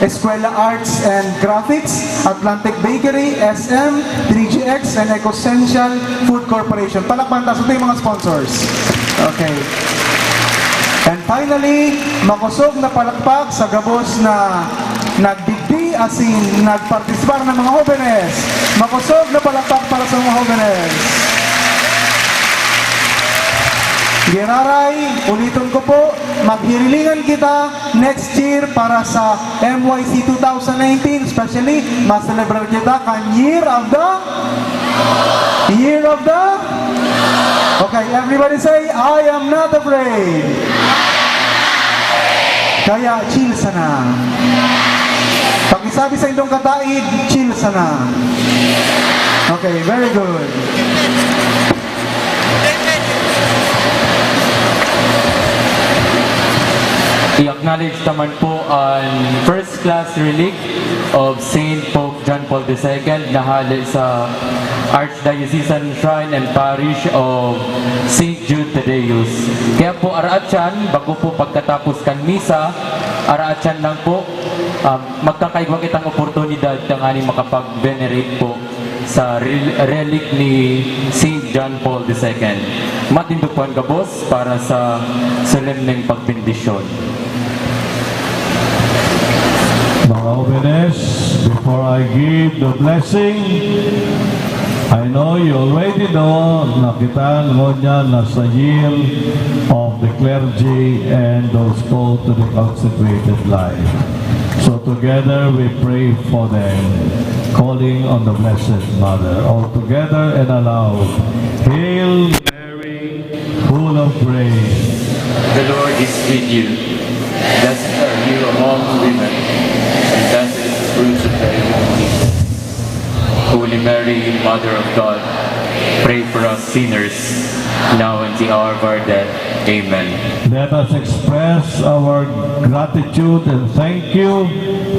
Eskwela Arts and Graphics, Atlantic Bakery, S M, three G X, and Ecosential Food Corporation. Palakpakan ta sa ating mga sponsors. Okay. And finally, makosog na palakpak sa gabos na nagdigdi asin nagpartisipar na mga hobenes. Makosog na palakpak para sa mga hobenes. Giraray, uliton ko po, maghirilingan kita next year para sa M Y C two thousand nineteen, especially, ma-celebrate kita kan Year of the, Year of the, okay, everybody say, "I am not afraid." Kaya chill sana. Pakisabi sa indong kataid, chill sana. Okay, very good. I-acknowledge ta man po an first class relic of Saint Pope John Paul the Second na hale sa Archdiocesan Shrine and Parish of Saint Jude Thaddeus. Kaya po, araatyan, bako po pagkatapos kan misa, araatyan lang po, ah, magkakaigwa kitang oportunidad tanganing makapag-venerate po sa rel-, relic ni Saint John Paul the Second. Matindog po an gabos para sa solemneng pagbendisyon. Mga hobenes, before I give the blessing, I know you already know na kita ngunyan nasa year of the clergy and those called to the consecrated life. So together we pray for them, calling on the Blessed Mother. All together and aloud. Hail Mary, full of grace. The Lord is with you. Blessed are you among women, and blessed is the fruit of your womb, Jesus. Holy Mary, Mother of God, pray for us sinners, now and the hour of our death. Amen. Let us express our gratitude and thank you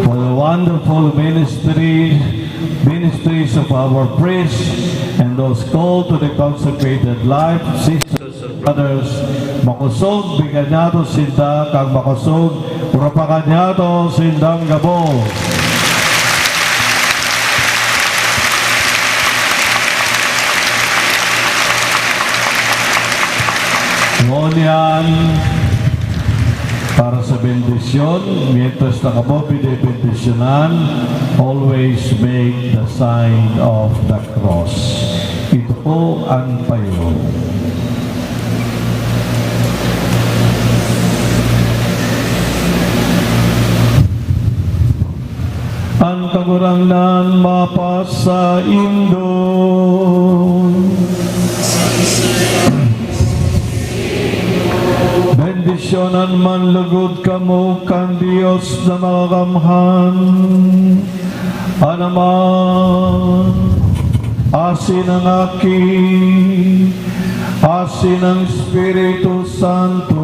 for the wonderful ministry, ministries of our priests and those called to the consecrated life, sisters and brothers. Makosog, bigyan niyato sinda kan makosog, rapakan niyato sindang gabos. Ngunyan, para sa bendisyon, mientras na kamo binibendisyonan, always make the sign of the cross. Ito po ang payo. An Kagurangnan mapasaindo. Bendisyonan man logod kamo kan Dios na Makakamhan, an Ama, asin an Aki, asin an Espiritu Santo.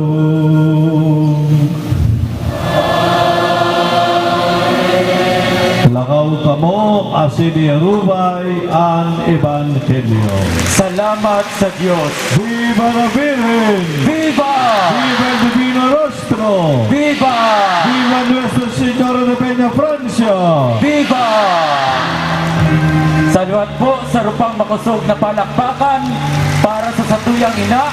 Lakaw kamo asin iarubay an Ebanghelyo. Salamat sa Dios. Viva la Virgen! Viva! Viva el Divino Rostro! Viva! Viva Nuestra Señora de Peña Francia! Viva! Sa liwat po, sarupang makosog na palakpakan para sa satuyang ina,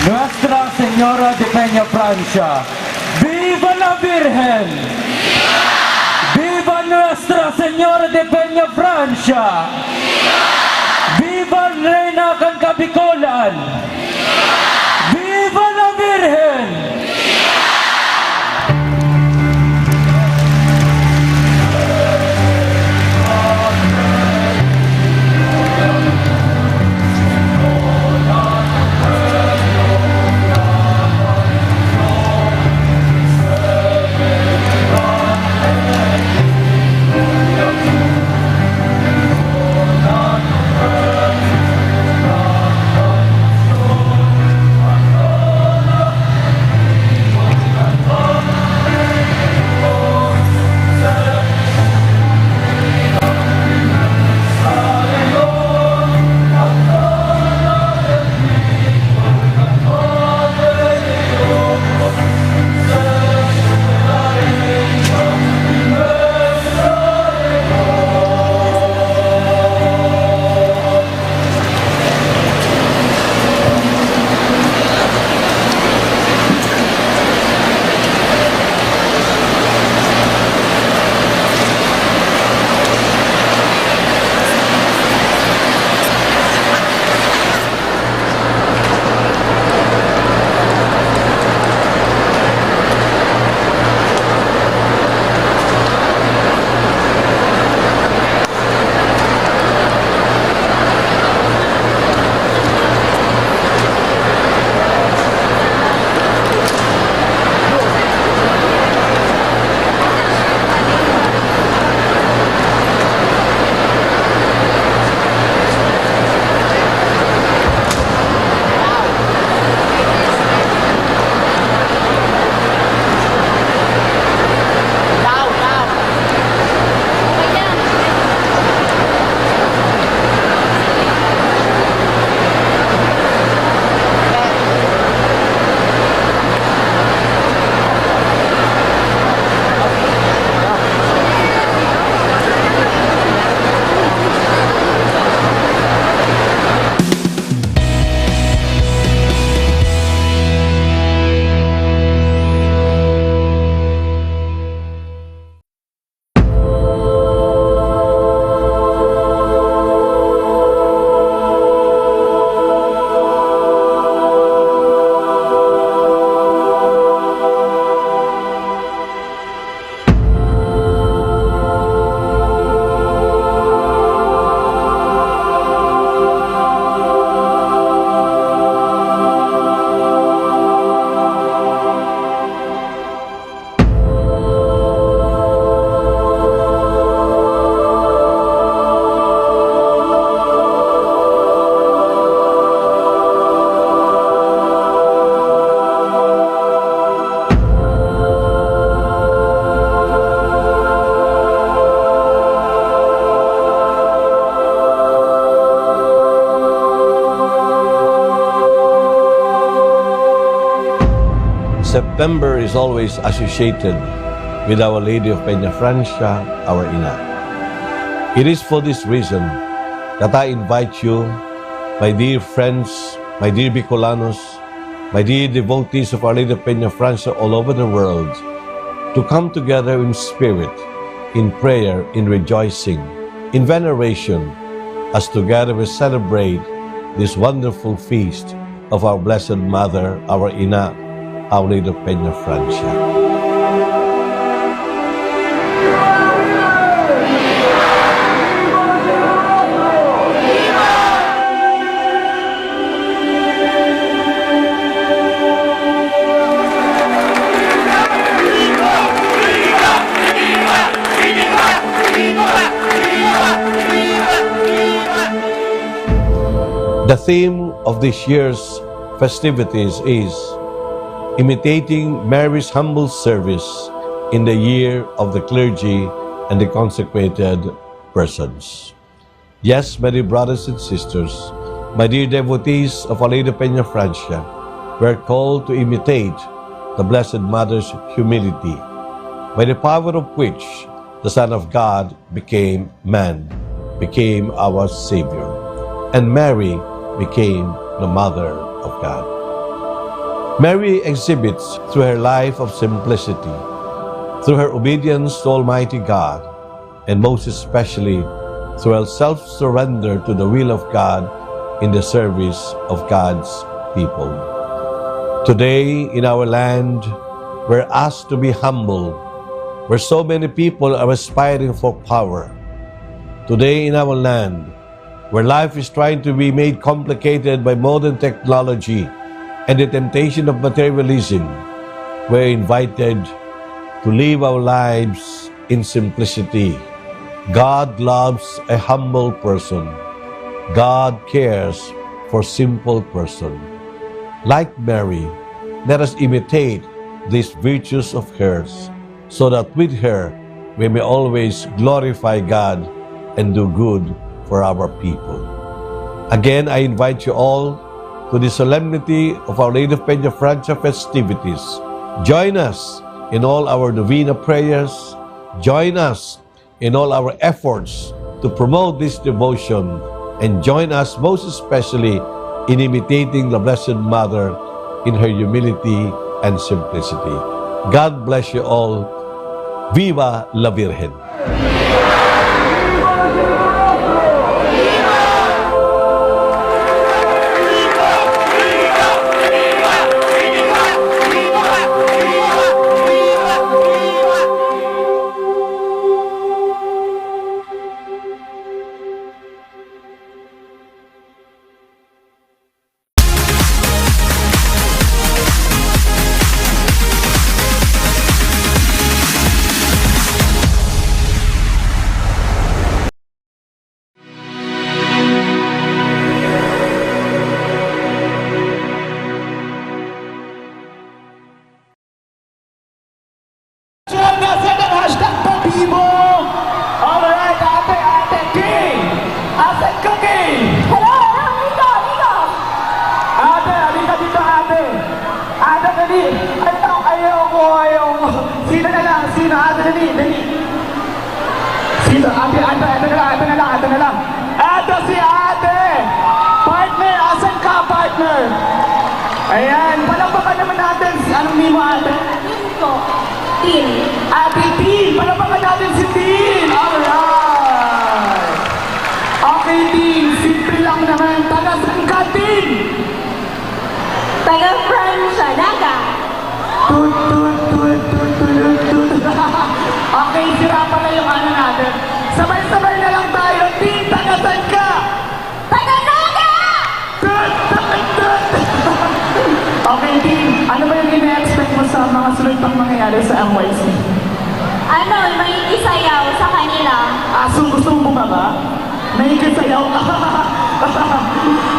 Nuestra Señora de Peña Francia. Viva la Virgen! Viva Nuestra Señora de Peña Francia! Viva Reina kan Kabikolan! Viva la Virgen! September is always associated with Our Lady of Peñafrancia, our Ina. It is for this reason that I invite you, my dear friends, my dear Bicolanos, my dear devotees of Our Lady of Peñafrancia all over the world, to come together in spirit, in prayer, in rejoicing, in veneration, as together we celebrate this wonderful feast of our Blessed Mother, our Ina, Our Lady of Peñafrancia. The theme of this year's festivities is imitating Mary's humble service in the year of the clergy and the consecrated persons. Yes, my dear brothers and sisters, my dear devotees of Our Lady Peñafrancia, we are called to imitate the Blessed Mother's humility, by the power of which the Son of God became man, became our Savior, and Mary became the Mother of God. Mary exhibits through her life of simplicity, through her obedience to Almighty God, and most especially through her self-surrender to the will of God in the service of God's people. Today, in our land, we're asked to be humble, where so many people are aspiring for power. Today, in our land, where life is trying to be made complicated by modern technology and the temptation of materialism, we're invited to live our lives in simplicity. God loves a humble person. God cares for simple person. Like Mary, let us imitate these virtues of hers, so that with her, we may always glorify God and do good for our people. Again, I invite you all to the solemnity of Our Lady of Peñafrancia festivities. Join us in all our novena prayers. Join us in all our efforts to promote this devotion, and join us most especially in imitating the Blessed Mother in her humility and simplicity. God bless you all. Viva la Virgen! Hashtag Pabibo! Alright, ate, ate, King! Asan ka, King? Hello, hello, Nico, Nico! Ate, halika dito, ate! Ate, dali! Ay, ay, ayoko, ayoko! Sino na lang? Sino? Ate, dali, dali! Sino? Ate, ate, ate na lang, ate na lang, ate na lang! Ito si ate! Partner, asan ka, partner? Ayan, palakpakan naman natin. Si, anong name mo, ate? Tin po. Tin. Ate Tin, palakpakan natin si Tin! Alright! Okay, Tin, simple lang naman. Taga saan ka, Tin? Taga Francia, Naga. Tut, tut, tut, tut, tut, tut. Okay, sira pala yung ano natin. Sabay-sabay na lang tayo. Tin, taga saan ka? Taga Naga! Tut, tut, tut. Okay, Tin, ano ba yung ina-expect mo sa mga sunod pang mangyayari sa M Y C? Ano, may isayaw sa kanila. Ah, so gusto mo bumaba? May kasayaw.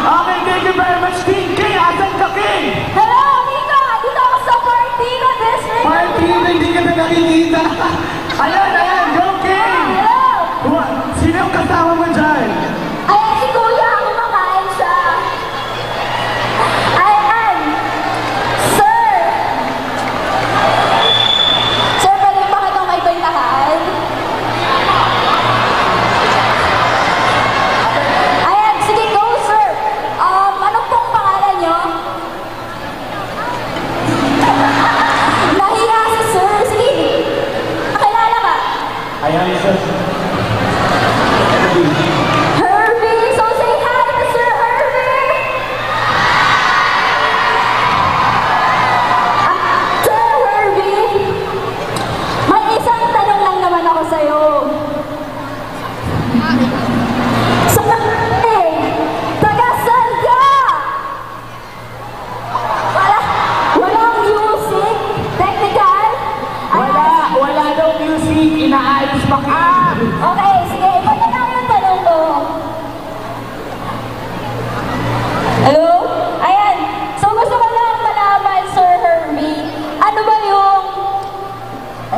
Okay, thank you very much, King. King, asan ka, King? Hello, Nika! Dito ako sa Partido District. Partido, hindi kita nakikita. Ayan, ayan, go, King! Hello! Wa-, sino yung kasama mo dyan? Ayan, si Kuya, kumakain siya. Ayan, sir!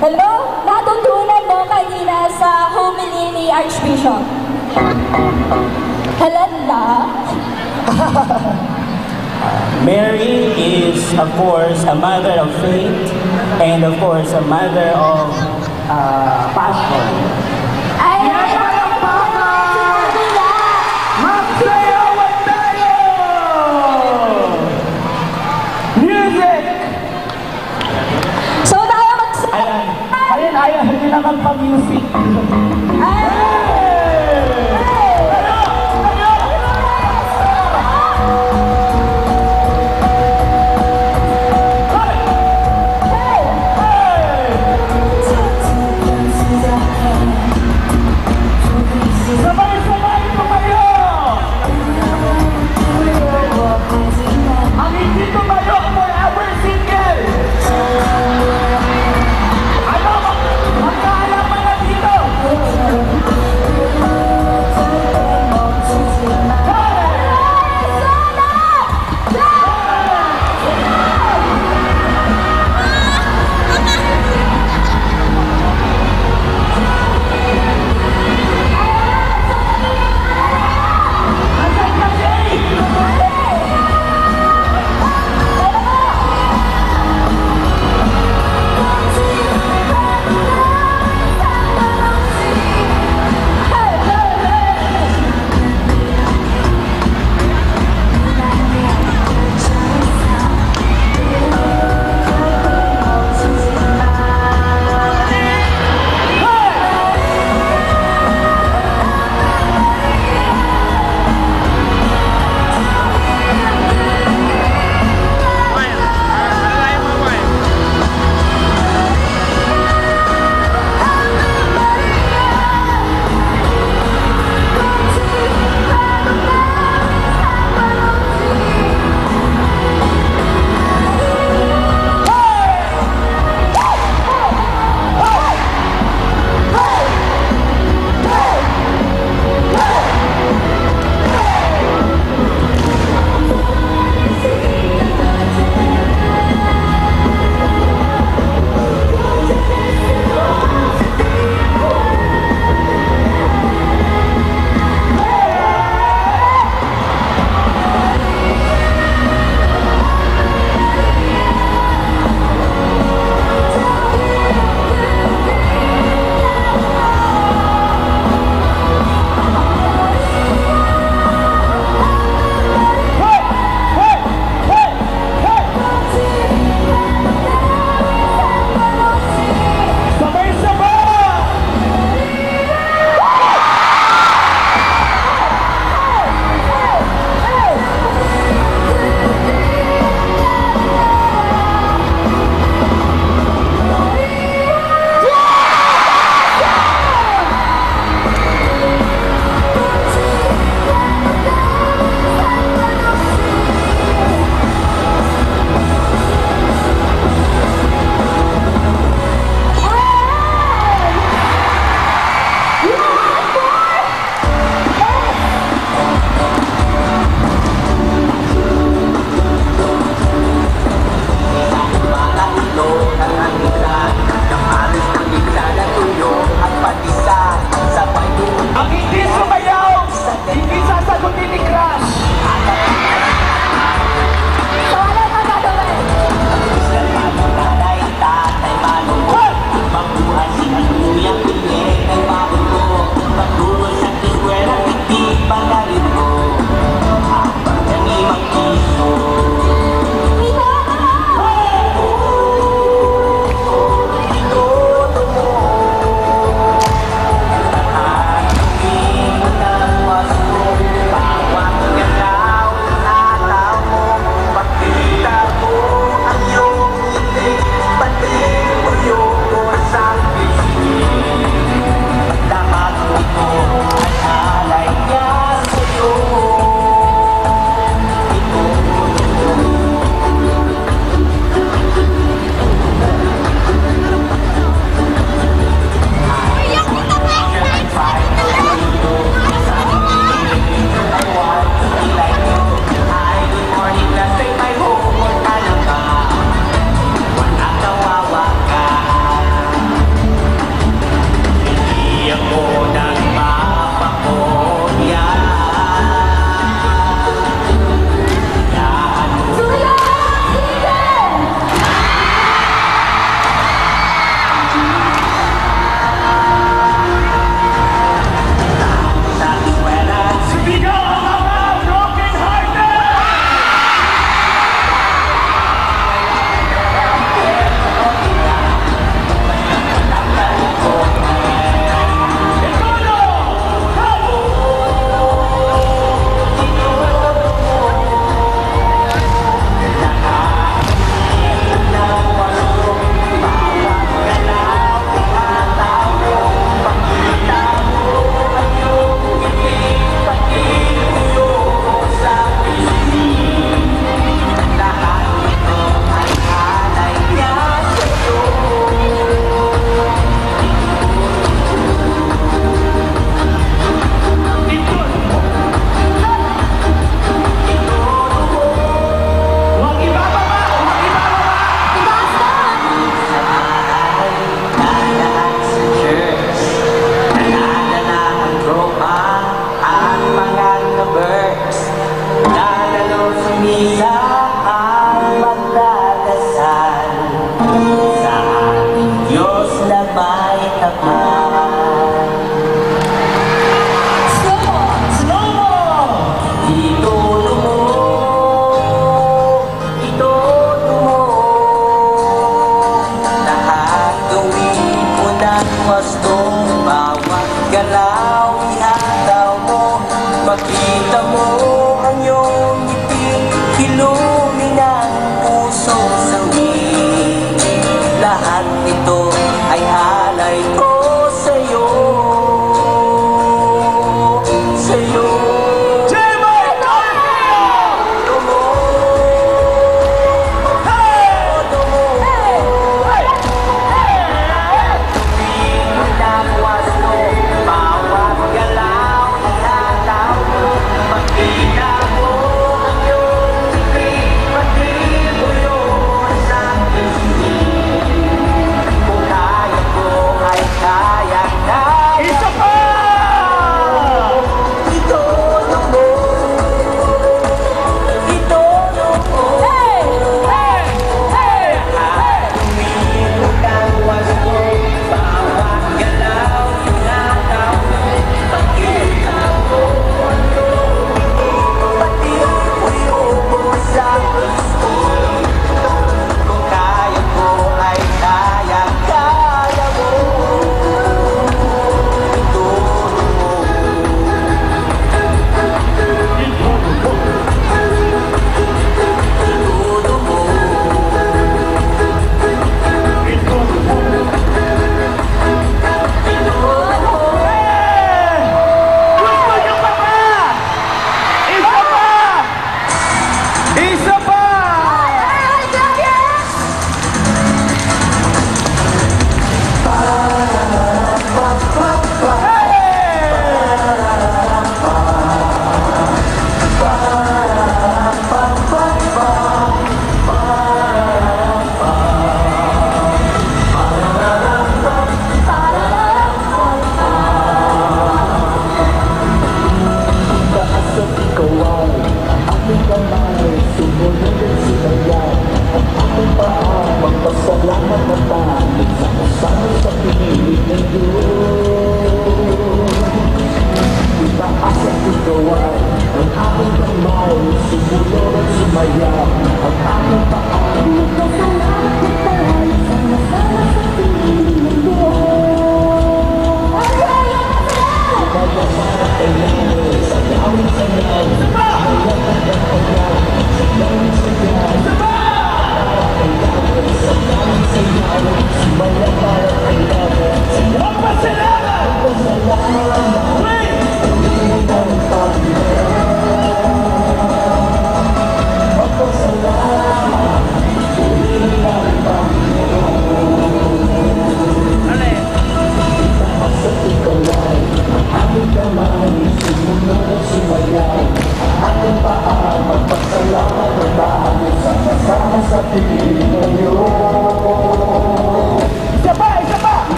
Hello? Natutunan mo kanina sa homily ni Archbishop? Halata? Mary is, of course, a mother of faith and, of course, a mother of uh, passion. Ay, Magsayawan tayo! Music! So tayo mag- Ayan, ayan, ayan, hindi na magpa-music. Sabay-sabay tumayo! Ang hindi tumayo, forever single! Ano? Magkaalaman na dito!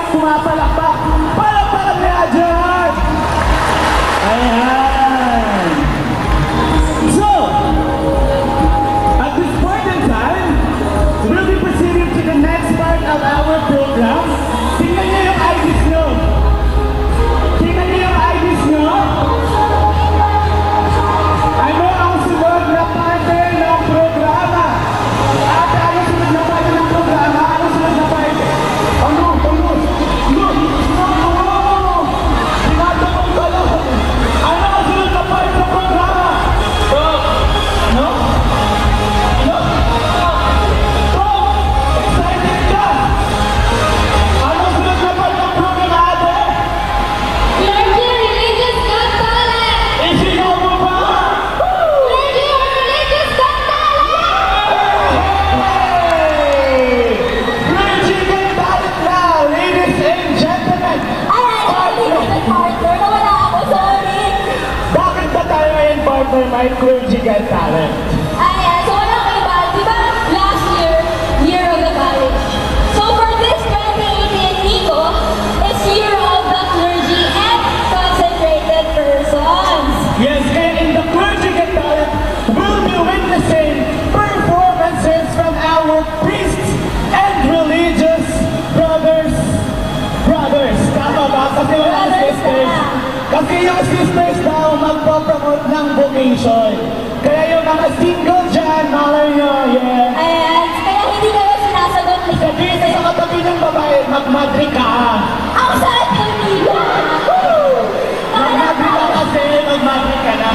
Pumapalakpak. Palakpakan niya dyan! Ayan. So, at this point in time, we'll be proceeding to the next part of our program. Tingnan niyo yung I Ds niyo. Tingnan niyo yung I Ds niyo. Ano ang sunod na parte ng programa? Ate, ano sunod na parte ng programa? Ano sunod na parte? Ano? Ano? Ano? Ano? Tinatanong ka lang. Ano ang sunod na parte ng programa? Bro, ano? Ano? Bro, excited ka? Ano ang sunod na parte ng programa, ate? Clergy Religious Got Talent! Isigaw mo pa! Clergy Religious Got Talent! Hey! Clergy Got Talent na, ladies and gentlemen! Ay, ay, ay, hindi ko partner. Nawala ako, sorry. Bakit ba tayo ngayon, partner, may Clergy Got Talent? Ayan, so walang iba, di ba last year, year of the college? So for this twenty eighteen, Nico, is year of the clergy and consecrated persons. Yes, and in the Clergy Got Talent, we'll be witnessing performances from our priests and religious brothers. Brothers, tama ba? Kasi walang sisters. Kasi yung sisters daw magpo-promote ng vocation. Kaya yung mga single dyan, malay nyo, yeah. Ayan, kaya hindi kayo sinasagot ni Sabihin sa katabi niyong babae, "Magmadre ka." Ang sakit ng liga! Woo! Magmadre ka kasi, magmadre ka na.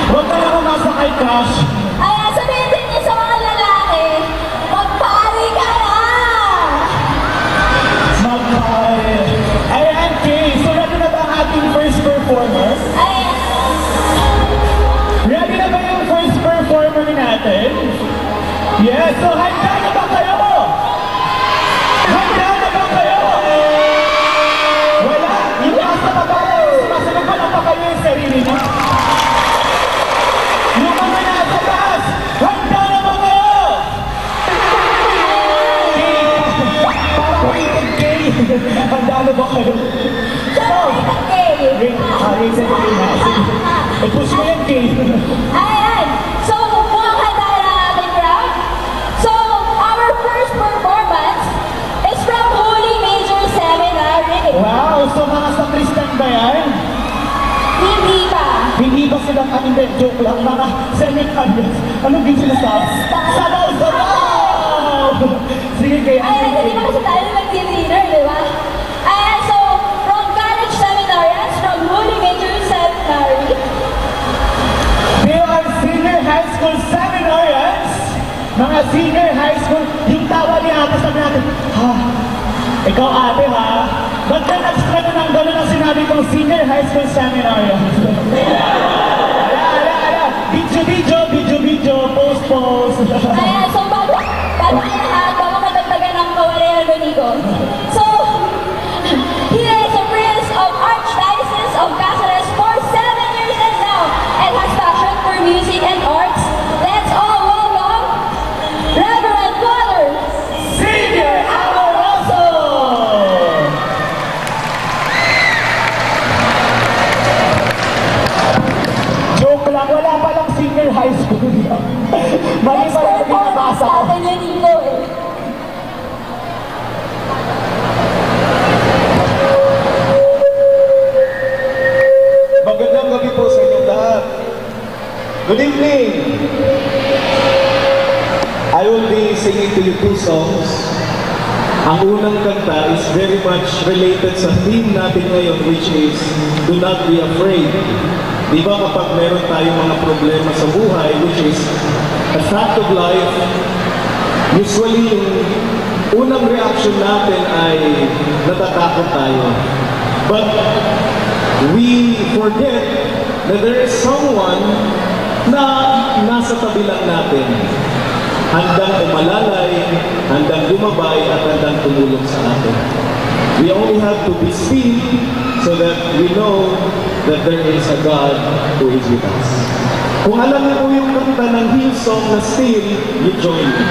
Huwag ka na kumasakay, crush. Ayan, sabihin din niyo sa mga lalaki, "Magpare ka na!" Magpare. Ayan, Kay. So, ready na ba ang ating first performer? Ayan. Ready na ba yung first performer natin? Yes, so handa na ba kayo? Handa na ba kayo? Wala? Yung nasa baba, sumasagot pa lang pa kayo yung sarili niyo? Yung mga nasa taas, handa na ba kayo? Para rated K. Handa na ba kayo? Rated K. Rated, ah, rated K na. Sige. I-push mo yan, K. Ayan. So, mukhang handa na ang ating crowd. So, our first performance is from Holy Major Seminary. Wow! So, mga sakristan ba yan? Hindi pa. Hindi pa sila, ah, hindi, joke lang. Mga seminarians. Ano din sila sa? Sabaw, sabaw! Sige, kaya Ay, hindi pa kasi tayo nag-dinner, di ba? Ayan, so, from college seminarians, from Holy Major Seminary. They are senior high school seminarians. Mga senior high school, yung tawa ni ate, sabi natin, "Ha? Ikaw, ate, ha? Ba't ka nag-, nag-, nang ganun ang sinabi kong senior high school seminarians?" Ala, ala, ala. Video, video, video, video. Post, post. Ayan, so bago, bago ang lahat, baka madagdagan ng kawarihan ni Nico. So, he is a priest of Archdiocese of Caceres for seven years and now, and has passion for music and arts. Let's all welcome Reverend Father Xavier Amoroso! Joke lang, wala pa lang senior high school. Mali pala yung binabasa ko. Next performance natin yun, Nico, eh. Magandang gabi po sa inyong lahat. Good evening! I will be singing to you two songs. Ang unang kanta is very much related sa theme natin ngayon, which is Do Not Be Afraid. Di ba, kapag meron tayong mga problema sa buhay, which is a fact of life, usually yung unang reaction natin ay natatakot tayo. But we forget na there is someone na nasa tabi lang natin, handang umalalay, handang lumabay, at handang tumulong sa atin. We only have to be still so that we know that there is a God who is with us. Kung alam niyo po yung kanta ng Hillsong na Still, you join me.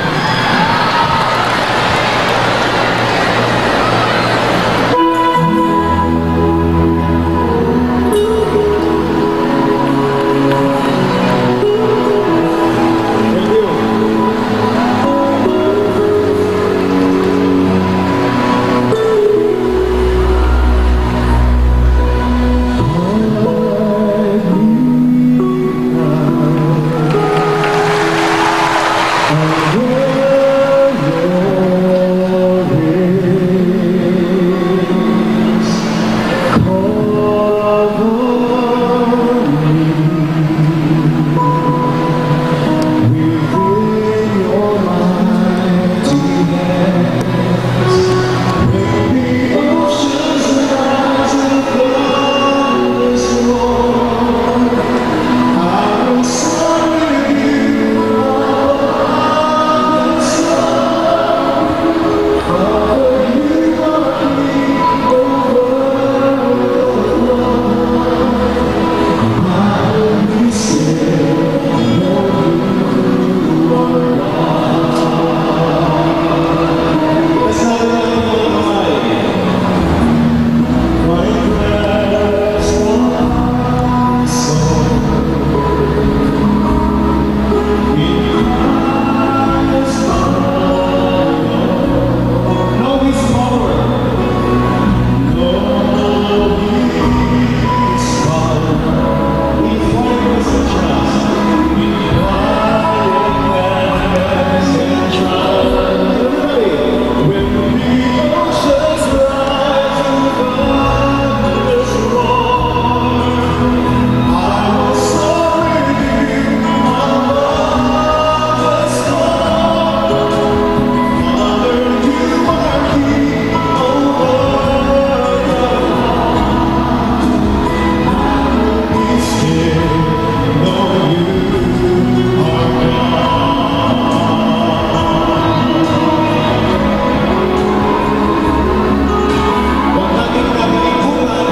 Pagdating ng lingkungan,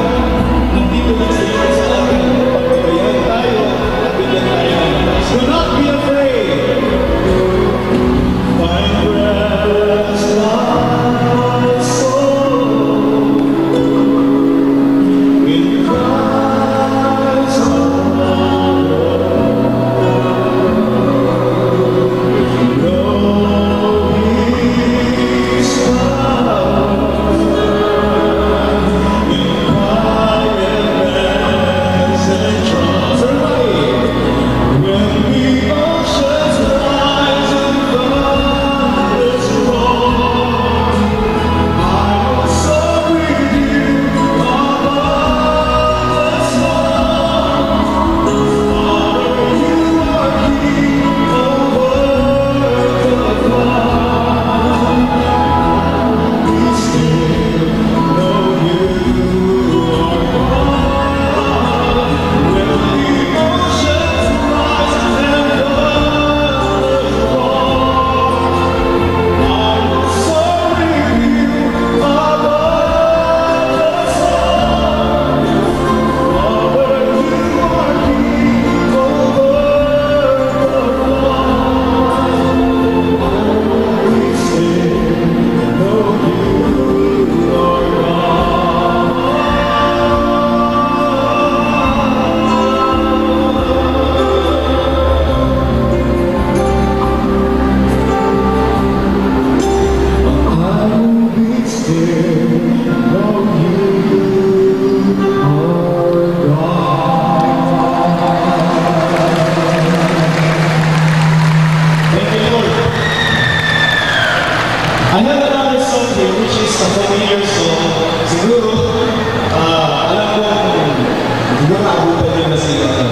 nandito na sila sa atin. Pagbabayan tayo, at bigyan tayo ng lakas. Do not be afraid. Find rest, my soul, in Christ alone. Know His power in quietness and trust. Everybody, when the oceans rise and thunders roar, I will soar with you above the storm. Father, you are King over the flood. Be still, know you are God. When the oceans rise and thunders roar, I will soar with you above the storm. Father, you are King over the flood. I will be still, know you are God. I will be still, know you are God. Thank you, Lord. I have another song here, which is a familiar song. Siguro, ah, alam kong, siguro naabutan niyo na si, ano,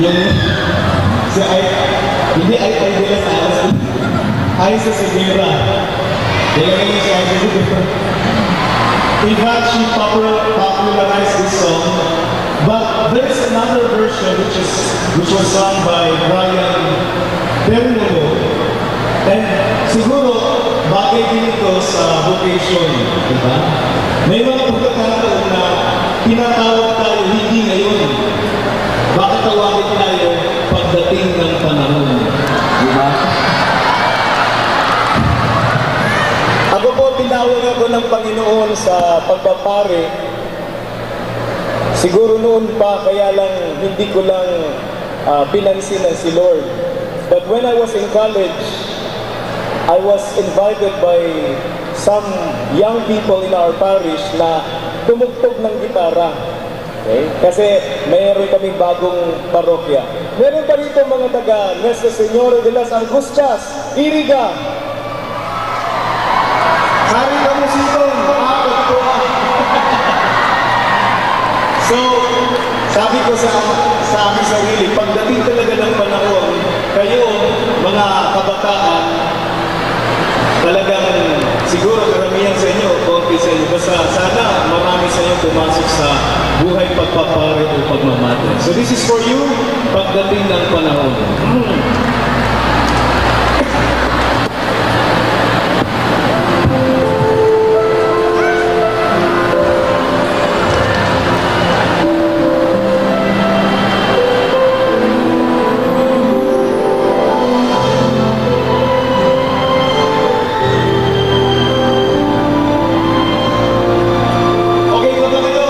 yan, si Ay, hindi Ay Ay de las Alas. Ay, sa Segura. Kaya yun siya, in fact, she popular, popularized this song. But there is another version which is, which was sung by Brian Pernulo. And siguro, bagay din ito sa vocation, di ba? May mga pagkakataon na tinatawag tayo, hindi ngayon. Bakit tawagin tayo pagdating ng panahon? Di ba? Ako po, tinawag ako ng Panginoon sa pagpapare. Siguro noon pa, kaya lang hindi ko lang, ah, pinansin ang si Lord. But when I was in college, I was invited by some young people in our parish na tumugtog ng gitara. Okay? Kasi mayroon kaming bagong parokya. Meron pa rito mga taga Nuestra Señora de las Angustias, Iriga. Hari ka mo, Sidon. Ah, ito, ah. So, sabi ko sa, sa aking sarili, pagdating talaga ng panahon, kayo, mga kabataan, talagang siguro karamihan sa inyo, konti sa inyo. Basta sana marami sa inyo pumasok sa buhay pagpapare o pagmamate. So this is for you, pagdating ng panahon. Okay, kanta kayo.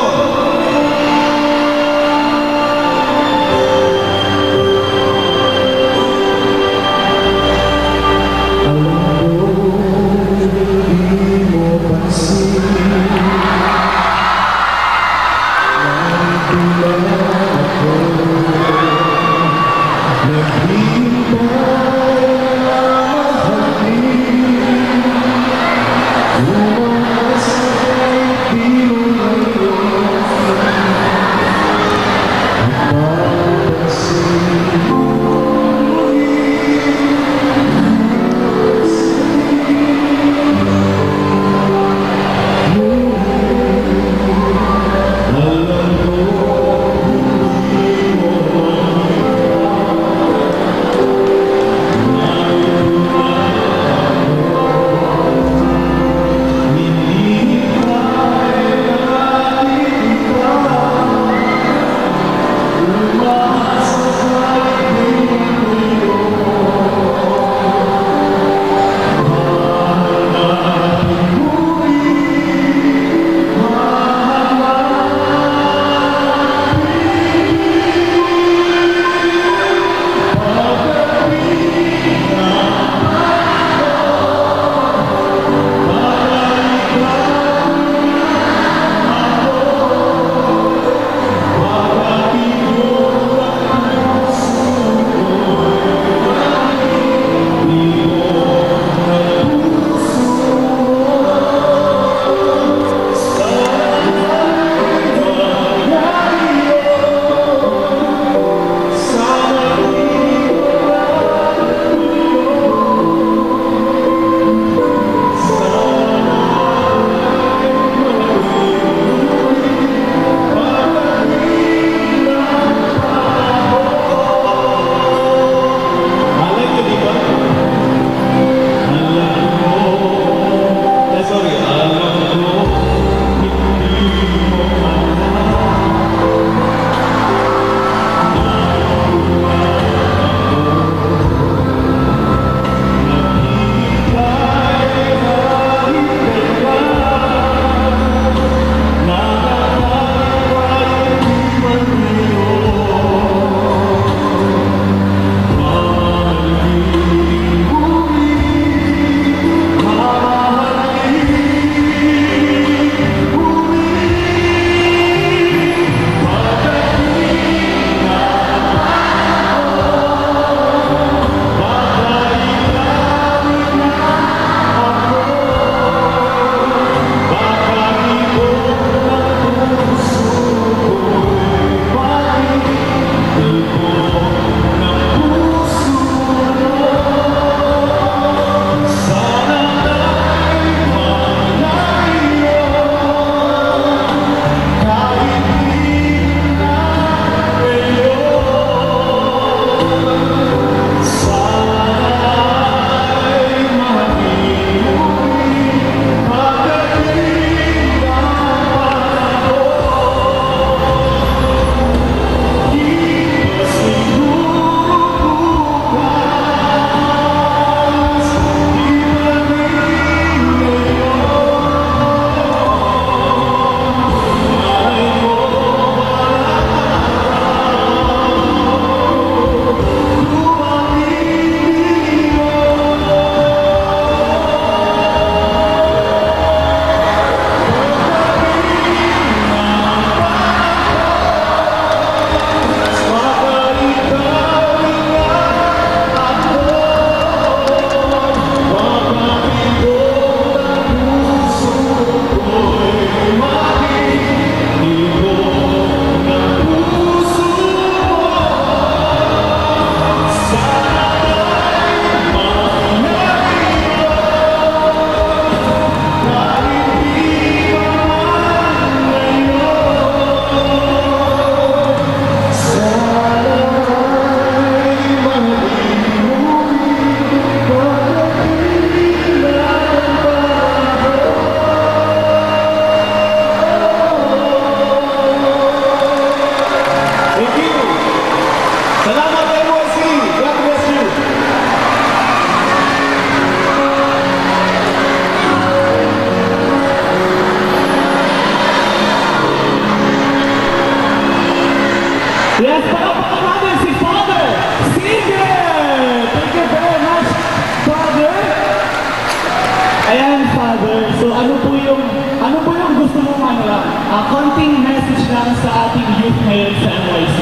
Ayan, Father. So, ano po yung, ano po yung gusto mong, ano lang, ah, konting message lang sa ating youth ngayon sa M Y C?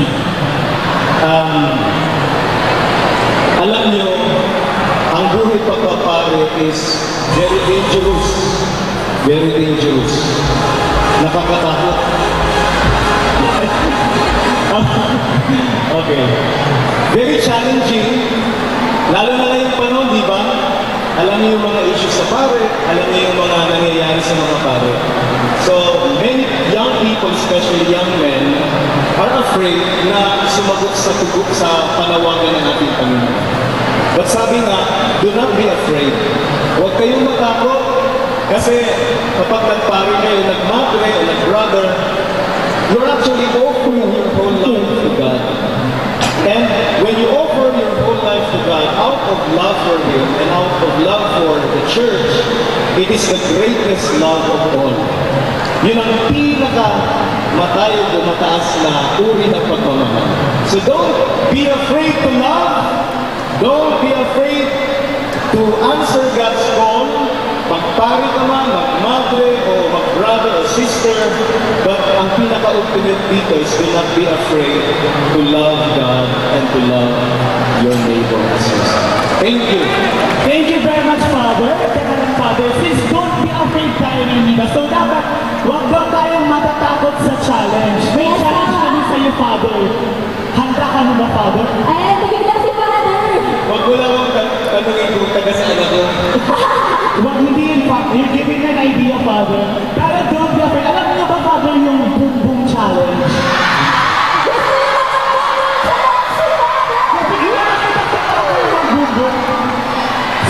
Um, alam nyo, ang buhay pagpapare is very dangerous. Very dangerous. Nakakatakot. Okay. Very challenging. Lalo na ngayong panahon, di ba? Alam niyo yung mga issues sa pare, alam niyo yung mga nangyayari sa mga pare. So, many young people, especially young men, are afraid na sumagot sa tugo, sa panawagan ng ating Panginoon. But sabi nga, "Do not be afraid." Huwag kayong matakot. Kasi kapag nagpare kayo, nagmadre o nagbrother, you're actually offering your whole life to God. And when you offer your whole life to God out of love for Him and out of love for the church, it is the greatest love of all. Yun ang pinaka matayog o mataas na uri ng pagmamahal. So don't be afraid to love. Don't be afraid to answer God's call. Magpare ka man, magmadre, o magbrother o sister, but ang pinaka-ultimate dito is do not be afraid to love God and to love your neighbor as yourself. Thank you. Thank you very much, Father. Teka lang, Father. Since don't be afraid tayo, Nina. So, dapat wag daw tayong matatakot sa challenge. May Yes, challenge Father. Kami sa'yo, Father. Handa ka na ba, Father? Ayan, tumigil na si Father. Wag mo lang akong tan-, tanungin kung taga saan ako. Wag, hindi yun, Father. You're giving an idea, Father. Pero don't be afraid. Alam niyo ba, Father, yung boom boom challenge? Gusto niyo ba ng boom boom challenge si Father? Sige, nakakita ko ng boom boom.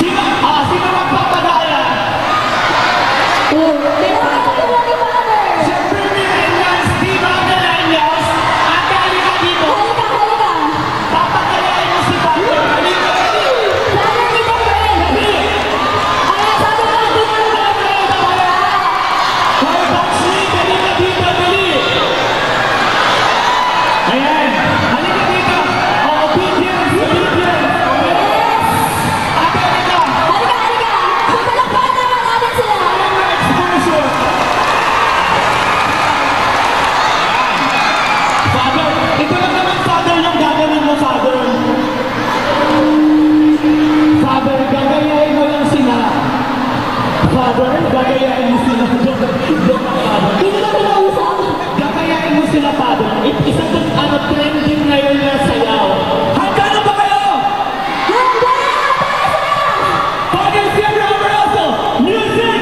Sino, ah, sino magpapadaya? Oh, may mga katulad ni Father. Siyempre, millennials, di ba, millennials? Ate, halika dito. Halika, halika. Papadayain mo si Father. Halika, dali. Father, dito, friend. Dali. Ayan, sabi ko, dito, dito, dito, dito. Hoy, Boss Lee, halika dito, dali. Ayan. Halika dito. Oh, obedience, obedience. Yes. Ate, halika. Halika, halika. So, palakpakan naman natin sila. Ayan na, exposure. Father, ito lang naman, Father, yung gagawin mo, Father. Father, gagayahin mo lang sila. Father, gagayahin mo sila. Joke, joke lang, Father. Hindi ka kinausap? Gagayahin mo sila, Father. I-, isa tong, ano, trending ngayon na sayaw. Handa na ba kayo? Handa! Taas na! Father Sierra Amoroso, music!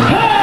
Hey!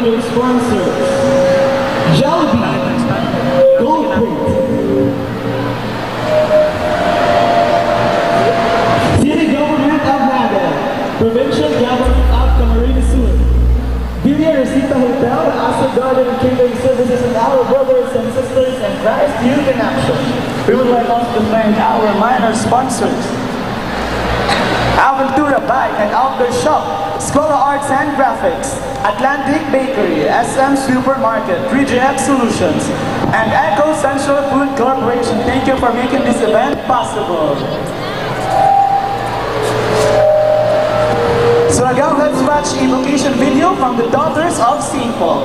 Sponsors: Jollibee, Gold Plate, City Government of Naga, Provincial Government of Camarines Sur, Villa Rosita Hotel, Asa Garden Catering Services, and our brothers and sisters in Christ Youth in Action. We would like also to thank our minor sponsors: Aventura Bike and Outdoor Shop, School of Arts and Graphics, Atlantic Bakery, S M Supermarket, three J X Solutions, and Eco Central Food Corporation. Thank you for making this event possible. So again, let's watch a vocation video from the Daughters of Saint Paul.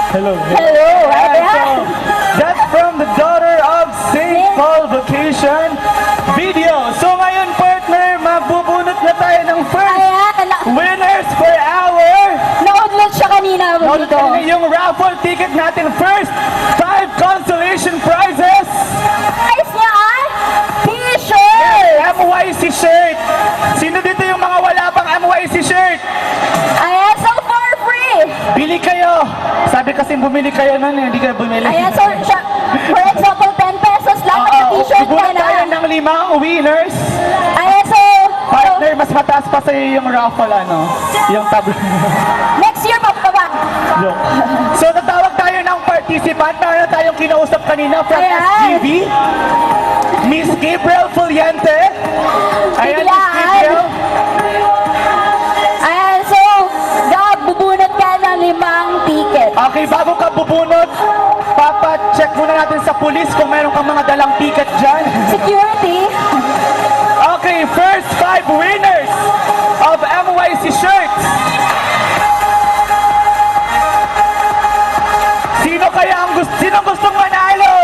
Hello. Hello, Ayan, Ate. So, that's from the Daughter of Saint Paul Vocation video. So ngayon, partner, magbubunot na tayo ng first Ayan, na- winners for our Naudlot siya kanina, Naudlot Bonito. kanina yung raffle ticket natin. First five consolation prizes. Prize niya ay t-shirt. Yes, M Y C shirt. Sino dito yung mga wala pang M Y C shirt? Ayan, so for free. Bili kayo. Sabi kasi bumili kayo nun, eh, hindi kayo bumili. Ayan, so, siya, for example, ten pesos lang, Oo, nagka-t-shirt ka na. Tayo ng limang winners. Ayan, so, Partner, mas mataas pa sa'yo yung raffle, ano? Yung tab- Next year, pagbaba. Joke. So, tatawag tayo ng participant. Meron na tayong kinausap kanina from Ayan. S G B. Miss Gabriel Fullente. Ayan, Miss Biglaan. Gabriel. Ayan, so, Gab, bubunot ka ng limang ticket. Okay, bago ka bubunot, Papacheck muna natin sa pulis kung meron kang mga dalang ticket dyan. Security? Okay, first five winners of M Y C shirts. Sino kaya ang gusto? Sino gustong manalo?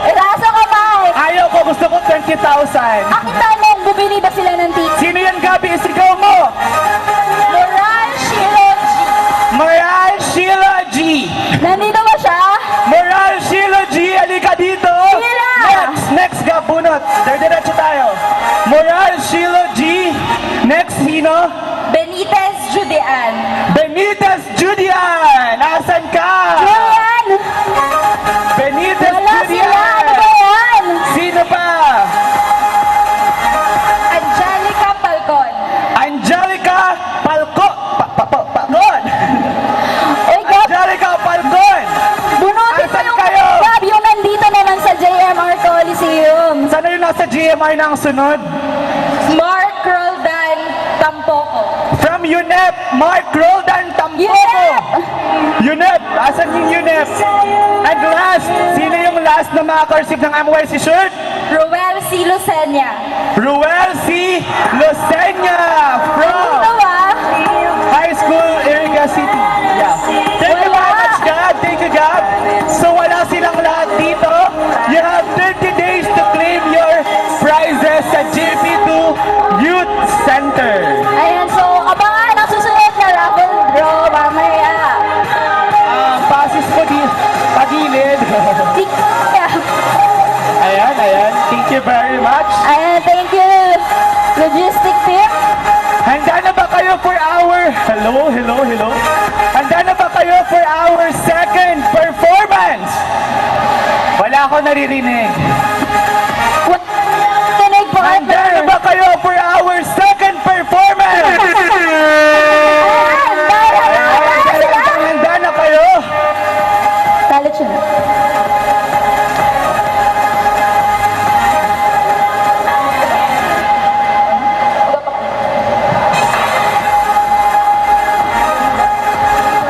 Itaas ang kamay. Ayaw ko, gusto ko twenty thousand. Akit tayo kung bumili ba sila ng ticket. Sino yan, Gabi? Isigaw mo. Moral Shiro G. Moral Shiro G. Nandito ba siya? Moral Shiro G, halika dito. Sila. Next, next, Gab, bunot. Dire-diretso tayo. Moral Shiro G. Next, sino? Benitez Judean. Benitez Judean, asan ka? Judean! Benitez Wala Judean! Sila! Ano ba yan? Sino pa? Angelica Falcon. Angelica Falco-, pa, pa, pa, Falcon! Uy, Gab! Angelica Falcon! Bunutin mo Asan yung, kayo? Gab, yung nandito naman sa J M R Coliseum. Sana yung nasa J M R na ang sunod? Mark Roldan Tampoko. From UNEP, Mark Roldan Tampoko. UNEP! UNEP! Asan yung UNEP? And last, sino yung last na makaka-receive ng M Y C shirt? Roel C. Lucena. Roel C. Lucena from High School, Iriga City. Yeah. Thank you very much, Gab. Thank you, Gab. So, wala silang lahat dito. You have thirty days to claim your prizes sa J P two Youth Center. Ayan, so abangan ang susunod na raffle draw mamaya. Ah, pasis ko di, pagilid. Di kaya. Ayan, ayan. Thank you very much. Ayan, thank you, logistic team. Handa na ba kayo for our, hello, hello, hello? Handa na ba kayo for our second performance? Wala ako naririnig. Tinig, partner. Handa na ba kayo for our second performance? Handa na, handa na sila. Handa na kayo? College na.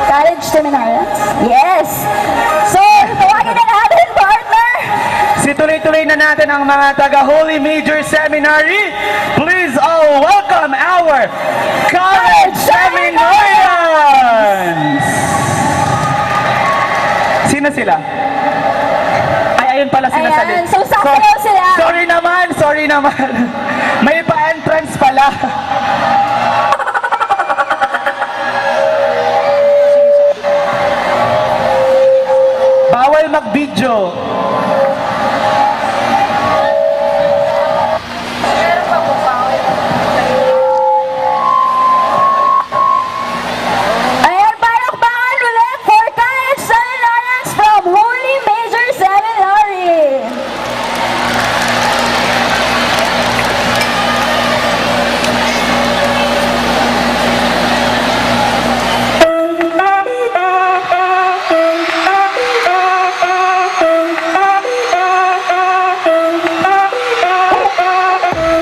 College seminarians? Yes! So, tawagin na natin, partner! Situloy-tuloy na natin ang mga taga Holy Major Seminary. Please all welcome our College Seminarians! Sino sila? Ay, ayun pala sila sa Ayan, list. So, sasayaw So, sila. Sorry naman, sorry naman. May pa-entrance pala. Bawal mag-video. Ayan, palakpakan ulit for College Seminarians from Holy Major Seminary.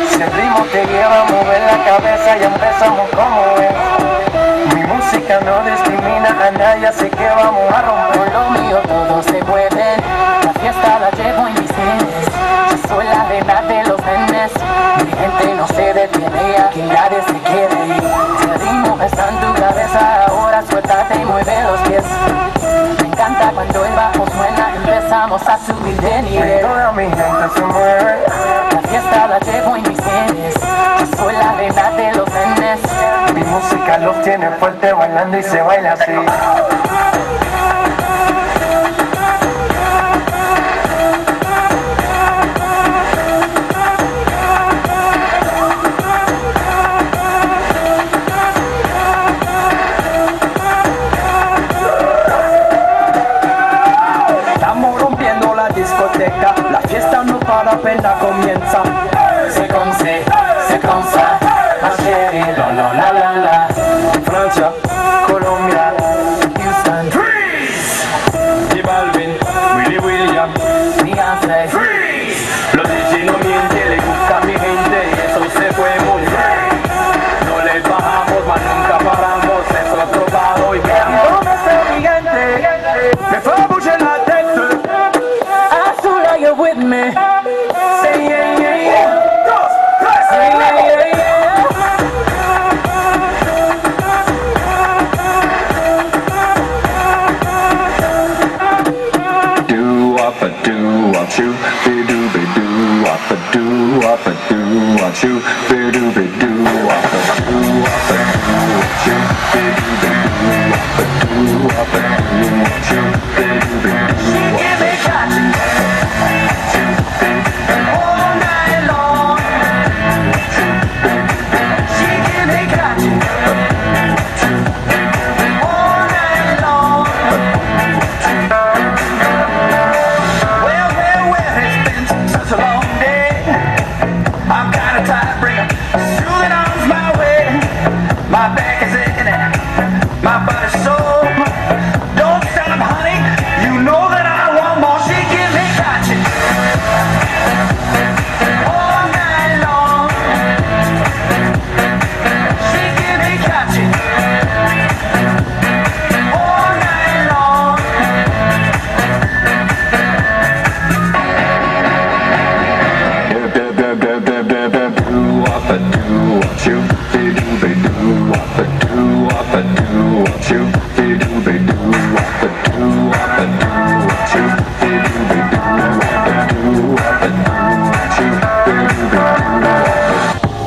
Si el ritmo te lleva a mover la cabeza, ya empezamos como es. Mi música no discrimina a nadie, así que vamos a romper. Por lo mío todo se puede, la fiesta la llevo en mis genes. Yo soy la reina de los nenes, mi gente no se detiene, aquí nadie se quiere ir. Si el ritmo está en tu cabeza, ahora suéltate y mueve los pies. Me encanta cuando el bajo suena, empezamos a subir de nivel. Y toda mi gente se mueve. La fiesta la llevo en mis genes. Yo soy la reina de los nenes. Mi música los tiene fuerte bailando y se baila así. Estamos rompiendo la discoteca, la fiesta no para, apenas comienza. C'est comme c'est, c'est comme ça, ma chérie, la la la la la. Francia, Colombia, Houston, Freeze! J Balvin, Willy William, Beyoncé, Freeze! Los D J no miente, le gusta a mi gente y eso se fue muy bien. No le bajamos, mas nunca paramos, es otro palo y veamos. Dónde está mi gente? Que fue a bouger la tête. Well, well, well, it's been such a long day. I'm kinda tired, bring 'em soothing arms my way. My back is aching and my body's sore. Don't stop, honey, you know that I want more. She give me catching all night long. She give me catching all night long.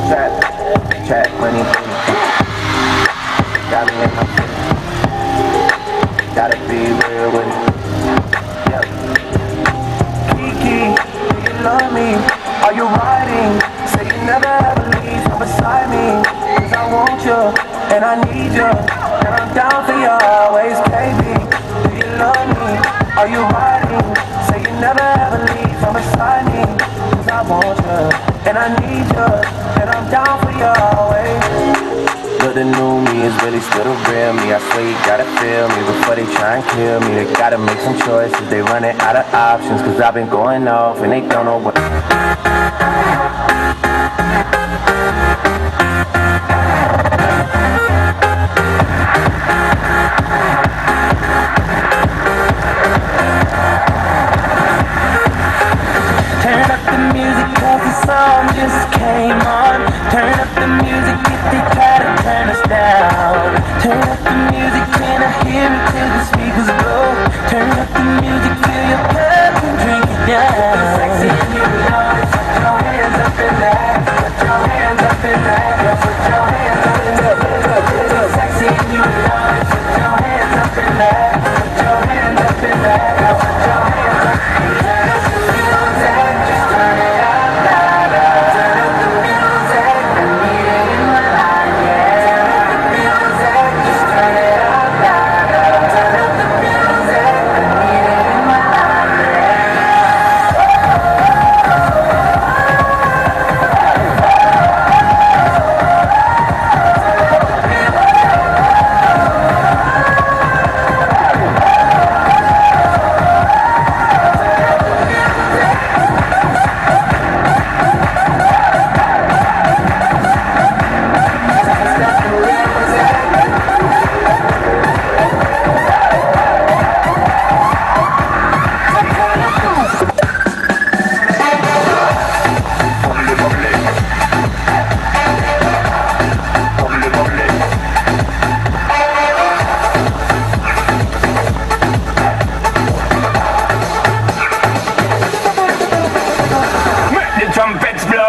Trap, trap money. Got me in my feelings. Gotta be real with it. Yeah. Kiki, do you love me? Are you riding? Say you never ever leave from beside me. 'Cause I want you, and I need you, and I'm down for you always, baby. Do you love me? Are you riding? Say you never ever leave from beside me. 'Cause I want you, and I need you, and I'm down for you always. But the new me is really still the real me. I swear you gotta feel me before they try and kill me. They gotta make some choices. They running out of options. 'Cause I've been going off and they don't know what. Turn up the music 'cause the song just came on. Turn up the music if they try to turn us down. Turn up the music, can I hear it till the speakers blow? Turn up the music, fill your cup and drink it down. Sexy and you know it, put your hands up in the air, put your hands up in the air, put your hands up in the air. Sexy and you know it, put your hands up in the air, put your hands up in the air, put your hands up. Make the trumpets blow.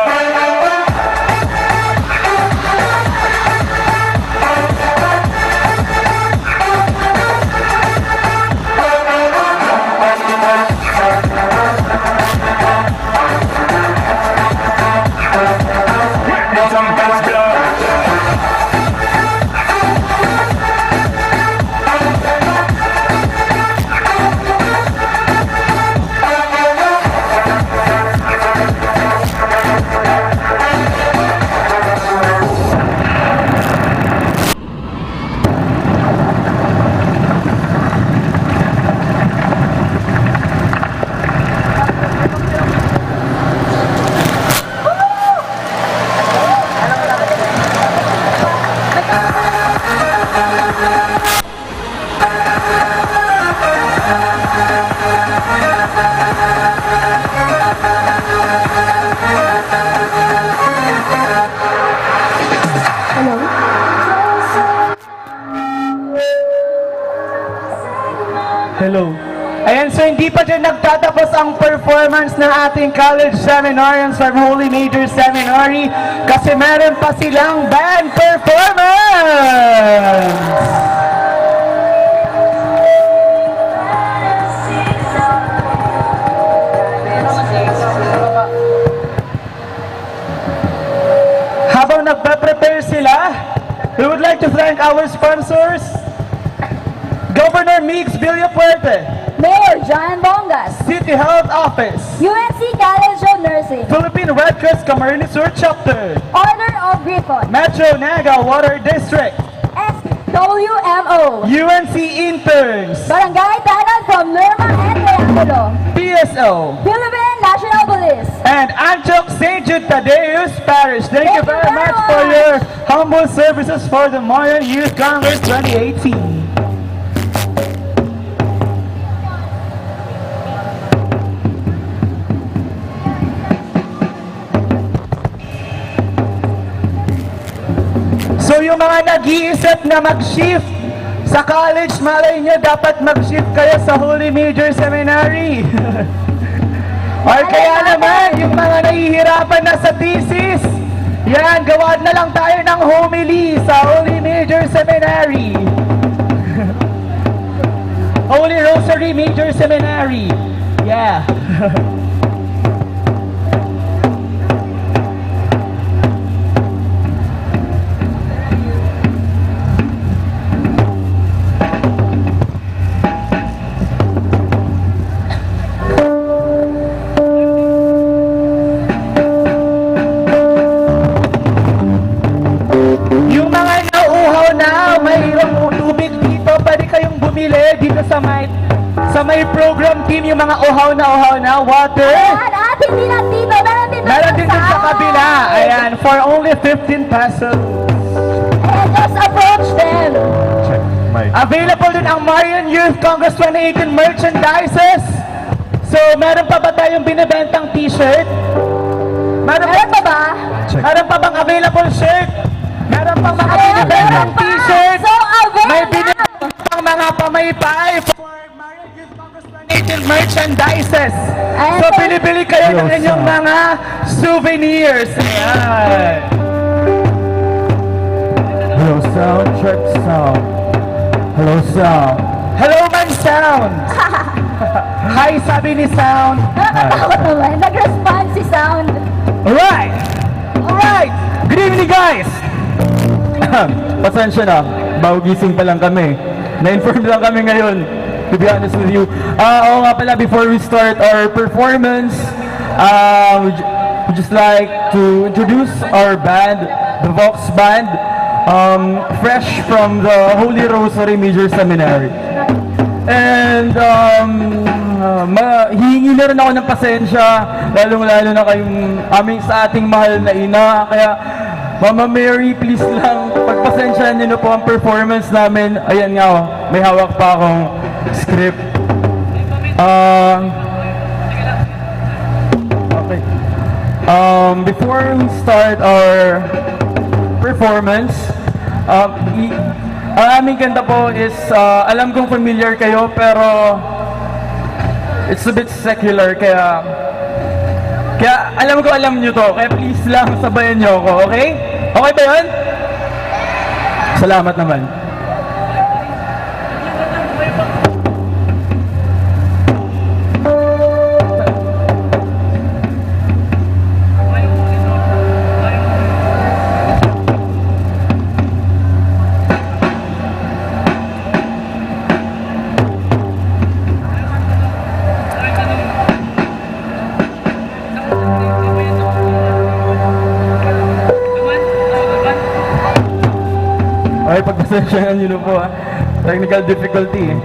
Hello? Hello. Ayan, so hindi pa dyan nagtatapos ang performance. performance ng ating college seminarians from Holy Major Seminary kasi meron pa silang band performance! Habang nagpe-prepare sila, we would like to thank our sponsors, Governor Migs Villafuerte, Mayor John Bongas, City Health Office, U N C College of Nursing, Philippine Red Cross Camarines Sur Chapter, Order of Griffon, Metro Naga Water District, S W M O, U N C Interns, Barangay Tanod from Lerma and Triangulo, P S O, Philippine National Police, and Antioch Saint Jude Thaddeus Parish. Thank you very much for your humble services for the Mayan Youth Congress twenty eighteen. So, yung mga nag-iisip na mag-shift sa college, malay nyo, dapat mag-shift kayo sa Holy Major Seminary. Or kaya naman, yung mga nahihirapan na sa thesis, yan, gawa na lang tayo ng homily sa Holy Major Seminary. Holy Rosary Major Seminary. Yeah. Yung mga nauuhaw na, mayroong tubig dito, pwede kayong bumili dito sa may, sa may program team, yung mga uhaw na, uhaw na, water. Ayan, at hindi lang dito, meron din Meron doon din dun sa sa kabila. Ayan, for only fifteen pesos. Ayan, just approach them. Check, mic. Available din ang Marian Youth Congress twenty eighteen merchandises. So, meron pa ba tayong binibentang t-shirt? Meron Meron pa ba? Check. Meron pa bang available shirt? Meron pa mga Ayan, binibentang meron pa. T-shirt? So, avail May na. Binibentang mga pamaypay for Marian Youth Congress twenty eighteen merchandises. Ayan So, po. Bili-bili kayo ng Hello, inyong sir. Mga souvenirs. Ayan. Hello, sound. Check, sound. Hello, sound. Hello man, sound. Hi, sabi ni sound. Nakakatakot naman. Nag-respond si sound. Alright. Alright. Good evening, guys. Pasensya na. Bago gising pa lang kami. Na-inform lang kami ngayon, to be honest with you. Ah, oo nga pala, before we start our performance, ah, we ju-, we just like to introduce our band, the Vox Band, um, fresh from the Holy Rosary Major Seminary. And, um, ah, ma-, hihingi na rin ako ng pasensya, lalong-lalo na kayong aming sa ating mahal na ina. Kaya, Mama Mary, please lang, pagpasensyahan niyo na po ang performance namin. Ayan nga, oh, may hawak pa akong script. Ah, okay. Um, before we start our performance, um, i-, ang aming kanta po is, ah, alam kong familiar kayo, pero it's a bit secular, kaya, kaya alam ko alam nyo to, kaya please lang sabayan nyo ako, okay? Okay ba yun? Salamat naman. Ay, pagpasensyahan niyo na po, ah. Technical difficulty, eh.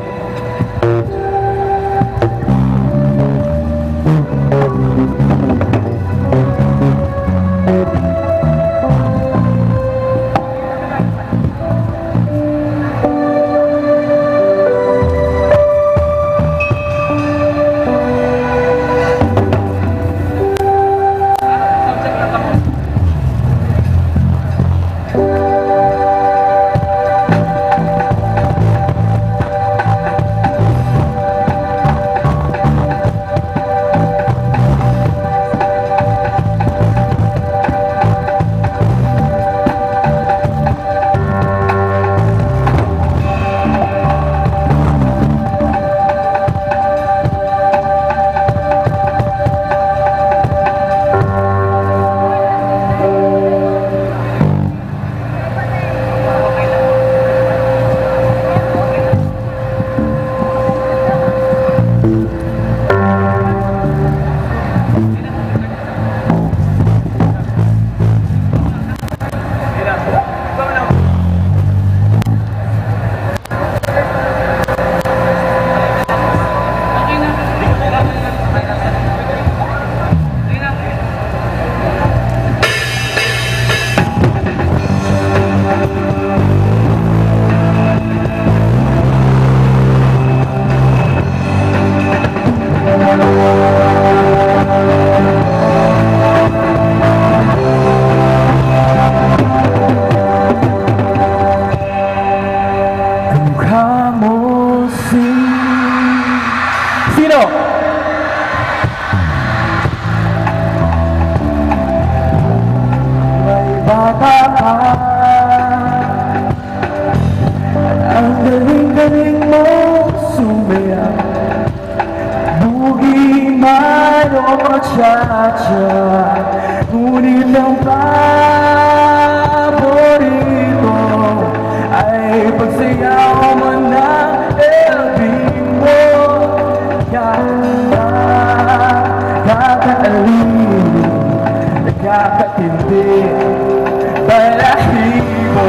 Cha-cha, ngunit ang paborito ay pagsayaw mo ng El Bimbo. Kaya nakakaalim, nakakatindi, balahibo.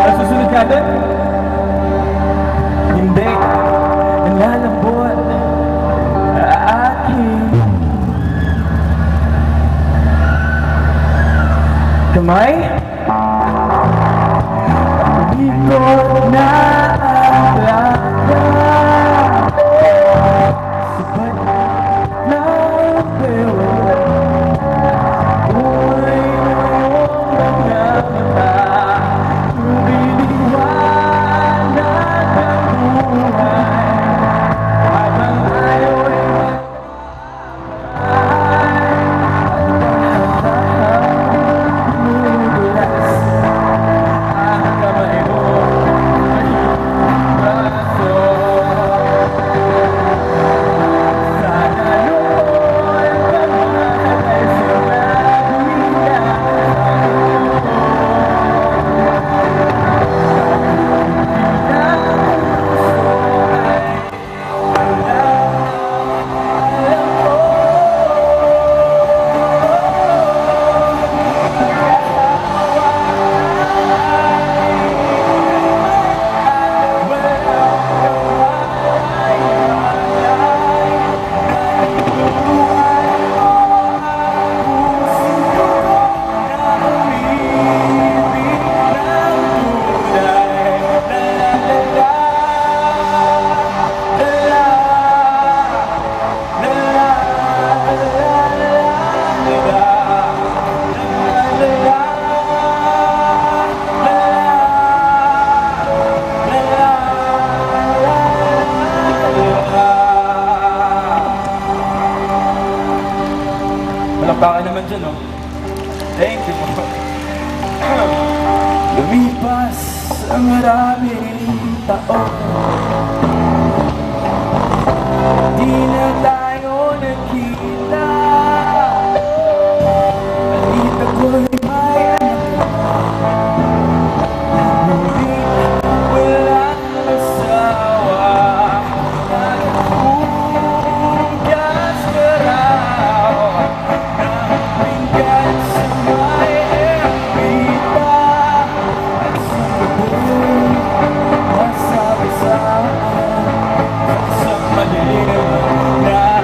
Ang susunod natin, hindi nalalambot aking kamay. Umikot na ang plaka. Sapat na ang pera. Buhay na iyong mga mata. Lumiliwanag ang buhay. Habang tayo'y Palakpakan naman dyan, oh. Thank you po. Lumipas ang maraming taon, di na tayo nagkita. Balita ko'y may anak na, ngunit walang asawa. Naghuhugas karaw ng pinggan sa may ermita. At sa gabing masabsab sa madilim na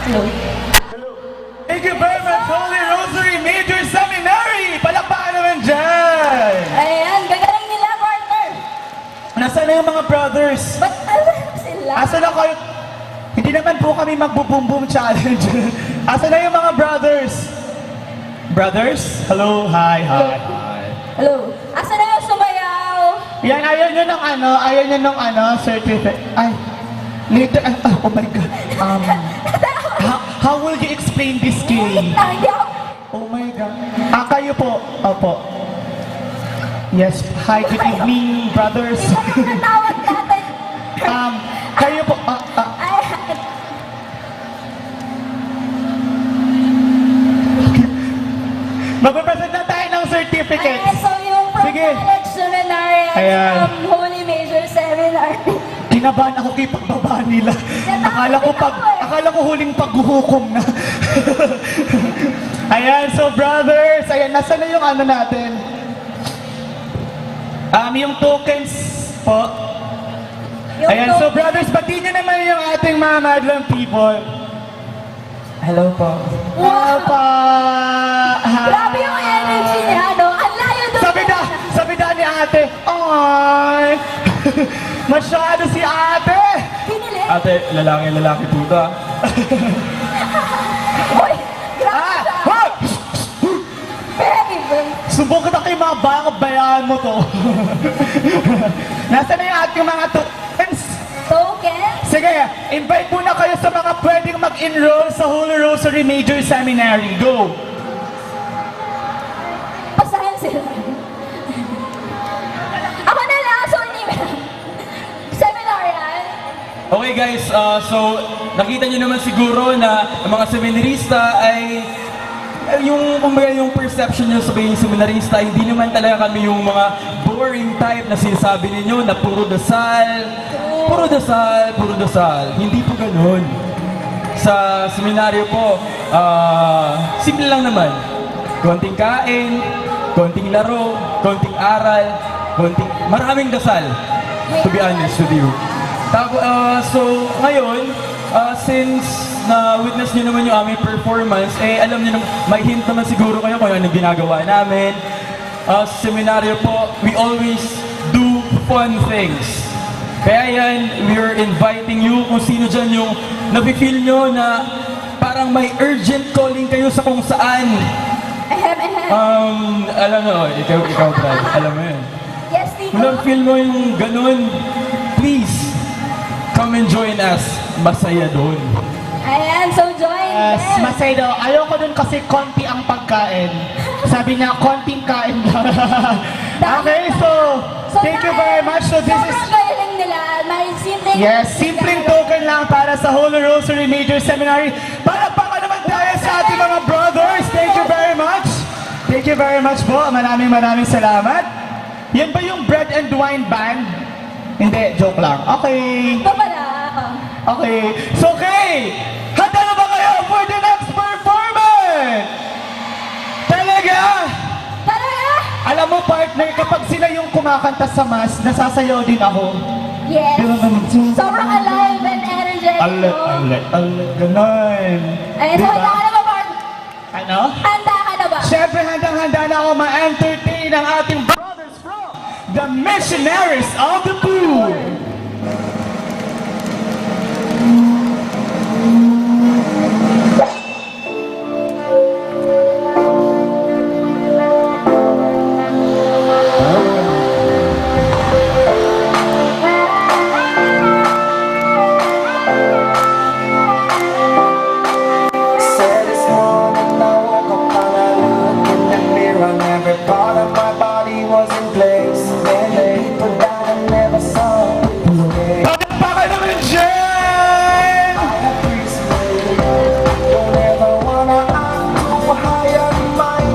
Thank you very much, Holy Rosary Major Seminary! Palakpakan naman dyan! Ayan, gagaling nila, partner. Nasaan na yung mga brothers? Ba't alam sila? Asa na kayo? Hindi naman po kami magbo-boom boom challenge. Asa na yung mga brothers? Brothers? Hello, hi, hi, hi. Hello. Asa na yung sumayaw? Yan, ayaw nyo ng ano, ayaw nyo ng ano, certificate. Ay, later, ah, ah, oh my God. Um, how, how will you explain this, Kay? Wait lang, hindi ako... Oh my God. Ah, kayo po. Opo. Yes. Hi, good evening, brothers. Ikaw yung natawag natin. Um, kayo po. Ah, ah, Ay, Magpe-present na tayo ng certificates. Ayan, so yung from Sige. College Seminarians, Ayan. um, Holy Major Seminary. Kinabahan ako kay pagbaba nila. Akala ko pag akala ko huling paghuhukom na. Ayan, so brothers, ayan, nasa na yung ano natin? Um, yung tokens po. Yung Ayan, so tokens. Brothers, batiin nyo naman yung ating mga madlang people. Hello po. Wow! Hello po. Hi. Grabe yung energy niya, no? Ang layo doon. Sabi na, sabi na ni ate, ay, masyado si ate. Pinili. Ate, lalaki, lalaki po to ah. Uy, grabe Ah, siya. hoy! Very good. Sumbong kita kay mga bayang bayaan mo to. Nasaan na yung ating mga tokens? Token? Sige, invite muna kayo sa mga pwedeng mag-enroll sa Holy Rosary Major Seminary. Go! Pasahan sila. Ako na lang, so hindi na. Seminarian? Okay guys, uh, so nakita niyo naman siguro na ang mga seminarista ay yung kumbaga yung perception niyo sa pagiging seminarista, hindi naman talaga kami yung mga boring type na sinasabi ninyo na puro dasal, puro dasal, puro dasal. Hindi po ganun. Sa seminaryo po, ah, simple lang naman. Konting kain, konting laro, konting aral, konting maraming dasal. To be honest with you. Tapos, ah, so, ngayon, ah, since na-witness niyo naman yung aming performance, eh, alam niyo naman, may hint naman siguro kayo kung anong ginagawa namin. Ah, sa seminaryo po, we always do fun things. Kaya yan, we are inviting you kung sino dyan yung nafe-feel nyo na parang may urgent calling kayo sa kung saan. Ehem, ehem. Um, alam mo, ikaw, ikaw, Brad, alam mo yun. Yes, Tito. Kung na-feel mo yung ganun, please, come and join us. Masaya doon. Ayan, so join. Yes, Yes. Masay daw. Ayoko dun kasi konti ang pagkain. Sabi niya, konting kain lang. Okay, so, So, thank you dahil very much. So, this is, sobrang galing nila. May simpleng... yes, simpleng token lang para sa Holy Rosary Major Seminary. Palakpakan naman tayo sa ating mga brothers. Thank you very much. Thank you very much po. Maraming maraming salamat. Yan ba yung Bread and Wine Band? Hindi, joke lang. Okay. Ito pala. Okay. So, okay. Handa na ba kayo for the next performance? Talaga? Talaga? Alam mo, partner, kapag sila yung kumakanta sa mass, nasasayaw din ako. Yes. Di ba naman? Sobrang alive and energetic. Ale, No? ale, ale, ganon. Ayan, Di so ba? handa ka na ba, partner? Ano? Handa ka na ba? Siyempre, handang-handa na ako ma-entertain ang ating brothers from the Missionaries of the Poor.